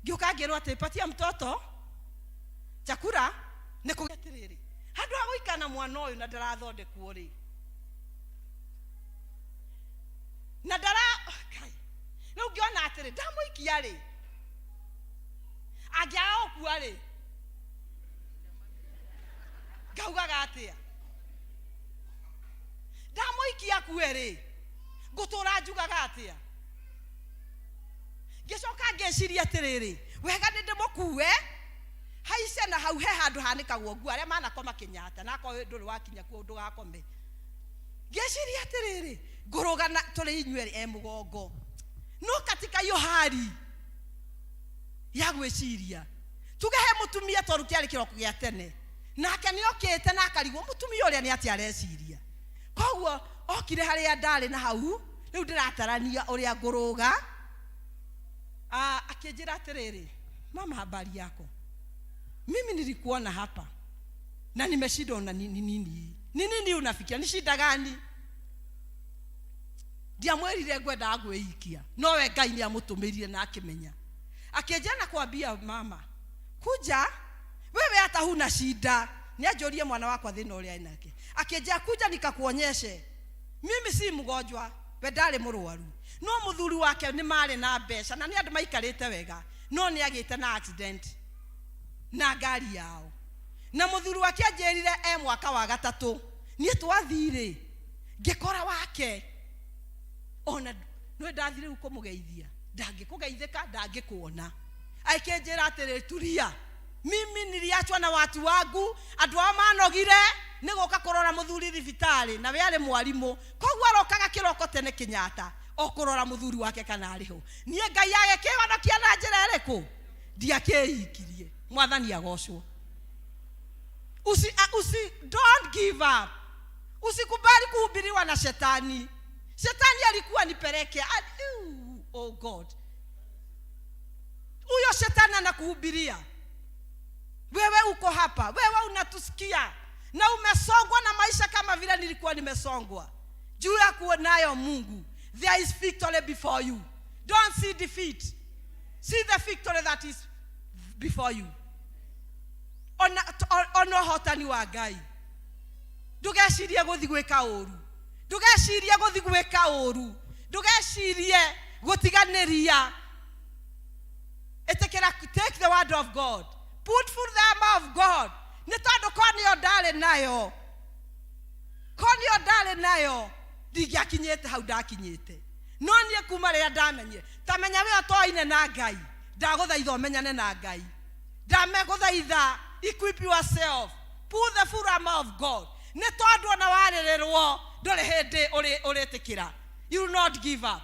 ngĩũka ngĩrwo atĩ patia mtoto chakula. Nĩ kũgĩa atĩrĩrĩ, handũ ha gũikara na mwana ũyũ na ndarathondekwo rĩ, na ndara Kai. Rĩu ngĩona atĩrĩ, ndamũikia rĩ, angĩaga gũkua rĩ, ngaugaga atĩa? Ndamũikia akue rĩ, ngũtũra njugaga atĩa? Ngĩcoka ngĩciria atĩrĩrĩ, wega nĩ ndĩmũkue haice na hau he handũ hanĩkagwo nguo, arĩa manakoma Kenyatta, na akorwo ndũrĩ wakinya kuo ndũgakome. Ngĩciria atĩrĩrĩ, ngũrũgana tũrĩ inyuerĩ e mũgongo, no katika hiyo hali ya gwĩciria, tuge he mũtumia, tondũ kĩarĩ kĩroko gĩa tene, nake nĩ okĩte na akarigwo mũtumia ũrĩa nĩ atĩa areciria. Koguo okire harĩa ndarĩ na hau rĩu ndĩratarania ũrĩa ngũrũga. Ah, akĩnjĩra atĩrĩrĩ, "Mama, habari yako? Mimi nilikuona hapa na nimeshindwa na ni nini hii? Ni nini unafikiria? Ni shida gani?" Ndiamwĩrire ngwendaga gwĩikia, nowe Ngai nĩ amũtũmĩrire na akĩmenya. Akĩnjĩra na kwambia, "Mama, kuja wewe, hata huna shida." Nĩ anjũrie mwana wakwa thĩna ũrĩa enake. Akĩnjĩra, "Kuja nikakuonyeshe mimi si mgonjwa." We ndarĩ mũrwaru, no mũthuri wake nĩ marĩ na mbeca na nĩ andũ maikarĩte wega, no nĩ agĩte na accident na ngari yao, na mũthuri wake anjĩrire e mwaka wa gatatũ. Niĩ twathirĩ ngĩkora wake ona nĩ ndathi rĩu kũmũgeithia, ndangĩkũgeithĩka, ndangĩkuona. Akĩnjĩra atĩrĩ, "Tulia, mimi niliachwa na watu wangu." Andũ ao manogire nĩ gũka kũrora mũthuri thibitarĩ, na we arĩ mwarimũ, koguo arokaga kĩroko tene Kenyatta o kũrora mũthuri wake kana arĩ ho. Niĩ Ngai agĩkĩhonokia na njĩra ĩrĩkũ? Ndiakĩikirie. Mwathani agocwo. Usi don't give up. Usikubali kuhubiriwa na shetani. Shetani alikuwa nipeleke, oh God, huyo shetani anakuhubiria wewe. Uko hapa, wewe unatusikia na umesongwa na maisha kama vile nilikuwa nimesongwa juu ya kuonayo Mungu. There is victory before you. Don't see defeat, see the victory that is before you. Ona ũhotani wa Ngai. Ndũgecirie gũthi gwĩka ũru, ndũgecirie gũthi gwĩka ũru, ndũgecirie gũtiganĩria. Ĩtĩkĩra, take the word of God, put full the armor of God, nĩ tondũ ko nĩyo ndarĩ nayo, ko nĩyo ndarĩ nayo, ndingĩakinyĩte hau ndakinyĩte. No niĩ kuma rĩrĩa ndamenyire, ta menya we ũtoine na Ngai, ndagũthaitha ũmenyane na Ngai, ndamegũthaitha, equip yourself, put the full armor of God, nĩ tondũ ona warĩrĩrwo ndũrĩ hĩndĩ ũrĩtĩkĩra. You will not give up.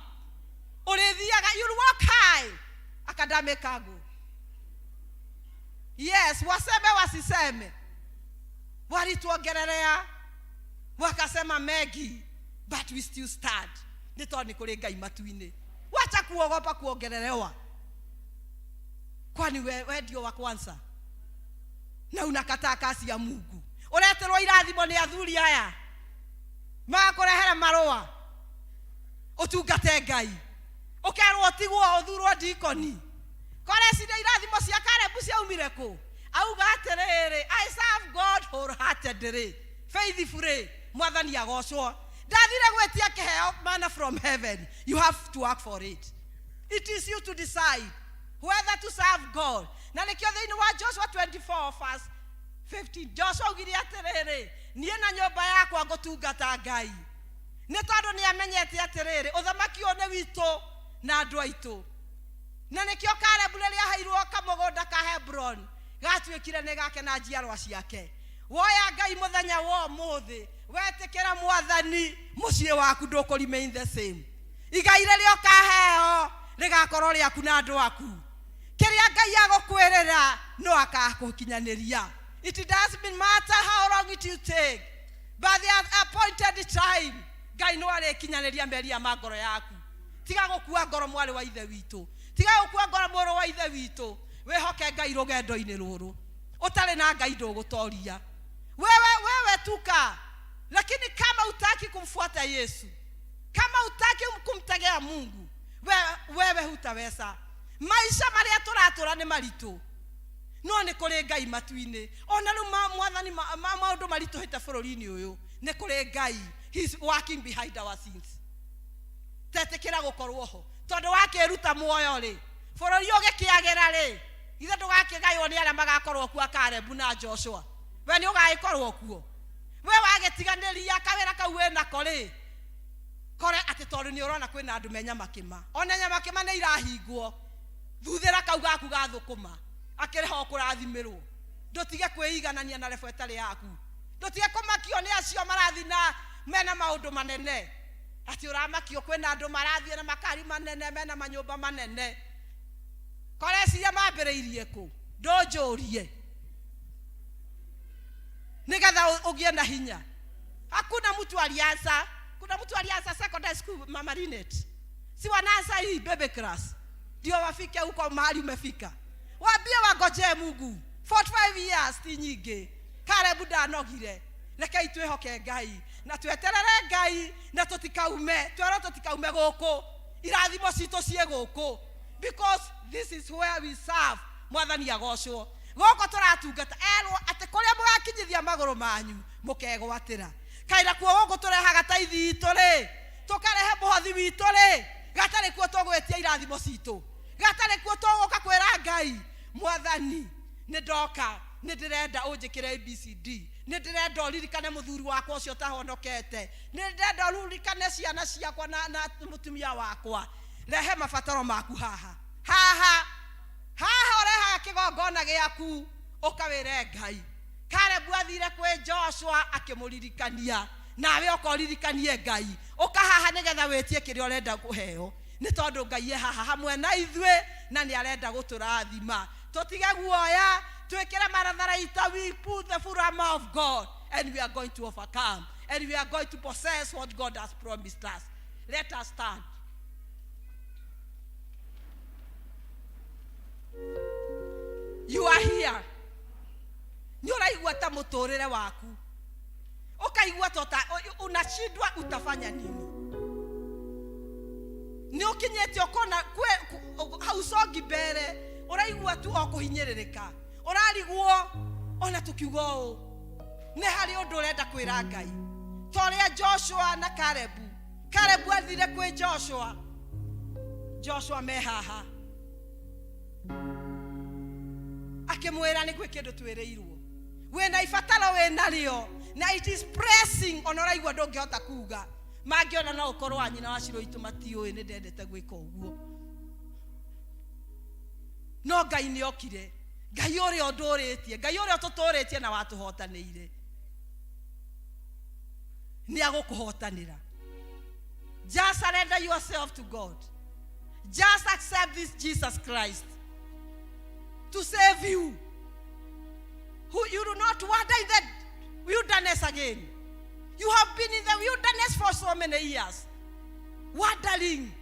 Ũrĩthiaga, you will walk high academic angle. Yes, waseme wasiseme, walituongelelea wakasema mengi, but we still stand, nĩ tondũ nĩ kũrĩ Ngai matu-inĩ. Wacha kuogopa kuongelelewa, kwani we ndio wa kwanza na unakataa kazi ya Mungu? Ũreterwo irathimo nĩ athuri aya, magakũrehera marũa ũtungate Ngai, ũkerwo ũtigwo ũthurwo ndikoni. Koreciria irathimo cia Karebu ciaumire kũ? Auga atĩrĩrĩ, I serve God wholeheartedly, faithfully. Mwathani agocwo. Ndathire gwĩtia kĩheo mana from heaven. You have to work for it. It is you to decide whether to serve God. Na nĩkĩo thĩinĩ wa Joshua 24 verse 15, Joshua augire atĩrĩrĩ, niĩ na nyũmba yakwa ngũtungata Ngai. Nĩ tondũ nĩ amenyete atĩrĩrĩ, ũthamaki ũyũ nĩ witũ na andũ aitũ. Na nĩkĩo Kalebu rĩrĩa aheirwo kamũgũnda ka Hebron gatuĩkire nĩ gake na njiarwa ciake. Woya Ngai mũthenya wa ũmũthĩ, wetĩkĩra mwathani, mũciĩ waku ndũkũ remain the same. Igai rĩrĩa ũkaheo rĩgakorwo rĩaku na andũ aku. Kĩrĩa Ngai agũkwĩrĩra no akakũkinyanĩria. It doesn't matter how long it will take, but the appointed time Ngai no arĩkinyanĩria meria ma ngoro yaku. Tiga gũkua ngoro mwarĩ wa ithe witũ, tiga gũkua ngoro mũrũ wa ithe witũ. Wĩhoke Ngai rũgendo-inĩ rũrũ. Ũtarĩ na Ngai ndũgũtoria. Wewe wewe tuka, lakini kama hutaki kumfuata Yesu, kama hutaki kumtegea Mungu, wewe, wewe hutaweza. Maisha marĩa tũratũra nĩ maritũ, no nĩ kũrĩ Ngai matu-inĩ. Ona rĩu mwathani maũndũ maritũhĩte bũrũri-inĩ ũyũ, nĩ kũrĩ Ngai. He is working behind our scenes. Tetĩkĩra gũkorwo ho, tondũ wakĩruta muoyo rĩ, bũrũri ũgĩkĩagĩra rĩ, ithe ndũgakĩgaywo nĩ arĩa magakorwo kuo a Kalebu na Joshua. We nĩ ũgagĩkorwo kuo. We wagĩtiganĩria kawĩra kau wĩnako rĩ, kore atĩ tondũ nĩ ũrona kwĩna andũ me nyamakĩma. Ona nyamakĩma nĩ irahingwo. Thuthĩra kau gaku ga thũkũma, akĩrĩ ho kũrathimĩrwo. Ndũtige kwĩiganania na level ĩtarĩ yaku. Ndũtige kũmakio nĩ acio marathiĩ na mena maũndũ manene. Atĩ ũramakio kwĩna andũ marathiĩ na makari manene, mena manyũmba manene. Koreciria mambĩrĩirie kũ? Ndũnjũrie. Nĩgetha ũgĩe na hinya. Hakuna mtu alianza. Kuna mtu alianza secondary school, Mama Linet. Si wanaanza hii baby class. Ndio wafike huko mahali umefika. Waambie wangojee Mungu. 45 years ti nyingĩ. Kalebu ndanogire. Rekei twĩhoke Ngai na tweterere Ngai na tũtikaume, twerwo tũtikaume gũkũ. Irathimo citũ ciĩ gũkũ. Because this is where we serve. Mwathani agocwo. Gũkũ tũratungata erwo atĩ kũrĩa mũgakinyithia magũrũ manyu mũkegwatĩra. Kaĩ nakuo gũkũ tũrehaga taithi itũ rĩ, tũkarehe mũhothi witũ rĩ, gatarĩ kuo tũgwĩtia irathimo citũ, gatarĩ kuo tũgũka kwĩra Ngai, Mwathani nĩ ndoka, nĩ ndĩrenda ũnjĩkĩre ABCD, nĩ ndĩrenda ũririkane mũthuri wakwa ũcio ũtahonokete, nĩ ndĩrenda ũririkane ciana ciakwa na mũtumia wakwa. Rehe mabataro maku haha. Haha. Haha ũrehaga kĩgongona gĩaku ũkawĩre Ngai. Kalebu athire kwĩ Joshua akĩmũririkania, nawe ũkoririkanie Ngai. Ũka haha nĩgetha wĩtie kĩrĩa ũrenda kũheo, nĩ tondũ Ngai e haha hamwe na ithuĩ na nĩ arenda gũtũrathima. Tũtige guoya, twĩkĩre maratharaita. We put the full armor of God and we are going to overcome and we are going to possess what God has promised us. Let us stand. You are here. Nĩ ũraigua ta mũtũrĩre waku, ũkaigua ta unashindwa utafanya nini. Nĩ ũkinyĩte ũkona hausongi mbere, ũraigua tu o kũhinyĩrĩrĩka, ũrarigwo ona tũkiuga ũũ, nĩ harĩ ũndũ ũrenda kwĩra Ngai. Ta ũrĩa Joshua na Kalebu, Kalebu athire kwĩ Joshua, Joshua me haha akĩmwĩra nĩ gwĩ kĩndũ twĩrĩirwo, wĩna ibataro wĩnarĩo na it is pressing, ona ũraigua ndũngĩhota kuga. Mangĩona no ũkorwo wa nyina wa Shiro itũ matiũĩ nĩ ndendete gwĩka ũguo, no Ngai nĩ okire. Ngai ũrĩa ũndũrĩtie, Ngai ũrĩa ũtũtũrĩtie na watũhotanĩire nĩ agũkũhotanĩra. Just surrender yourself to God. Just accept this Jesus Christ to save you. Who you do not wander in the wilderness again. You have been in the wilderness for so many years, wandering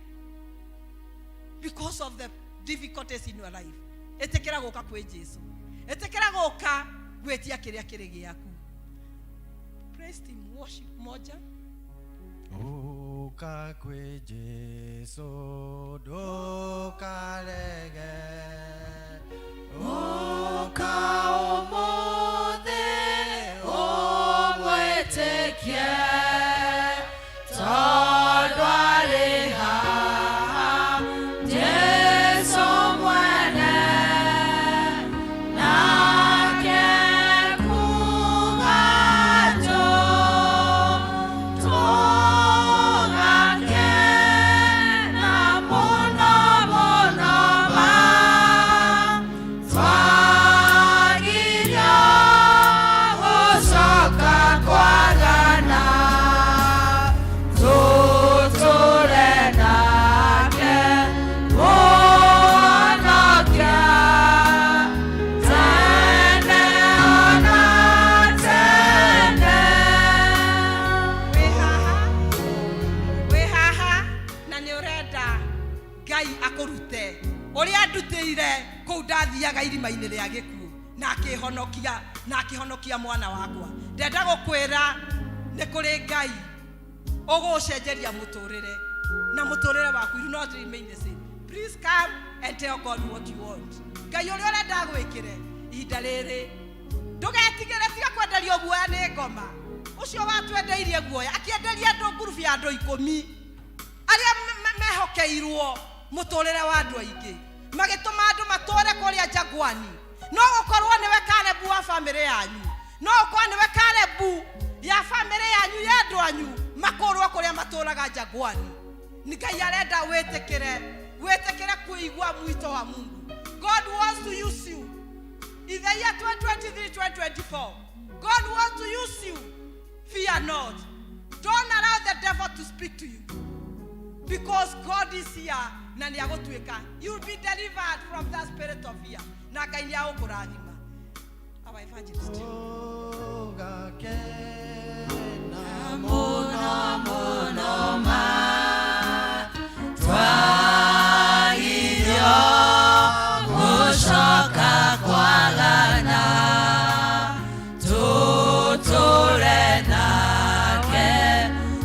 because of the difficulties in your life. Ĩtĩkĩra gũka kwĩ Jesu. Ĩtĩkĩra gũka gwĩtia kĩrĩa kĩrĩ gĩaku. Praise team, worship moja. Ũka kwĩ Jesu ndũkarege. Ũka Ũka ũmũthĩ ũmwĩtĩkie, tondũ arĩ haha Jesũ mwene, nake kuga tũgakena mũno mũno ma twagirio gũcoka kwagana tũtũre nake Mũhonokia tene ona tene. Wĩ haha na nĩ ũrenda Ngai akũrute ũrĩa ndutĩire kũu ndathiaga irima-inĩ rĩa gĩkuũ na akĩhonokia na akĩhonokia mwana wakwa. Ndenda gũkwĩra nĩ kũrĩ Ngai ũgũcenjeria mũtũrĩre na mũtũrĩre waku you not remain the same. Please come and tell God what you want. Ngai ũrĩa ũrenda agwĩkĩre ihinda rĩrĩ ndũgetigĩre, tiga kwenderio guoya nĩ ngoma. Ũcio watwendeirie guoya akĩenderia andũ ngurubu ya andũ 10 arĩa mehokeirwo mũtũrĩre wa andũ aingĩ, magĩtũma andũ matũre kũrĩa Jangwani. No gũkorwo nĩwe Kalebu wa bamĩrĩ yanyu, no gũkorwo nĩwe Kalebu ya bamĩrĩ yanyu ya andũ anyu makũrwo kũrĩa matũraga Jangwani. Nĩ Ngai arenda wĩtĩkĩre, wĩtĩkĩre kũigua mwito wa Mungu. God wants to use you in the year 2023, 2024. God wants to use you. Fear not. Don't allow the devil to speak to you, because God is here na nĩ agũtuĩka. You'll be delivered from that spirit of fear na Ngai nĩ agũkũrathima. Our evangelist. Mũno mũno ma twagirio gũcoka kwagana tũtũre nake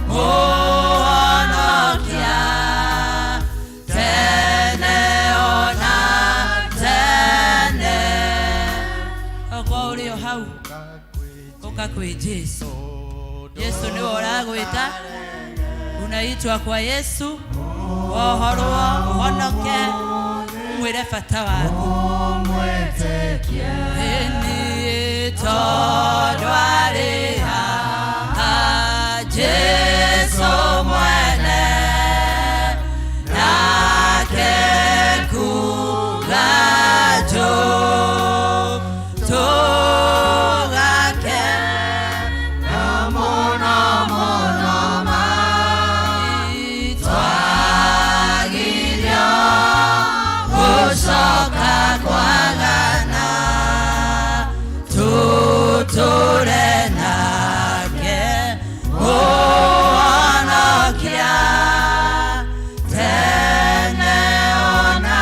Mũhonokia tene ona tene. Okorwo ũrĩ o hau ũka kwĩ Jesu. Yesu nĩwe ũragwĩta, unaitwa kwa Yesu, wohorwo ũhonoke, ũmwĩre bata waku. Ĩni tondũ arĩ haha Jesu mwene, nake kuga tũgakena mũno mũno ma twagirio gũcoka kwagana tũtũre nake Mũhonokia tene ona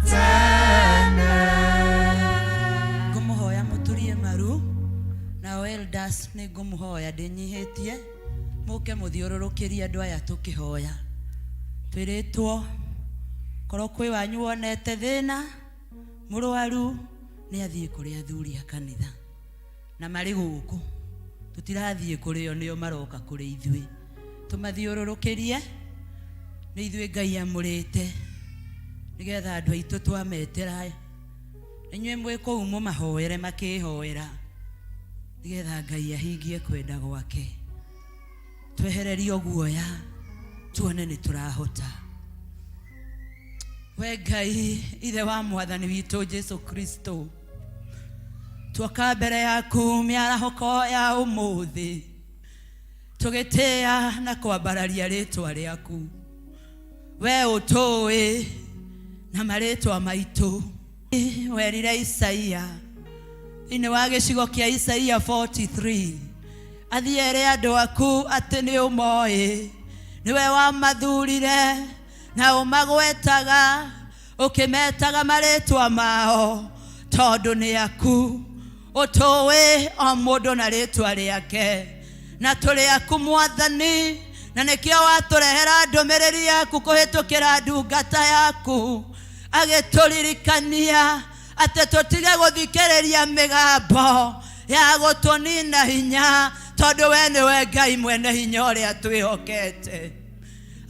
tene. Ngũmũhoya mũturie maru, nao elders nĩ ngũmũhoya ndĩnyihĩtie mũke mũthiũrũrũkĩrie andũ aya tũkĩhoya. Twĩrĩtwo korwo kwĩ wanyu wonete thĩna mũrwaru nĩ athiĩ kũrĩ athuri a kanitha, na marĩ gũkũ tũtirathiĩ kũrĩo, nĩo maroka kũrĩ ithuĩ. Tũmathiũrũrũkĩrie, nĩ ithuĩ Ngai amũrĩte nĩgetha andũ aitũ twametera inyuĩ mwĩ kũu mũmahoere makĩhoera nĩgetha Ngai ahingie kwenda gwake. Twehererio guoya tuone nĩ tũrahota. We Ngai ithe wa mwathani witũ Jesu Kristo, tuoka mbere yaku mĩarahũko ya ũmũthĩ tũgĩtĩĩa na kwambararia rĩtwa rĩaku. We ũtũĩ na marĩtwa maitũ. Werire Isaia thĩinĩ wa gĩcigo kĩa Isaia 43 athiĩ ere andũ aku atĩ nĩ ũmoĩ, nĩwe wamathurire na ũmagwetaga ũkĩmetaga marĩtwa mao tondũ nĩ aku. Ũtũĩ o mũndũ na rĩtwa rĩake, na tũrĩ aku Mwathani, na nĩkĩo watũrehera ndũmĩrĩri yaku kũhĩtũkĩra ndungata yaku agĩtũririkania Atĩ tũtige gũthikĩrĩria mĩgambo ya gũtũnina hinya, tondũ we nĩwe Ngai mwene hinya ũrĩa twĩhokete.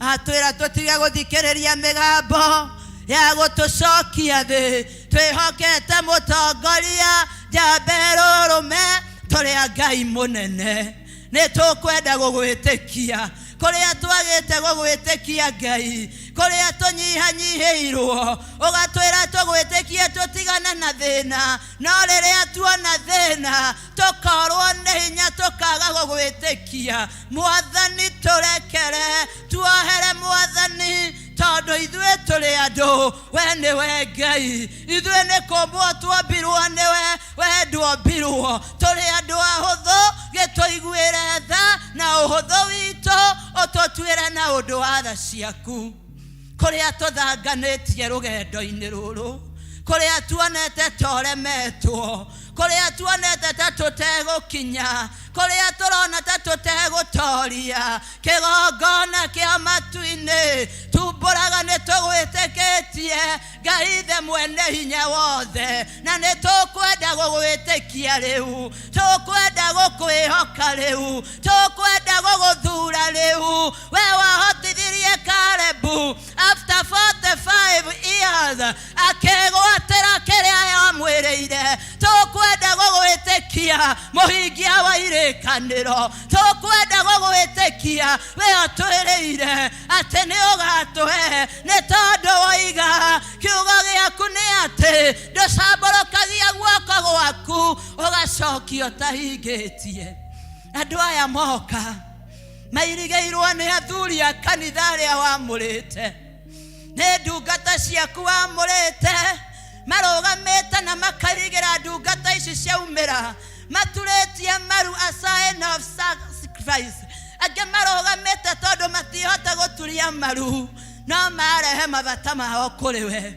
Atwĩra tũtige gũthikĩrĩria mĩgambo ya gũtũcokia thĩ, twĩhokete mũtongoria njamba ĩrũrũme, tũrĩ a Ngai mũnene. Nĩ tũkwenda gũgwĩtĩkia kũrĩa twagĩte gũgwĩtĩkia Ngai, kũrĩa tũnyihanyihĩirwo ũgatwĩra tũgwĩtĩkie tũtigane na thĩna, no rĩrĩa tuona thĩna tũkorwo nĩ hinya tũkaga gũgwĩtĩkia. Mwathani tũrekere, tuohere Mwathani, tondũ ithuĩ tũrĩ andũ, we nĩwe Ngai. Ithuĩ nĩ kũmbwo tuombirwo nĩwe, we ndwombirwo. Tũrĩ andũ ahũthũ, gĩtũiguĩre tha na ũhũthũ witũ ũtũtuĩre na ũndũ wa tha ciaku. Kũrĩa tũthanganĩtie rũgendo-inĩ rũrũ, kũrĩa tuonete ta ũremetwo, kũrĩa tuonete ta tũtegũkinya, kũrĩa tũrona ta tũtegũtoria, kĩgongona kĩa matu-inĩ tumbũraga nĩ tũgwĩtĩkĩtie Ngai ithe mwene hinya wothe, na nĩ tũkwenda gũgwĩtĩkia rĩu, tũkwenda gũkwĩhoka rĩu, tũkwenda gũgũthura rĩu. We wahotithirie Kalebu after 45 years akĩgwatĩra kĩrĩa yamwĩrĩire. Tũkwenda gũgwĩtĩkia mũhingia wa irĩkanĩro, tũkwenda gũgwĩtĩkia we ũtwĩrĩire atĩ nĩ ũgatũhe, nĩ tondũ woiga kiugo gĩaku nĩ atĩ ndũcambũrũkagia guoko gwaku ũgacokia ũtahingĩtie. Andũ aya moka mairigĩirwo nĩ athuri a kanitha arĩa wamũrĩte, nĩ ndungata ciaku wamũrĩte, marũgamĩte na makarigĩra ndungata ici ciaumĩra, maturĩtie maru a sign of sacrifice. Angĩ marũgamĩte tondũ matihota gũturia maru, no marehe mabata mao kũrĩ we.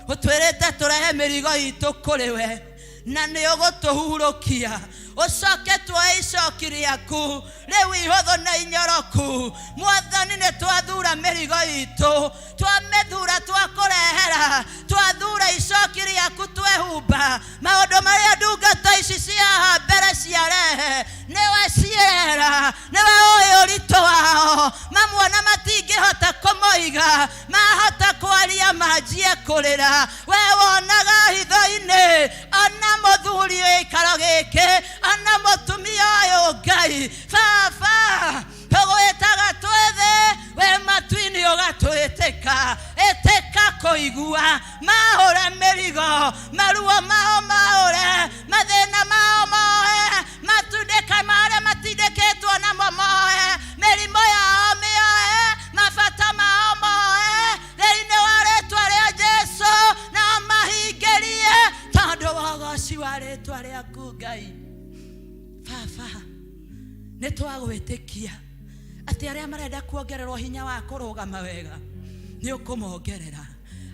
Ũtwĩrĩte tũrehe mĩrigo itũ kũrĩ we, na nĩ ũgũtũhurũkia. Ũcoke tuoe icoki rĩaku rĩu ihũthũ na inyoroku. Mwathani, nĩ twathura mĩrigo itũ, twamĩthura twakũrehera, twathura icoki rĩaku twehumba. Maũndũ marĩa ndungata ici cia haha mbere ciarehe nĩwe ciera, nĩwe ũĩ ũritũ wao. Mamuona matingĩhota kũmoiga, mahota kwaria manjie kũrĩra. We wonaga hitho-inĩ, ona mũthuri gĩikaro gĩkĩ, ona mũtumia ũyũ Ngai. Baba, tũgwĩtaga twĩthĩ, we matu-inĩ ũgatwĩtĩka. Ĩtĩka kũigua, mahũre mĩrigo, maruo mao mahũre, mathĩna mao moe, matundĩka marĩa matindĩkĩtwo namo moe, mĩrimũ yao mĩoe, mabata mao moe, thĩinĩ wa rĩtwa rĩa Jesũ, na mahingĩrie tondũ wa ũgoci wa rĩtwa rĩaku Ngai. Baba, nĩ twagwĩtĩkia atĩ arĩa marenda kuongererwo hinya wa kũrũgama wega nĩ ũkũmongerera,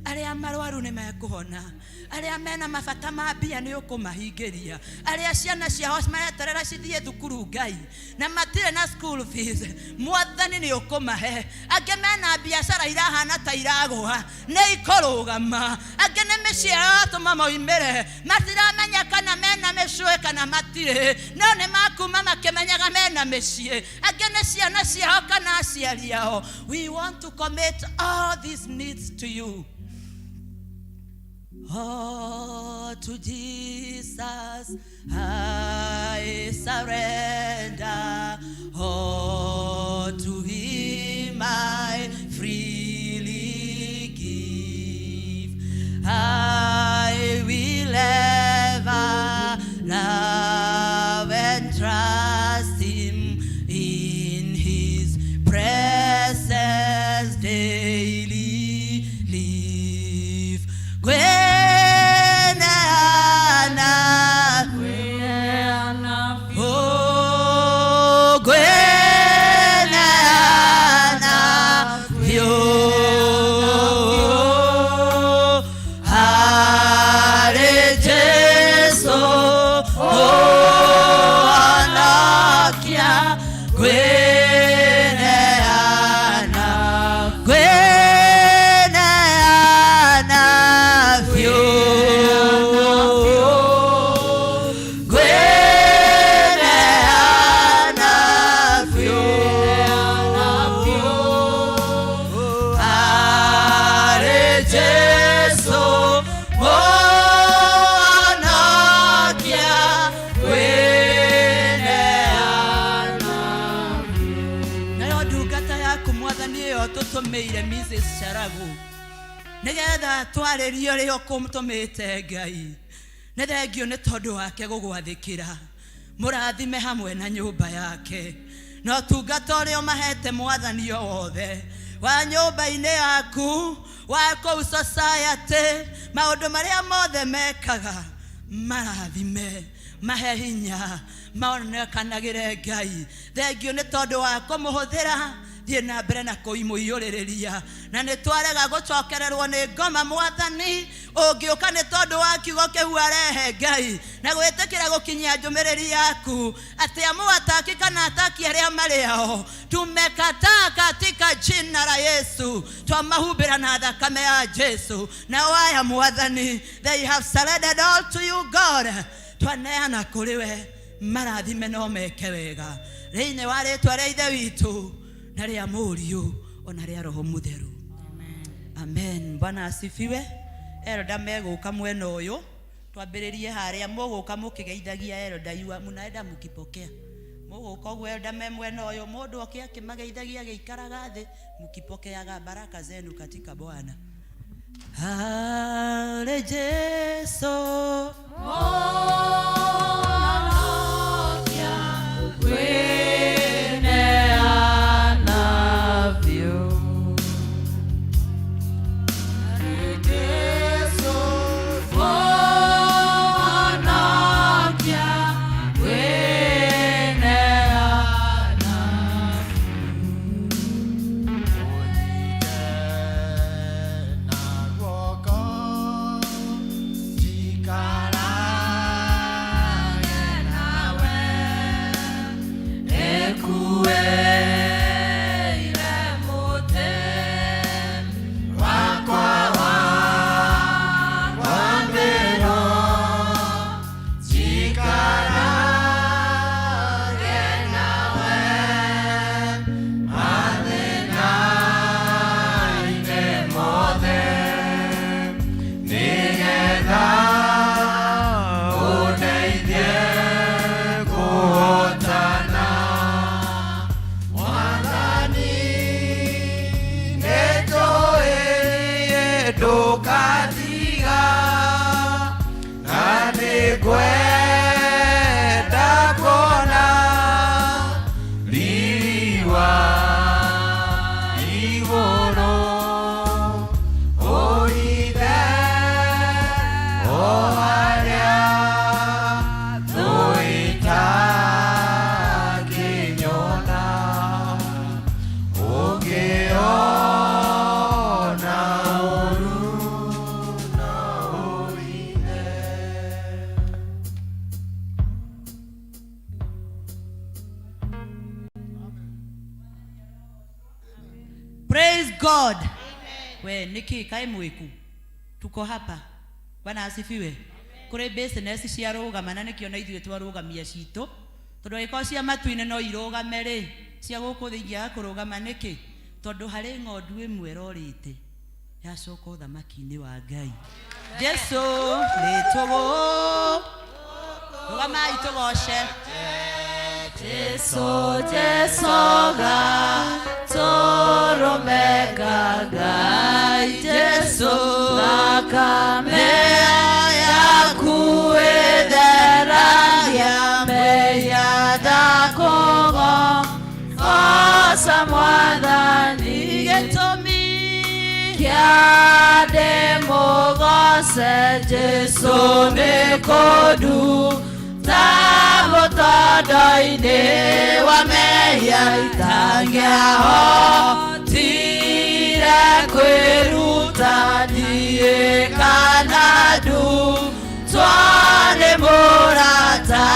arĩa marwaru nĩ mekũhona, arĩa mena mabata ma mbia nĩ ũkũmahingĩria, arĩa ciana ciao mareterera cithiĩ thukuru Ngai na matirĩ na school fees, Mwathani nĩ ũkũmahe. Angĩ mena biacara irahana ta iragũa nĩ ikũrũgama, angĩ nĩ mĩciĩ yatũma moimĩre, matiramenya kana mena mĩciĩ kana matirĩ, no nĩ makuma makĩmenyaga mena mĩciĩ, angĩ nĩ ciana ciao kana aciari ao. We want to commit all these needs to you. Oh, to Jesus I surrender. Oh, to him I freely give. I will ever love and trust him in his presence daily live. Gweneana, oh, Gweneana, Ndungata yaku mwathani ĩyo tũtũmĩire Mrs. Charagu nĩgetha twarĩrie ũrĩa ũkũmũtũmĩte Ngai. Nĩ thengio nĩ tondũ wake gũgwathĩkĩra. Mũrathime hamwe na nyũmba yake. Na ũtungata ũrĩa ũmahete mwathani o wothe wa nyũmba-inĩ yaku, wa kũu society, maũndũ marĩa mothe mekaga marathime, mahe hinya, maonekanagĩre Ngai. Thengio nĩ tondũ wa kũmũhũthĩra, thiĩ na mbere na kũimũiyũrĩrĩria. Na nĩ twarega gũcokererwo nĩ ngoma mwathani, ũngĩũka nĩ tondũ wa kiugo kĩu arehe Ngai, na gwĩtĩkĩra gũkinyia ndũmĩrĩri yaku atĩ amũataki kana ataki arĩa marĩ ao tumekataa katika jina la Yesu, twamahumbĩra na thakame ya Jesu. Nao aya mwathani, they have surrendered all to you God, twaneana kũrĩ we, marathime no meke wega thĩinĩ wa rĩtwa rĩa Ithe witũ na rĩa Mũriũ ona rĩa Roho Mũtheru. Amen. Bwana asifiwe. Elda megũka mwena ũyũ, twambĩrĩrie harĩa mũgũka mũkĩgeithagia elda yua munaenda mkipokea. Mũgũka ũguo elda me mwena ũyũ, mũndũ oke akĩmageithagia agĩikaraga thĩ, mkipokeaga baraka zenu katika Bwana. Hale Jesu Praise God. We niki kae mwiku tuko hapa. Bwana asifiwe. Kuri business cia rugama na nikio na ithuĩ twarũgamia citũ, tondũ angĩkorwo cia matu-inĩ no irũgame rĩ, cia gũkũ thĩ ingĩaga kũrũgama nĩkĩ? Tondũ harĩ ng'ondu ĩmwe ĩrorĩte yacoka ũthamaki-inĩ wa Ngai. Jesu nĩ tũgũ rũgamai tũgoce Jesu, Jesu ga tũrũmeka Ngai, Jesu thakame yaku ĩtheragia mehia ndakũgooca Mwathani, gĩtũmi kĩa ndĩmũgooce Jesu nĩ kũnduta mũtondo-inĩ wa mehia itangĩahotire kwĩruta niĩ kana ndutwo nĩ mũrata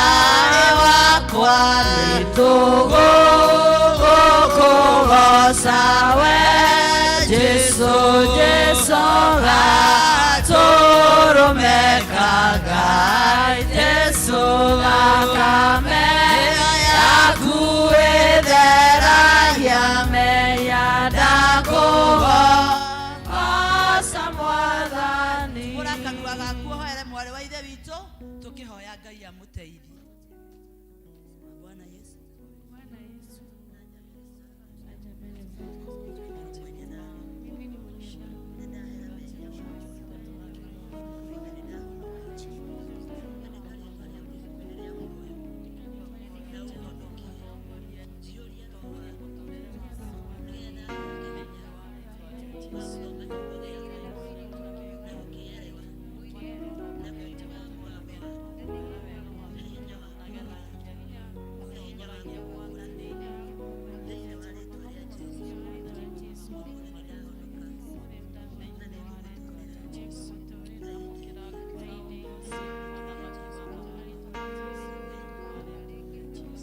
wakwa, nĩtũgũkũgooca we Jesu, Jesu gatũrũmeka Ngai, Jesu thakame yaku ĩtheragia mehia ndakũgooca Mwathani. Hũra kanua gaku ũhoere mwarĩ wa Ithe witũ, tũkĩhoya Ngai amũteithie. Bwana Yesu. Bwana Yesu.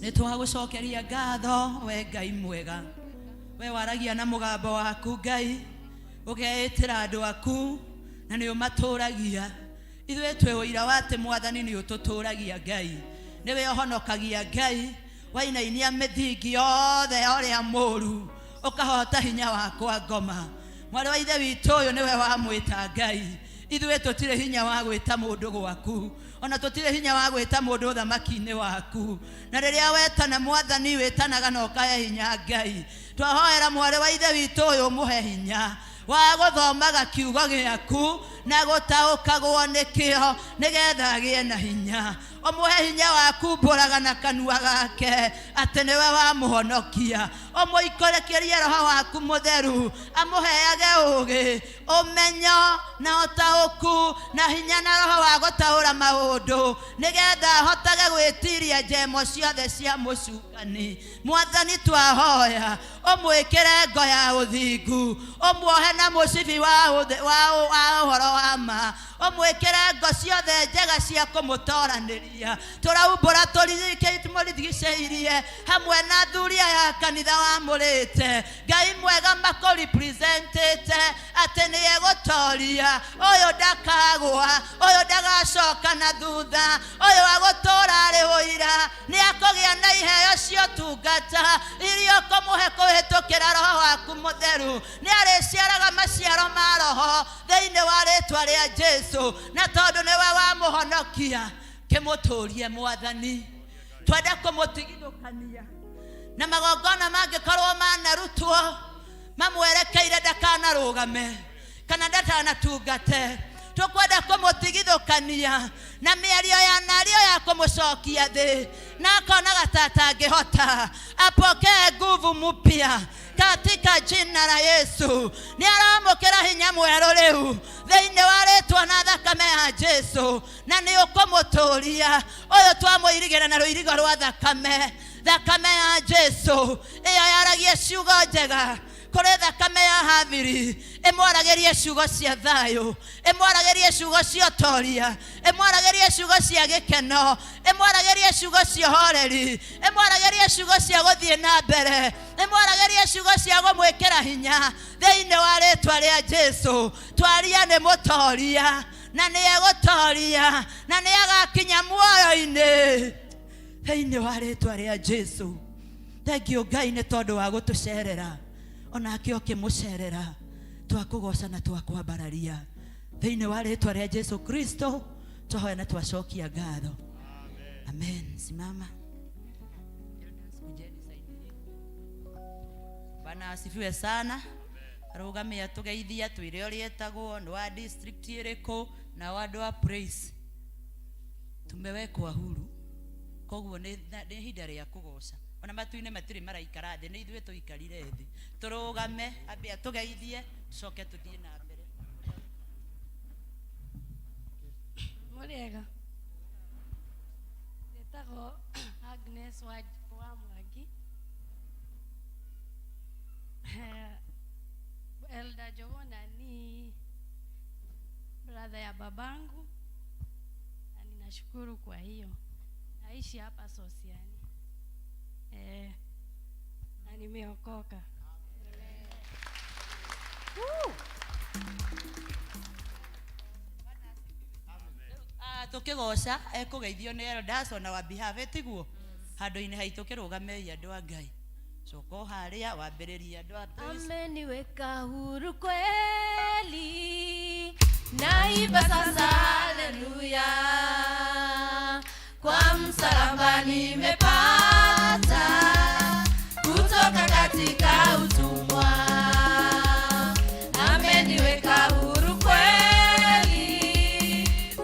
Nĩ twagũcokeria ngatho we Ngai mwega. We waragia na mũgambo waku Ngai, ũgeĩtĩra andũ aku na nĩ ũmatũragia. Ithuĩ twĩ ũira wa atĩ Mwathani nĩ ũtũtũragia Ngai. Nĩwe ũhonokagia Ngai, wainainia mĩthingi yothe ya ũrĩa mũũru, ũkahota hinya wakwa ngoma. Mwarĩ wa ithe witũ ũyũ nĩwe wamwĩta Ngai. Ithuĩ tũtirĩ hinya wa gwĩta mũndũ gwaku, ona tũtirĩ hinya wa gwĩta mũndũ ũthamaki-inĩ waku. Na rĩrĩa wetana Mwathani wĩtanaga na ũkahe hinya Ngai. Twahoera mwarĩ wa ithe witũ ũyũ ũmũhe hinya wa gũthomaga kiugo gĩaku na gũtaũkagwo nĩkĩo nĩgetha agĩe na hinya. Ũmũhe hinya wa kumbũraga na kanua gake atĩ nĩwe wamũhonokia. Ũmũikũrũkĩrie roho waku mũtheru, amũheage ũũgĩ, ũmenyo na ũtaũku na hinya na roho wa gũtaũra maũndũ nĩgetha ahotage gwĩtiria njemo ciothe cia mũcukani. Mwathani twahoya ũmwĩkĩre ngo ya ũthingu, ũmuohe na mũcibi wa ũhoro wa ma, ũmwĩkĩre ngo ciothe njega cia kũmũtoranĩria. Tũraumbũra tũmũrigicĩirie hamwe na athuri aya a kanitha wamũrĩte. Ngai mwega makũrepresentĩte atĩ nĩ egũtoria. Ũyũ ndakagũa, ũyũ ndagacoka na thutha, ũyũ agũtũra arĩ ũira. Nĩ akũgĩa na iheo cia ũtungata iria ũkũmũhe kũhĩtũkĩra roho waku mũtheru. Nĩ arĩciaraga maciaro ma roho thĩinĩ wa rĩtwa rĩa Jesu, na tondũ nĩwe wamũhonokia kĩmũtũrie Mwathani. Twenda kũmũtigithũkania na magongona mangĩkorwo manarutwo mamwerekeire ndakanarũgame kana ndakanatungate. Tũkwenda kũmũtigithũkania na mĩario ya nario ya kũmũcokia thĩ, na akonaga ta atangĩhota. Apokee nguvu mpya katika jina la Yesu. Nĩ aramũkĩra hinya mwerũ rĩu thĩinĩ wa rĩtwa na thakame ya Jesu, na nĩ ũkũmũtũria. Ũyũ twamũirigĩra na rũirigo rwa thakame, thakame ya Jesu ĩyo yaragia ciugo njega kũrĩ thakame ya Habili ĩmwaragĩrie ciugo cia thayũ, ĩmwaragĩrie ciugo cia ũtoria, ĩmwaragĩrie ciugo cia gĩkeno, ĩmwaragĩrie ciugo cia ũhoreri, ĩmwaragĩrie ciugo cia gũthiĩ na mbere, ĩmwaragĩrie ciugo cia kũmwĩkĩra hinya thĩinĩ wa rĩtwa rĩa Jesu. Twaria nĩ mũtoria na nĩ egũtoria na nĩ agakinya muoyo-inĩ thĩinĩ wa rĩtwa rĩa Jesu. Thank you Ngai nĩ tondũ wa gũtũcerera, onake ũkĩmũcerera. Twakũgoca na twakwambararia thĩinĩ wa rĩtwa rĩa Jesu Kristo. Twahoya na twacokia ngatho. Amen. Simama. Bwana asifiwe sana. Arũgame atũgeithia twĩre ũrĩa etagwo, nĩ wa district ĩrĩkũ, na wa andũ a Praise. Tumewekwa huru, koguo nĩ ihinda rĩa kũgoca. Ona matu-inĩ matirĩ maraikara thĩ, nĩ ithuĩ tũikarire thĩ. Tũrũgame ambe atũgeithie tũcoke tũthiĩ na mbere. Mũrĩega. Njĩtagwo Agnes wa Mwangi. Elder Jovona ni brother ya babangu na ninashukuru kwa hiyo. Naishi hapa Sosiani. Na nimeokoka. Tũkĩgoca ekũgeithio nĩ elders ona wa behalf etiguo handũ-inĩ haitũ kĩrũgamei andũ a Ngai. Coka o harĩa wambĩrĩrie andũ a Praise. Ameniweka huru kweli, naimba sasa haleluya. Kwa msalaba nimepata kutoka katika utumwa. Ameniweka huru kweli,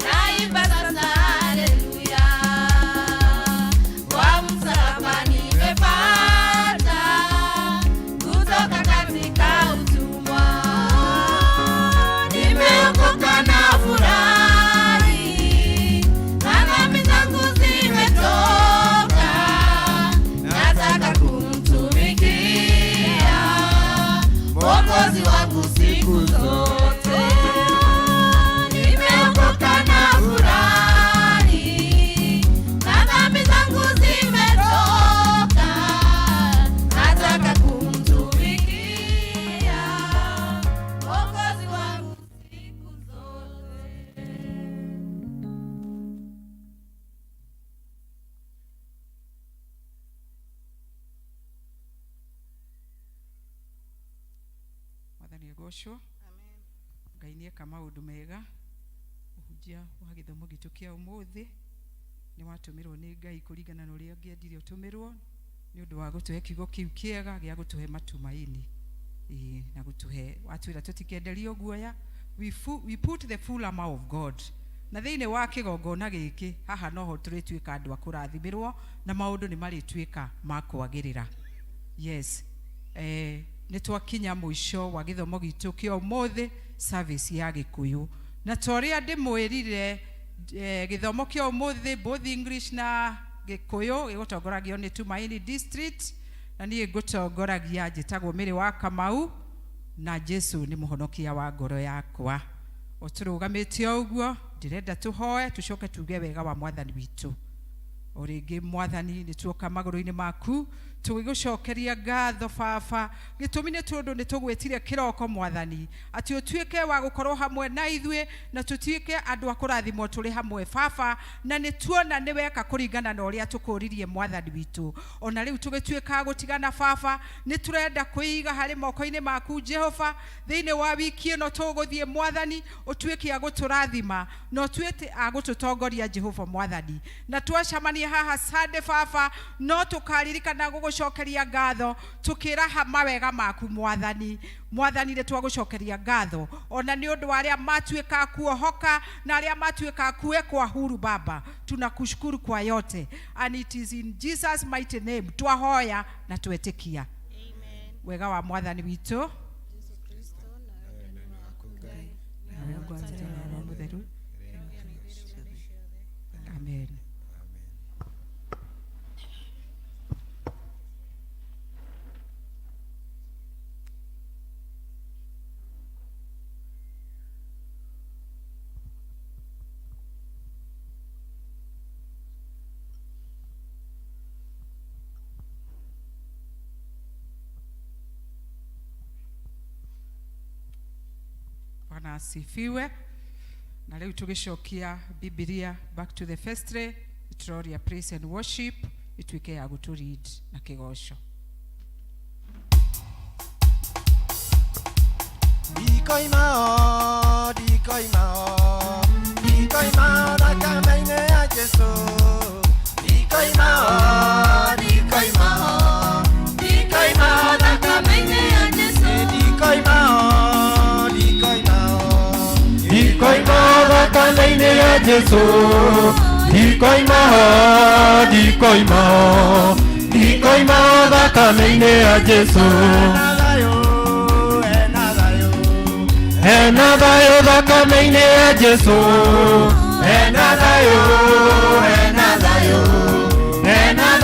naimba sasa haleluya. Kwa msalaba nimepata kutoka katika utumwa. Nimeokoka na furahi, na dhambi zangu zimetoka. Nataka kumtumikia Mwathani agocwo. Ngai nĩ eka maũndũ mega. Ũhunjia wa gĩthomo gitũ kĩa ũmũthĩ nĩ watũmĩrwo nĩ Ngai kũringana na ũrĩa angĩendire ũtũmĩrwo nĩ ũndũ wa gũtũhe kiugo kĩu kĩega gĩa gũtũhe matumaini. Ĩĩ, na gũtũhe watwĩra tũtikenderio guoya. We put the full armor of God na thĩinĩ wa kĩgongona gĩkĩ haha noho tũrĩtuĩka andũ a kũrathimĩrwo na maũndũ nĩ marĩtuĩka ma kwagĩrĩra. Yes, nĩ twakinya mũico wa gĩthomo gitũ kĩa ũmũthĩ, service ya Gĩkũyũ, na ta ũrĩa ndĩmwĩrire, gĩthomo kĩa ũmũthĩ both English na Gĩkũyũ gĩgũtongoragio nĩ Tumaini District, na niĩ ngũtongoragia njĩtagwo Mĩrĩ wa Kamau, na Jesu nĩ mũhonokia wa ngoro yakwa. O tũrũgamĩte o ũguo, ndĩrenda tũhoe tũcoke tuge wega wa Mwathani witũ. O rĩngĩ, Mwathani, nĩ tuoka magũrũ-inĩ maku tũgĩgũcokeria ngatho Baba. Gĩtũmi nĩ tondũ nĩ tũgwĩtire kĩroko, Mwathani, atĩ ũtuĩke wa gũkorwo hamwe na ithuĩ na tũtuĩke andũ a kũrathimwo tũrĩ hamwe Baba, na nĩ tuona nĩ weka kũringana na ũrĩa tũkũririe, Mwathani witũ. Ona rĩu tũgĩtuĩka gũtigana Baba, nĩ tũrenda kwĩiga harĩ moko-inĩ maku Jehova. Thĩinĩ wa wiki ĩno tũgũthiĩ, Mwathani, ũtuĩke a gũtũrathima na ũtuĩke a gũtũtongoria, Jehova Mwathani, na twacemania haha Sunday Baba, no tũkaririkana gũgũcokeria ngatho tũkĩraha mawega maku, Mwathani. Mwathani, nĩ twagũcokeria ngatho ona nĩ ũndũ wa arĩa matuĩka kuohoka na arĩa matuĩka kuwekwa huru. Baba, tunakushukuru kwa yote, and it is in Jesus mighty name twahoya na twetĩkia. Wega wa Mwathani witũ na ngwatanĩro ya Roho Mũtheru. Amen. Bwana asifiwe. Na rĩu tũgĩcokia Bibilia back to the vestry, tũroria praise and worship ĩtuĩke ya gũtũ lead na kĩgoco. Ndikoimao, ndikoimao, ndikoimao thakame-inĩ ya Jesu. Ndikoimao, ndikoimao, ndikoimao thakame-inĩ ya Jesu. Ndikoimao, ndikoimao, Ndikoima thakame-inĩ ya Jesu. Ndikoima, ndikoima, ndikoima thakame-inĩ ya Jesu. Hena thayũ thakame-inĩ ya Jesu. Hena thayũ.